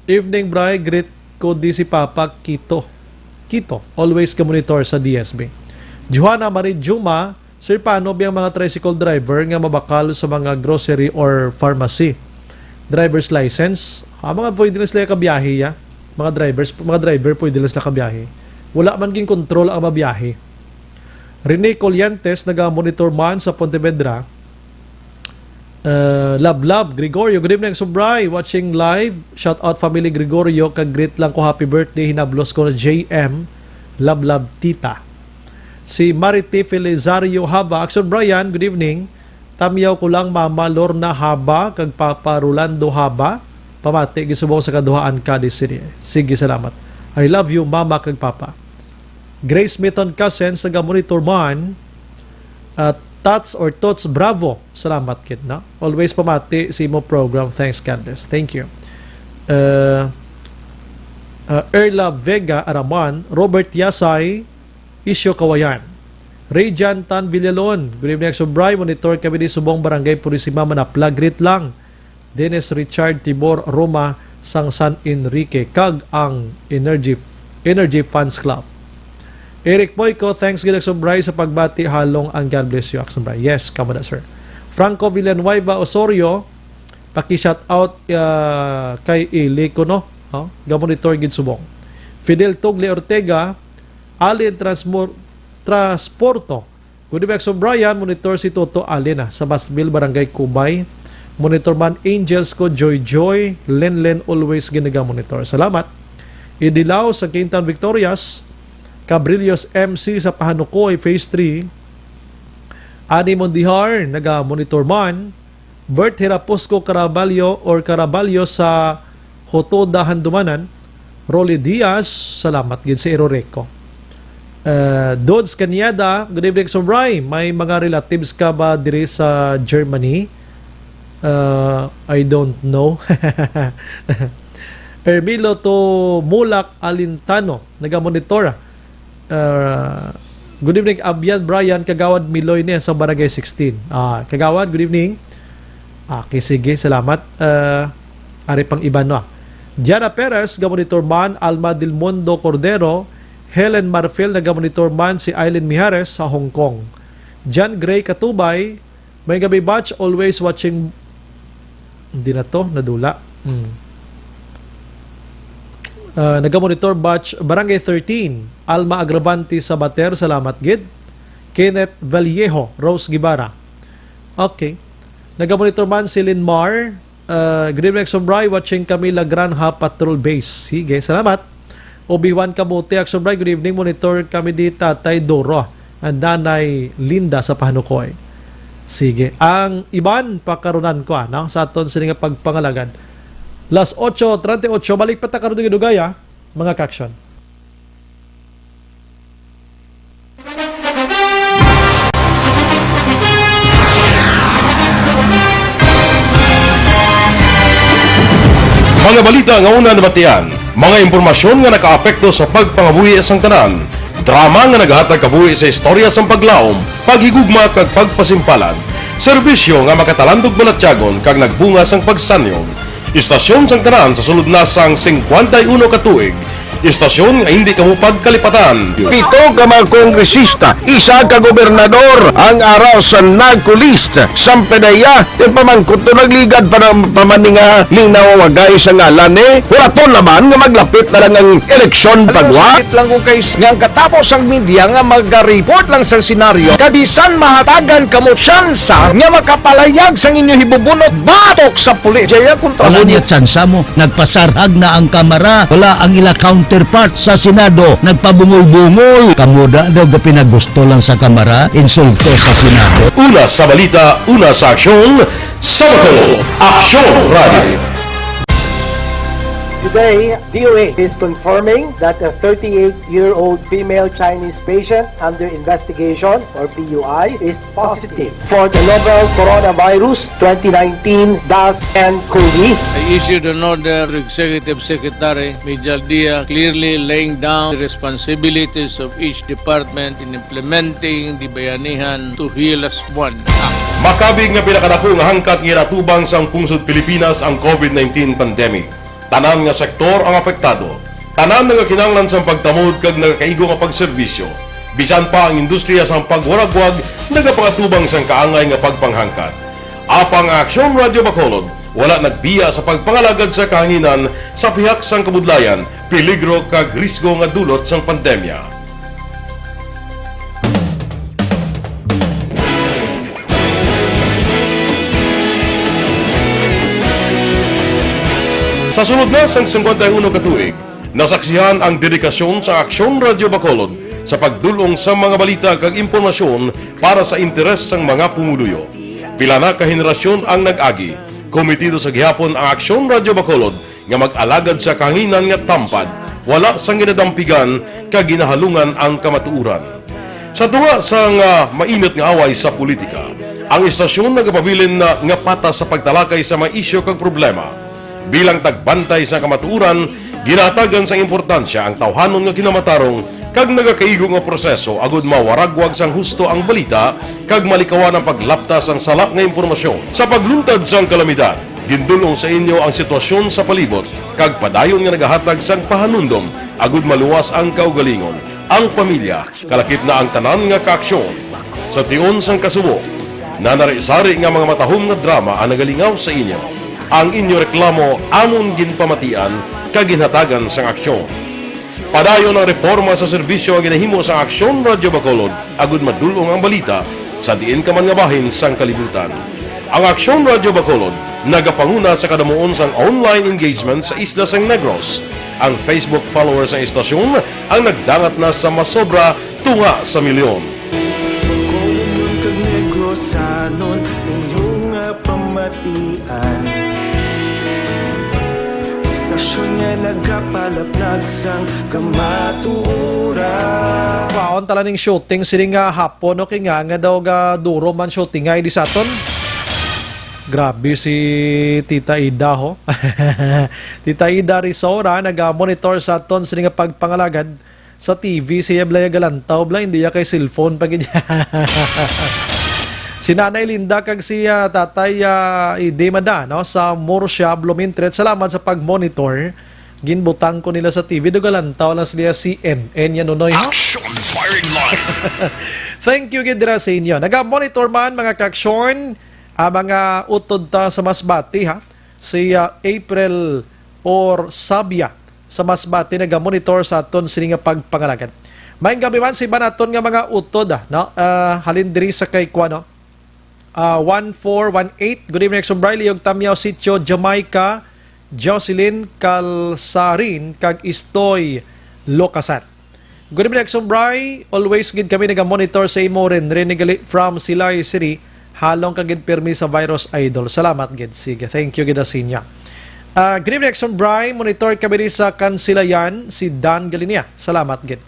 evening, Bri, greet ko di si Papa Kito. Kito, always ka monitor sa D S B. Johanna Marie Juma, Sir, paano biyang mga tricycle driver nga mabakal sa mga grocery or pharmacy? Driver's license? Ah, mga pwede na sila kabiyahe, ya. Mga drivers, mga driver pwede na sila kabiyahe. Wala man gin control ang mabiyahe. Rene Collientes, naga-monitor man sa Pontevedra. Uh, love, love, Gregorio. Good evening, Subray. Watching live. Shout out, family Gregorio. Kag greet lang ko, happy birthday. Hinablos ko na J M. Love, love, tita. Si Marite Felizario Haba. Action Brian, good evening. Tamyaw ko lang, Mama Lorna Haba, kag Papa Rolando Haba. Pamati, gisubong sa kaduhaan ka di sini. Sige, salamat. I love you, Mama kag Papa. Grace Miton Cousins, naga-monitor man. At Tots or Tots Bravo, salamat kid, no? Always pamati sa imo program. Thanks, God bless. Thank you. Uh, uh, Erla Vega Araman, Robert Yasay, Isyo Kawayan. Ray Jan Tan Villalon, good evening, Subray. Monitor kami di subong Barangay Purisima, Manapla. Greet lang. Dennis Richard Tibor Roma sang San Enrique kag ang Energy, Energy Fans Club. Eric Boyco, thanks gid, Subray, sa pagbati. Halong ang God bless you, Subray. Yes, kamo na, sir. Franco Villanueva Osorio, paki-shout out, uh, kay Ili kuno, no? Ga-monitor gid subong. Fidel Tugle Ortega, Alin Transmor-, Transporto. Good evening, Action Brian. Monitor si Toto Alina sa Basbil, Barangay Kubay. Monitor man Angels ko, Joy Joy, Len Len, always ginaga-monitor. Salamat. Idilaw sa Quintan Victorias, Cabrillos M C sa Pahanukoy, Phase three. Ani Mondihar, naga-monitor man. Bert Hiraposco Caraballo or Caraballo sa Hotoda, Handumanan. Rolly Diaz, salamat gid sa Iroreco. Uh, Dodds Cañada, good evening, Subray. May mga relatives ka ba diri sa Germany? Uh, I don't know. Ermilo to Mulak Alintano, naga-monitor. Uh, good evening, Abyan Brian, Kagawad Miloy ni sa Barangay sixteen. Ah, Kagawad, good evening. Okay, sige, salamat. Uh, ari pang iban, no? Diana Perez, ga-monitor man, Alma Del Mundo Cordero, Helen Marfil, naga-monitor man, si Eileen Mijares sa Hong Kong. John Gray Katubay, may gabi, batch, always watching. Hindi na to, nadula. Hmm. Ah, naga-monitor, batch, Barangay thirteen, Alma Agravante Sabater, salamat gid. Kenneth Vallejo, Rose Guevara. Okay. Naga-monitor man si Linmar. Uh, good evening, Action Bri. Watching kami La Granja Patrol Base. Sige, salamat. Obi-Wan Kamote, Action Bri. Good evening. Monitor kami di Tatay Doro and Nanay Linda sa Pahanukoy. Sige. Ang iban, pakarunan ko, ah, no? Sa aton sini nga pagpangalagad. Las ocho treinta y ocho, balik pa ta karon dugay-dugay, ah, mga ka-action. Mga balita nga una nabatian, mga impormasyon nga nakaapekto sa pagpangabuhi sang tanan, drama nga naghatag kabuhi sa istorya sang paglaom, paghigugma kag pagpasimpalan, serbisyo nga makatalandog balatyagon kag nagbunga sang pagsanyog. Istasyon sang tanan sa sulod na sang singkwenta y uno ka tuig. Istasyon nga hindi kamo pagkalipatan. Pito ka mga kongresista, isa ka gobernador ang ara sa NAGCO list. Sampanaya, ipamangkot to nagligad pa na, pa man ni nga linawagay sa ngalan ni. Wala to naman nga maglapit na lang ang eleksyon pagwa. Sakit lang ko kay s-, nga ang katapos ang media nga mag-report lang sa senaryo. Kabisan mahatagan kamo tsansa nga makapalayag sang inyo hibubunot batok sa pulis. Jaya kontra Wala mo. Niya tsansa mo. Nagpasarhag na ang Kamara. Wala ang ila counterpart sa Senado. Nagpabungol-bungol. Kamo da daw ga pinagusto lang sa Kamara. Insulto sa Senado. Una sa balita, una sa aksyon. Sa Aksyon Radio. Today, D O H is confirming that a thirty-eight-year-old female Chinese patient under investigation, or P U I, is positive for the novel coronavirus twenty nineteen dash N cov. I issued an order to Executive Secretary Mijal Dia, clearly laying down the responsibilities of each department in implementing the Bayanihan to Heal As One Act. Makabig nga pinakadako nga hangkat nga ginatubang sang pungsod Pilipinas ang COVID nineteen pandemic. Tanan nga sektor ang apektado. Tanan nagakinahanglan sang pagtamod kag nagakaigo nga pagserbisyo. Bisan pa ang industriya sang pagwaragwag nagapangatubang sang kaangay nga pagpanghangkat. Apang ang Aksyon Radyo Bacolod wala nagbiya sa pagpangalagad sa kahanginan sa pihak sang kabudlayan, peligro kag risgo nga dulot sang pandemya. Sa sulod na sang singkwenta y uno ka tuig, nasaksihan ang dedikasyon sa Aksyon Radyo Bacolod sa pagdul-ong sa mga balita kag impormasyon para sa interes sang mga pumuluyo. Pila na ka henerasyon ang nag-agi, komitido sa gihapon ang Aksyon Radyo Bacolod nga mag-alagad sa kahanginan nga tampad, wala sang ginadampigan kag ginahalungan ang kamatuoran. Sa tunga sang, ah, mainit nga away sa politika, ang istasyon nagapabilin na nga patas sa pagtalakay sa mga isyu kag problema. Bilang tagbantay sa kamatuoran, ginahatagan sang importansya ang tawhanon nga kinamatarong kag nagakaigo nga proseso agud mawaragwag sang husto ang balita kag malikawan ang paglapta sang sala nga impormasyon. Sa pagluntad sang kalamidad, gindul-ong sa inyo ang sitwasyon sa palibot kag padayon nga nagahatag sang pahanumdom agud maluwas ang kaugalingon, ang pamilya, kalakip na ang tanan nga kaaksyon. Sa tion sang kasubo, nanari-sari nga mga matahom nga drama ang nagalingaw sa inyo. Ang inyo reklamo amon ginpamatian kag ginhatagan sang aksyon. Padayon ang reporma sa serbisyo nga ginahimo sang Aksyon Radyo Bacolod agud madul-ong ang balita sa diin ka man nga bahin sang kalibutan. Ang Aksyon Radyo Bacolod nagapanguna sa kadamuon sang online engagement sa isla sang Negros. Ang Facebook followers sang istasyon ang nagdangat na sa masobra tunga sa milyon. Bacolodnon kag Negrosanon, inyo nga pamatian. Istasyon nga nagapalaplag sang kamatuoran. Kwaon tala ning shooting sini nga hapon, okay nga, nga daw ga duro man shooting nga ini sa aton. Grabe si Tita Ida, ho. Tita Ida Risora, naga-monitor sa aton sini nga pagpangalagad sa T V, siya bala galantaw, bala, hindi ya kay cellphone pa gid. Si Nanay Linda kag si, ah, Tatay, ah, Ide Mada, no, sa Murcia, Blumentritt. Salamat sa pag-monitor. Ginbutang ko nila sa T V, do galantaw lang sila C N N yan, Nonoy, ha? Action Firing Line. Thank you gid dira sa inyo. Naga-monitor man, mga kaaksyon, ah, mga utod ta sa Masbate, ha? Si, ah, April or Sabia sa Masbate naga-monitor sa aton sini nga pagpangalagad. Maayong gabi man sa iban naton nga mga utod, ah, no? Ah, halin diri sa kay kuan, no? Ah, one four one eight. Good evening, Exxon Briley, og Tamyaw Sitio, Jamaica, Jocelyn Calsarin, kag Istoy Locasan. Good evening, Exxon Bry. Always gid kami naga-monitor sa imo rin. Rene gali from Silay City. Halong ka gid pirmi sa virus, idol. Salamat gid. Sige, thank you gid, Asinya. Ah, good evening, Exxon Bry. Monitor kami rin sa Kansilayan, si Dan Galinia. Salamat gid.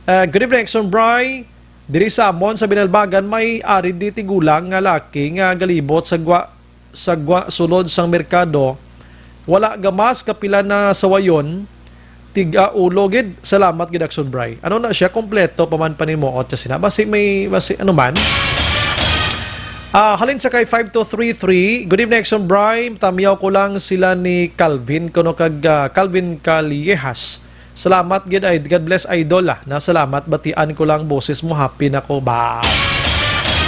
Ah, good evening, Exxon Bry. Diri sa amon sa Binalbagan, may ari di tigulang nga laki nga galibot sa gwa, sa gwa sulod sang merkado. Wala gamas kapila na sawayon, tiga ulo gid. Salamat gid, Action Bry. Ano na siya, kompleto pa man panimuot siya sina. Basi may, basi ano man. Ah, halin sa kay five two three three, good evening, Action Bry. Tamyaw ko lang sila ni Calvin, kuno kag, ah, Calvin Callejas. Salamat gid, ay, God bless, idol, ah. Na, salamat, batian ko lang boses mo, happy na ko ba.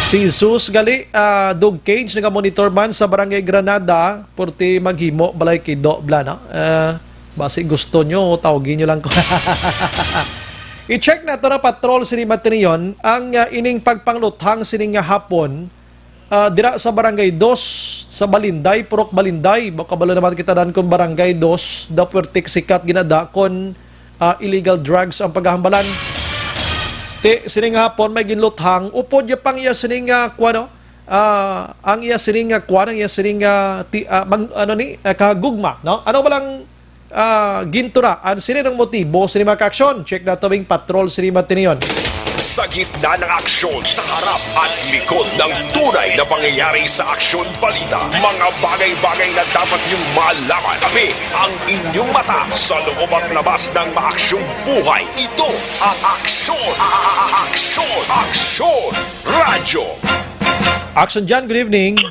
Si Jesus gali, ah, Dog Cage, naga-monitor man sa Barangay Granada, purti maghimo balay kido bla, no? Ah, basi gusto nyo, tawgi nyo lang ko. I-check nato na, patrol, sini Matinion, ang, ah, ining pagpangluthang sining nga hapon, ah, dira sa Barangay Dos, sa Balinday, Purok Balinday. Baka balo naman kita dan kung Barangay Dos, daw pwerteng sikat ginada kon, ah, illegal drugs ang paghahambalan. Ti, sining hapon may ginluthang, upod ya pang iya sining, ah, kuwan, no? Ah, ang iya sining, ah, kuwan, ang iya sining, ah, ti, ah, mag-, ano ni, ah, kahagugma, no? Ano ba lang ah, ginturaan? Sini ang motibo sini mga kaaksyon? Check nato ang patrol sini matinion. Sa gitna ng aksyon, sa harap at likod ng tunay na pangyayari sa Aksyon Balita, mga bagay-bagay na dapat niyong malaman. Kami ang inyong mata sa loob at labas ng maaksyong buhay. Ito ang Aksyon, Aksyon, Aksyon Radyo. Action John, good evening.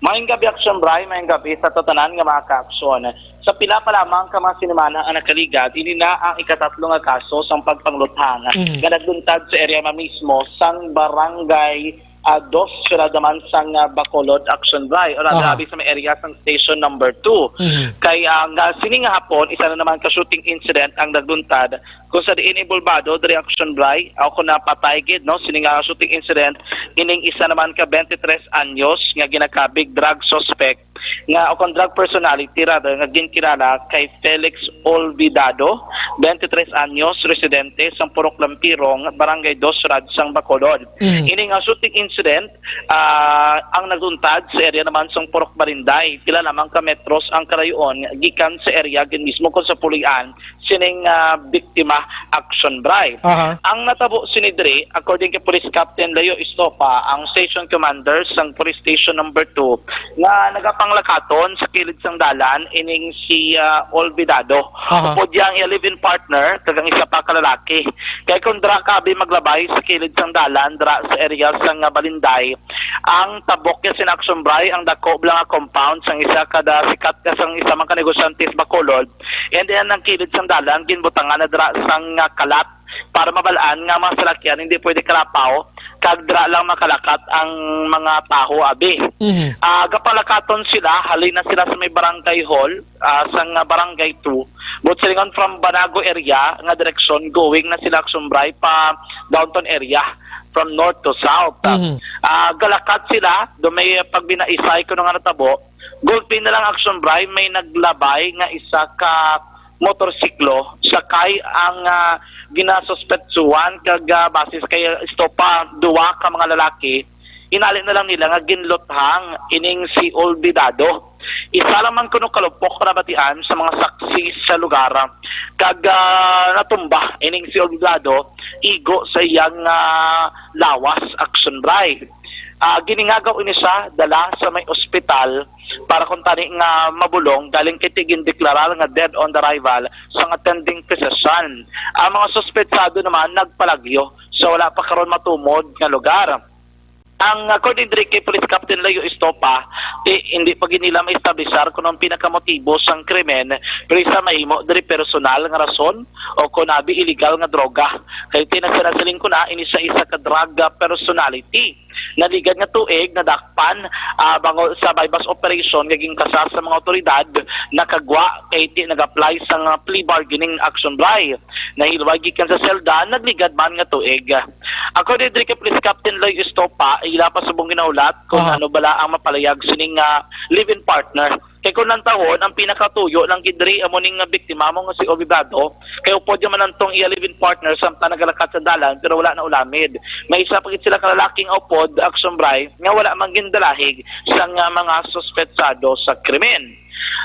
Maayong gabi, Action Bray. Maayong gabi sa tanan nga mga kaaksyon. Sa pila pa lamang ka mga sinimana ang nakaligad, ini na ang ikatatlo nga kaso sang pagpangluthang Mhm. nga nagluntad sa area man mismo sang barangay, ah, dos, siyudad naman sang, ah, Bacolod, Action Bray, o Aha. rather, abi sa may area sang station number two. Mhm. Kay ang, ah, sini nga hapon, isa na naman ka shooting incident ang nagluntad kung sa diin involbado diri, Action Bray, o kung napatay gid, no, sini nga shooting incident, ining isa naman ka twenty-three anyos nga ginakabig drug suspect nga, o kung drug personality rather, nga ginkilala kay Felix Olvidado, twenty-three anyos, residente sa Purok Lampirong, Barangay Dos, Siyudad sang Bacolod. Mm. Ini nga shooting incident, ah, ang nagluntad sa area naman sang Purok Balinday, pila lamang ka metros ang kalayo-on gikan sa area gid mismo kon sa pulian sining, ah, biktima, Action Bray. Aha. Ang natabo sini diri, according kay Police Captain Leo Estopa, ang station commander sang Police Station Number Two, nga nagapanglakaton sa kilid sang dalan ining si, ah, Olvidado. Aha. Upod iya ang iya live-in partner kag ang isa pa ka lalaki. Kay kung dira ka abi maglabay sa kilid sang dalan dira sa area sang, ah, Balinday, ang tabok ya sina Action Bray ang dako bala nga compound sang isa ka da sikat ka sang isa man ka negosyante sa Bacolod, and then ang kilid sang dalan ginbutangan na dira sang, ah, kalat para mabal-an nga mga salakyan hindi pwede kalapaw kag dira lang makalakat ang mga tawo abi. Mhm. Ah, gapalakaton sila, halin na sila sa may barangay hall, ah, sang, ah, barangay two. But silingon from Banago area nga direksyon, going na sila Action Bray pa downtown area from north to south. Mhm. Ah, galakat sila, do may pagbinaisay kuno nga natabo. Gulpi na lang Action Bray, may naglabay nga isa ka motorsiklo, sakay ang, ah, ginasuspetsuhan kag, ah, base sa kay Estopa, duwa ka mga lalaki. Inali na lang nila nga ginluthang ining si Olvidado. Isa lang man kuno ka lupok nabatian sa mga saksi sa lugar, kag, ah, natumba ining si Olvidado igo sa iyang, ah, lawas, Action Bray. Ah, giningagaw ini siya dala sa may ospital para kuntani nga mabulong, galing kay ti gindeklarar nga dead on arrival sang attending physician. Ang mga suspetsado naman nagpalagyo sa wala pa karon matumod nga lugar. Ang, according diri kay Police Captain Leo Estopa, ti hindi pa gid nila maestablishar kung ang pinakamotibo sang krimen, pero sa mahimo diri personal nga rason o kung abi illegal nga droga. Kay ti na sila siling ko na, ini sa isa ka drug, ah, personality. Naligad nga tuig, nadakpan, ah, bangod sa buy-bust operation nga ginkasa sa mga awtoridad, nakagwa kay ti nag-apply sang, ah, plea bargaining, Action Bray. Nahilway gikan sa selda, nagligad man nga tuig. According diri kay Police Captain Loy Estopa, ila pa subong ginahulat kung Aha. ano bala ang mapalayag sining, ah, live-in partner. Kay kung lantawon, ang pinakatuyo lang gid diri amo ning biktima mo nga si Olvidado, kay upod ya man antong iya live-in partner samtang nagalakat sa dalan pero wala na ulamid. May isa pa gid sila ka lalaki nga upod, Action Bray, nga wala man gindalahig sang, ah, mga suspetsado sa krimen.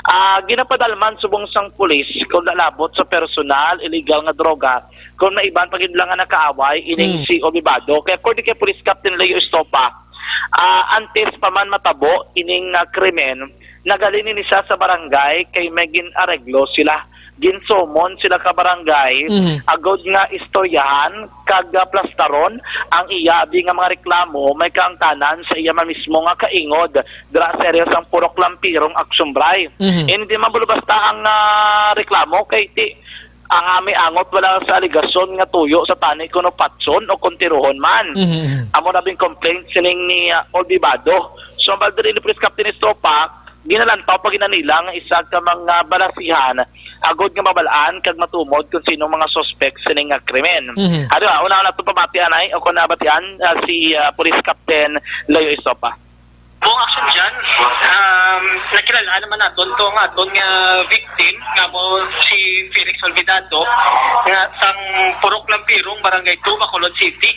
Ah, ginapadalman subong sang pulis kung nalabot sa personal, illegal nga droga, kung may iban pa gid lang nga nakaaway ining Hmm. si Olvidado. Kay according kay Police Captain Leo Estopa, ah, antes pa man matabo ining, ah, krimen, nagalin ini siya sa barangay kay may gin-areglo sila. Ginsumon sila ka barangay, Mhm. agod nga istoryahan kag, ah, plastaron ang iya abi nga mga reklamo may kaangtanan sa iya man mismo nga kaingod dira sa area sang Purok Lampirong, Action Bray. Mhm. Hindi man bulo basta ang, ah, reklamo kay ti ang ami angot wala sa alegasyon nga tuyo sa tani kuno patson o kontirohon man. Mhm, mhm. Amo na bing complaint sining ni, ah, Olvidado. So, ang Balderino Police Captain Estopa, ginalantaw pa ginanila nga isa ka mga balasihan agod nga mabalaan kag matumod kung sino mga suspect sining nga krimen. Mhm. Ano, ah, una na itong pamatian ay, o kung nabatian, ah, si, ah, Police Captain Leo Estopa. Buong aksyon dyan, um, nakilala naman naton to nga aton nga victim, nga mo si Felix Olvidado, nga sang Purok Lampirong, Barangay two, Bacolod City.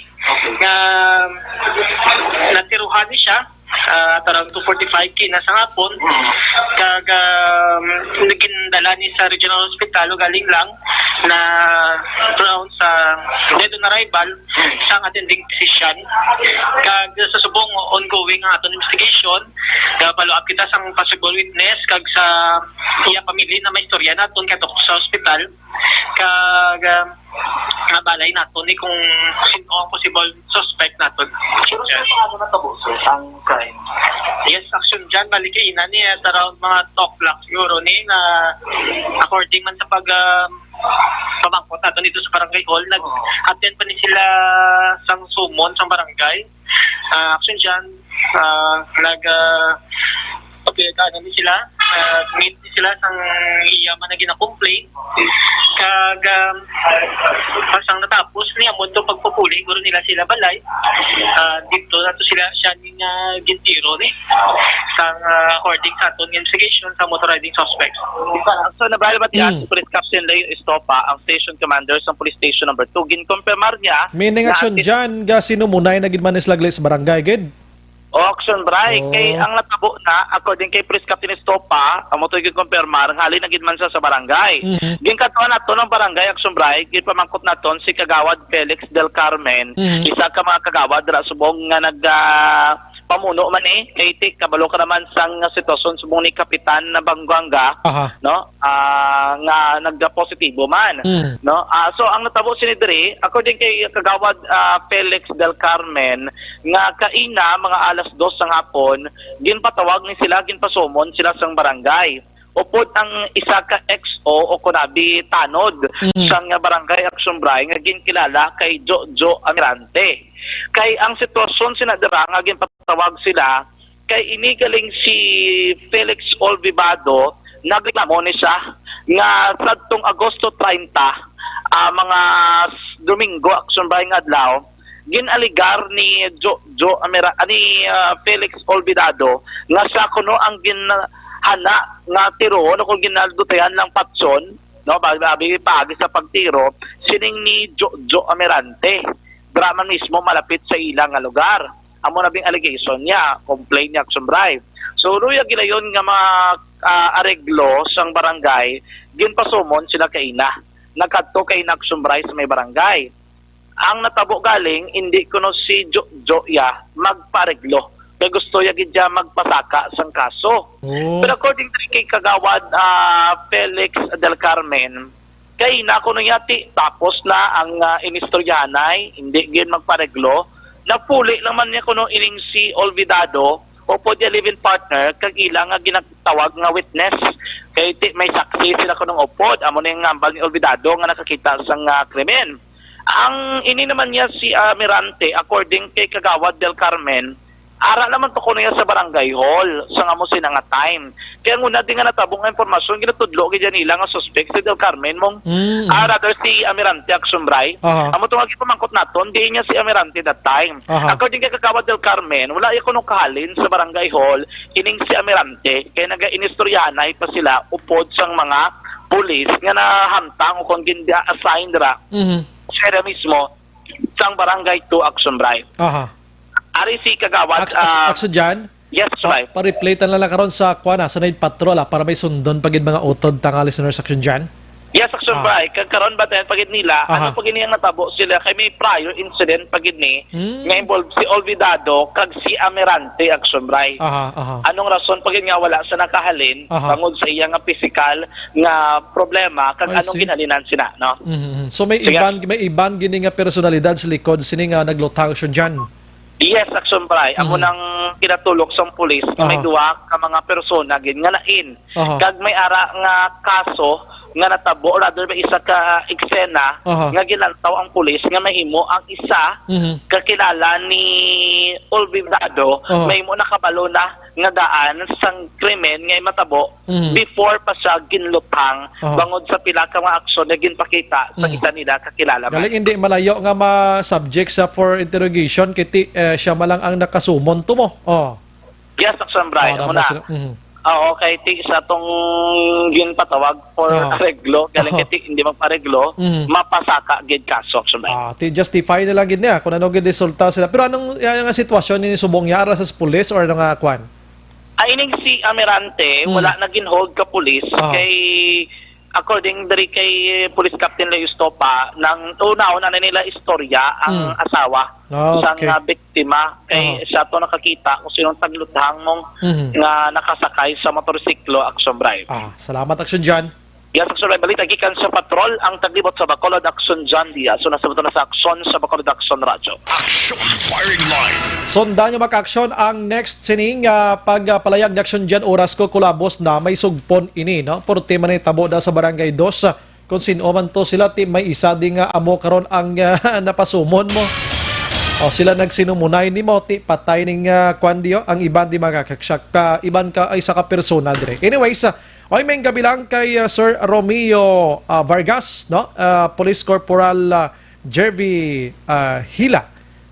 Nga natiruhan ni siya, ah, at around two forty-five kaina sang hapon. Kag, um, gindala ni sa Regional Hospital, ugaling lang na around sa dead on arrival sang attending physician. Kag sa subong, ongoing ang aton investigation. Ga-follow up kita sang possible witness kag sa iya pamilya na may istorya naton kadto sa ospital. Kag, ah, nga balay naton ni kung sino ang possible suspect naton. Pero sa paano natabo, sir, ang crime? Yes, Action John, balik kaina ni at around mga two o'clock siguro ni na, according man sa pag, ah, pamangkot naton dito sa barangay hall, nag-attend pa ni sila sang summon sang barangay. Ah, Action John, ah, nag, ah, okay, ano ni sila? Ah, meet ni sila sang iya man na gina-complain. Kag, ah, sang natapos niya mo to pagpupuli, guro nila sila balay. Ah, dito na to sila siya ni nga gintiro ni sang, ah, according sa aton nga investigation sa motor riding suspect. So, nabal ba tiyan Mm. si Police Captain Leo Estopa, ang station commander sa Police Station Number Two? Ginkonfirmar niya Meaning na Action ang John, ga sinumunay na gid man ni sila gali sa barangay, gid? O, Action Bray. Oh. Kay ang natabo na, according kay Police Captain Estopa, amo to yung kumpirmar, hali na gid man sa, sa barangay. Mhm. Ginkadtuan nato ng barangay, Action Bray, ginpamangkot naton si Kagawad Felix Del Carmen, Mhm. isa ka mga kagawad dira subong nga nag, ah, pamuno man ni, kay ti, kabalo ka naman sang sitwasyon subong ni Kapitan na Bangguanga, Aha. no? Ah, nga nagpositibo man, Mm. no? Ah, so ang natabo sini diri, according kay Kagawad, ah, Felix Del Carmen, nga kaina mga alas dos sang hapon, ginpatawag ni sila, ginpasumon sila sang barangay. Upod ang isa ka X O o kunabi tanod Mm. sang barangay Action Bray nga ginkilala kay Jojo Amirante. Kay ang sitwasyon sina dira nga ginpatawag sila, kay ini galing si Felix Olvivado, nagreklamo ni siya nga sadtong Agosto treinta, ah, mga s-, Domingo, Action Bray nga adlaw, ginaligar ni Jo-, Jo-, Amira-, ani, ah, Felix Olvidado nga siya kuno ang ginhana nga tiroon o kung ginaldutayan lang patyon, no, pag-, abi, paagi sa pagtiro, sining ni Jo-, Jo Amirante, dira man mismo malapit sa ila nga lugar. Amo na bing allegation niya, complaint niya, Action Bray. So, luya gilayon nga mga, ah, areglo sang barangay, ginpasumon sila kaina. Nagkadto kaina, Action Bray, sa may barangay. Ang natabo galing, hindi kuno si Jo-, Jo ya magpareglo. Kay gusto ya gid ya magpasaka sang kaso. Oh. Pero according to kay Kagawad, ah, Felix Del Carmen, kay na kuno niya ti tapos na ang, ah, inistoryahanay, hindi gid magpareglo. Napuli lang man niya kuno ining si Olvidado, upod ya live-in partner, kag ila nga ginatawag nga witness. Kay ti, may saksi sila kuno upod, amo na yung ngambal ni Olvidado nga nakakita sang, ah, krimen. Ang ini naman niya si Amirante, according kay Kagawad Del Carmen, ara naman pa kuno niya sa barangay hall sa nga mo sina nga time. Kaya ang una din nga natabo nga impormasyon, ginatudlo gid nila nga suspect si Del Carmen mong, Mm. ah, rather si Amirante Action Bray. Aha. Amo to nga gipamangkot naton, di niya si Amirante that time. Aha. According kay Kagawad Del Carmen, wala iya kuno kahalin sa barangay hall ining si Amirante, kay naga-inistoryahanay pa sila upod sang mga pulis nga nahamtang o kung gin-assign ra Mhm. sa area mismo sang Barangay Two Action Bray. Aha. Ari si Kagawad, Aks-, aks-, ah, Akso Jan? Yes, Pa-, Bray. Pa-replay ta na lang karon sa, kuwan, ah, sa night patrol, ah, para may sundon pa gid mga utod ta nga listeners, Action Jan? Yes, Action Ah. Bray. Kag karon ba tayo pagid nila, Aha. ano pagid niyang natabo sila kay may prior incident pagid ni Mm. nga involved si Olvidado kag si Amirante, Action Bray. Aha, aha. Anong rason pagid nga wala sa nakahalin Aha. bangod sa iya nga pisikal nga problema kag I anong see. ginhalinan sina, no? Mhm, mhm. So may Sige. iban, may iban gini nga personalidad sa likod sini nga naglutang, Action Jan? Yes, Action Bray. Amo Mhm. nang kinatulok sang pulis nga may Aha. duha ka mga persona gid nga lain. Aha. Kag may ara nga kaso nga natabo, or rather may isa ka eksena Aha. nga gilantaw ang pulis nga mahimo ang isa Mhm. kakilala ni Olvidado, Aha. mahimo nakabalo na nga daan sang krimen nga matabo Mhm. before pa siya ginlutang Aha. bangod sa pila ka mga aksyon nga ginpakita sa Mhm. isa nila kakilala man. Galing hindi malayo nga ma-subject siya for interrogation, kay ti-, eh, siya man lang ang nakasumon to mo. Oh. Yes, Action Bray. Para Amo ba na. sila? Mhm. Oo, kay ti sa tong ginpatawag for Ah. areglo, galing Oo. kay ti hindi magpareglo, Mhm. mapasaka gid kaso, Action Bright. Ah, ti justify na lang gid niya kung ano gid resulta sila. Pero anong, ya-, nga sitwasyon ni subong niya ara sa pulis or ano nga kwan? Ah, ining si Amirante, Hmm. wala na ginhold ka pulis Ah. kay, according diri kay Police Captain Leo Estopa, nang una-una na nila istorya ang Hmm. asawa Ah, sang, okay. ah, biktima kay Aha. siya to nakakita kung sinong tagluthang mong Mhm. nga nakasakay sa motorsiklo, Action Bright. Ah, salamat, Action John. Yes, Action Bright. Balita gikan sa patrol, ang taglibot sa Bacolod, Action John Diaz. So, nasa buto na sa Action sa Bacolod, Action Radyo. Action Firing Line. Sunda niyo, mga ka-action, ang next sining, ah, pagpalayag ni Action John. Oras ko, kulabos na, may sugpon ini, no? Porte man ni tabo da sa Barangay Dos. Kung sin-o man to sila, ti may isa di nga amo karon ang, ah, napasumon mo. O sila nagsinumunay nimo, ti patay ning, ah, kwan diyo, ang iban di magakaksak ka, iban ka ay sa ka persona dire. Anyways, ah, oy, may gabi lang kay, ah, Sir Romeo, ah, Vargas, no? Ah, Police Corporal, ah, Jervy, ah, Hila.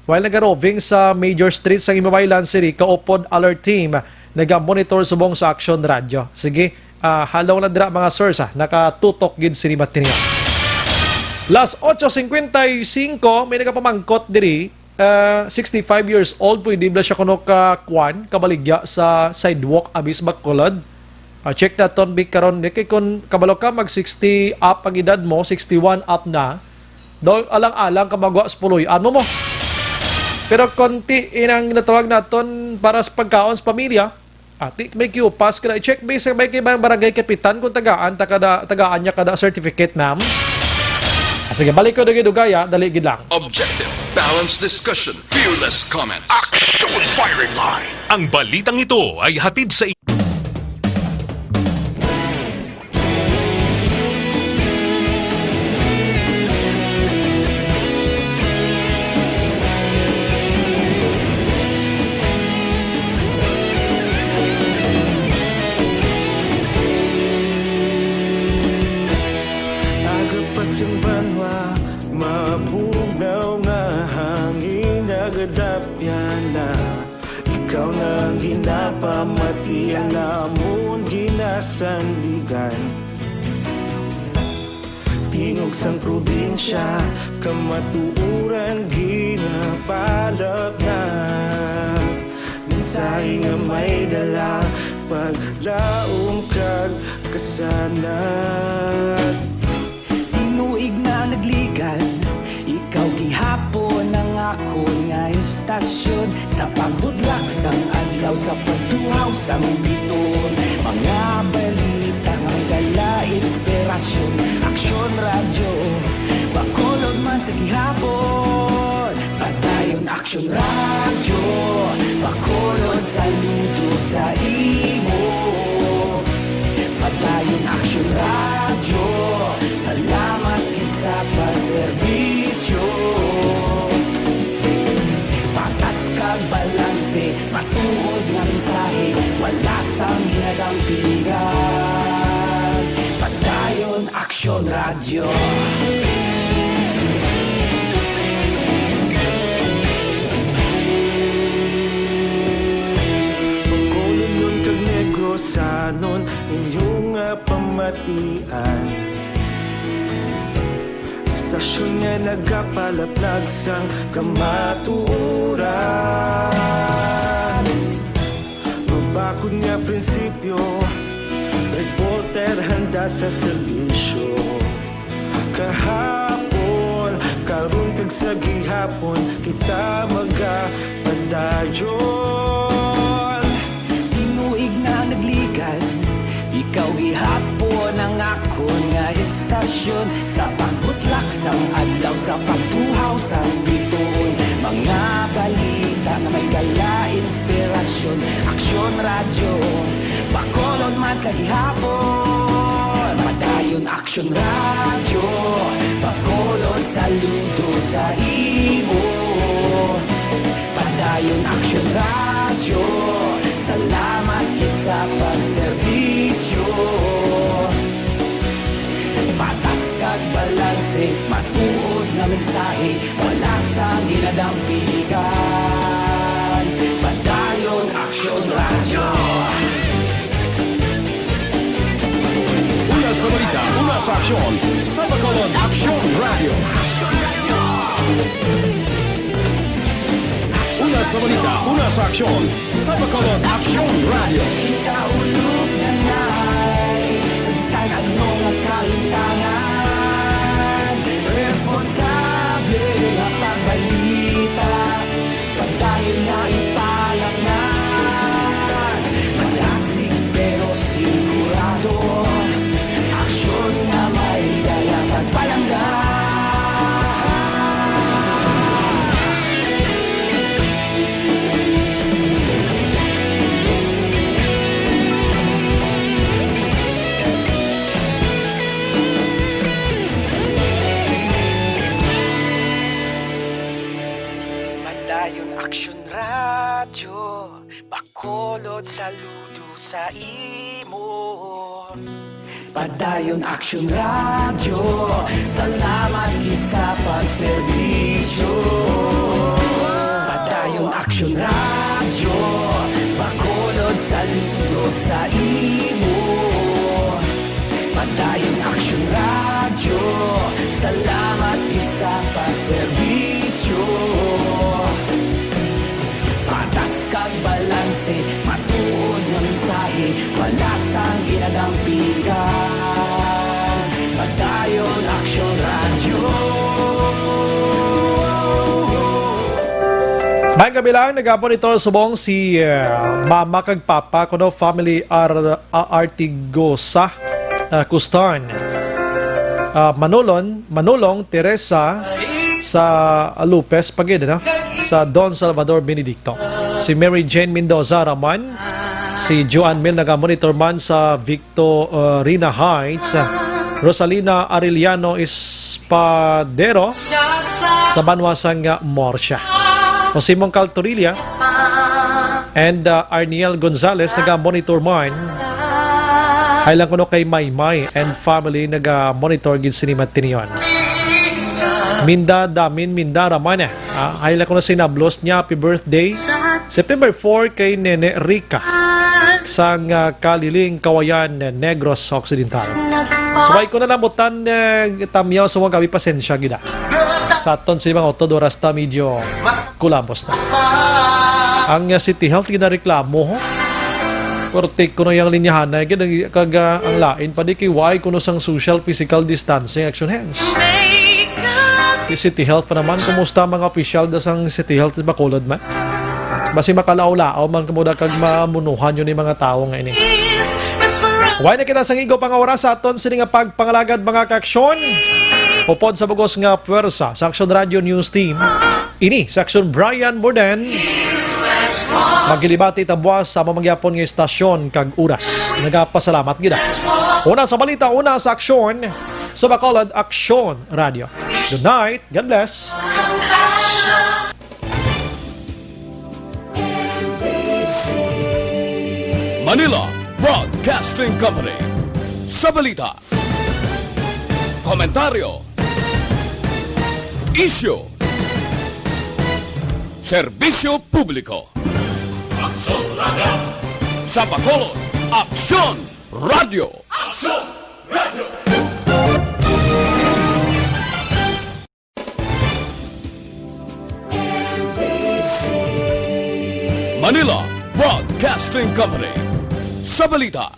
While nagaroving sa major streets sang Imabaylan City, kaupod alert team naga-monitor subong sa Action Radyo. Sige, ah, halong na dira, mga sirs, ah, nakatutok gid sini matiniya. Las ocho cincuenta y cinco, may nagapamangkot diri, ah, sixty-five years old, pwede ba siya kuno ka kwan, kabaligya sa sidewalk, Abis Bacolod? Ah, check naton, Vic, karon, di kay kun kabalo ka, mag sixty up ang edad mo, sixty-one up na, daw alang-alang ka magwa sa puloy-an mo mo. Pero konti inang natawag naton para sa pagkaon sa pamilya. Ati, may kiupas ka na i-check, may sa may kay barangay kapitan kung tagaan ta kada, tagaan niya kada certificate, ma'am. Ah, sige, balik ko dugay-dugay, ah. Dali gid lang. Objective, balanced discussion, fearless comment. Action Firing Line. Ang balitang ito ay hatid sa Agapas ang banwa, mabugnaw nga hangin, nagadapya na. Ikaw na ang ginapamati, ang amon ginasandigan. Tingog sang probinsya, kamatuoran ginapalapnat. Mensahe nga may dala, paglaom kag kasanag. Tinuig na nagligan, ikaw gihapon ang akon nga istasyon. Sa pagbudlak sang adlaw, sa pagtuhaw sang bituon, mga balita nga may dala inspirasyon. Aksyon Radyo, Bacolod man sa gihapon. Padayon Aksyon Radyo, Bacolod, saludo sa imo. Padayon Aksyon Radyo, salamat gid sa pagserbisyo. Patas kag balanse, matuod nga mensahe, wala sang ginadampingan. Padayon Aksyon Radyo. Bacolodnon kag Negrosanon, inyo nga pamatian. Istasyon nga nagapalaplag sang kamatuoran. Mabakod nga prinsipyo, reporter handa sa serbisyo. Kahapon, karon kag sa gihapon, kita magapadayon. Tinuig na nagligan, ikaw gihapon ang akon nga istasyon. Sa pagbutlak sang adlaw, sa pagtuhaw sang bituon, mga balita nga may dala inspirasyon. Aksyon Radyo, Bacolod man sa gihapon. Padayon Aksyon Radyo, Bacolod, saludo sa imo. Padayon Aksyon Radyo, salamat gid sa pagserbisyo. Patas kag balanse, matuod nga mensahe, wala sang ginadampingan. Padayon Aksyon Radyo. Aksyon sa Bacolod, Aksyon Radio. Una sa balita, una sa aksyon sa Bacolod, Aksyon Radio. Kita ulog na ngay, sa bisan ano nga kalimtangan, responsable nga pagbalita. Padayon nga ipalaknag, malasig pero sigurado, aksyon nga may dala pagpalangga. Padayon Aksyon Radyo, Bacolod, saludo sa imo. Padayon Aksyon Radyo, salamat gid sa pagserbisyo. Padayon Aksyon Radyo, Bacolod, saludo sa imo. Padayon Aksyon Radyo, salamat gid sa pagserbisyo. Patas kag balanse, matuod nga mensahe, wala sang ginadampigan. Padayon Aksyon Radyo. May kabilang nagapon ito subong si, uh, Mama kag Papa, kuno family Ar-, A-, Artigosa, uh, Custan. Uh, Manulon, Manulong Teresa sa Lopez, Pagid, no? Sa Don Salvador Benedicto. Si Mary Jane Mendoza Raman, si Joan Mil naga-monitor man sa Victorina Heights, Rosalina Arellano Espadero sa banwa sang Murcia. Jose Mongcal Torilla and, uh, Arniel Gonzalez naga-monitor man. Hay lang kuno kay Maymay and family naga-monitor gid sini matinion. Minda Damin Minda Raman. Ah, hay lang kuno sinablos niya, happy birthday. September four kay Nene Rica sang, ah, Kaliling, Kawayan, Negros Occidental. Subay ko na lang butan, eh, tamyaw sa mga gabi, pasensya gid, ah. Sa aton sa mga utod, oras ta medyo kulabos na. Ang, ah, City Health ginareklamo, ho? Korte kuno yang linyahanay, gid ang, kag, ah, ang lain pa di kay why kuno sang social physical distancing action hands. Di City Health pa naman, kumusta mga opisyal da sang City Health sa Bacolod man? Basi makalaw-law man kamo da kag mamunuhan yun yung mga tao nga ini. Why na kita sang igo pang oras sa aton sini nga pagpangalagad, mga kaaksyon? Upod sa bugos nga puwersa sa Aksyon Radio News Team, ini si Aksyon Brian Borden. Maghilibati ta buwas sa mamagyapon nga istasyon kag oras. Nagapasalamat gid. Una sa balita, una sa aksyon, sa Bacolod Aksyon Radio. Good night. God bless. Manila Broadcasting Company. Sa balita, komentaryo, isyu, serbisyo publiko. Aksyon Radio. Sa Bacolod, Aksyon Radio. Aksyon Radio. Manila Broadcasting Company. Sa balita,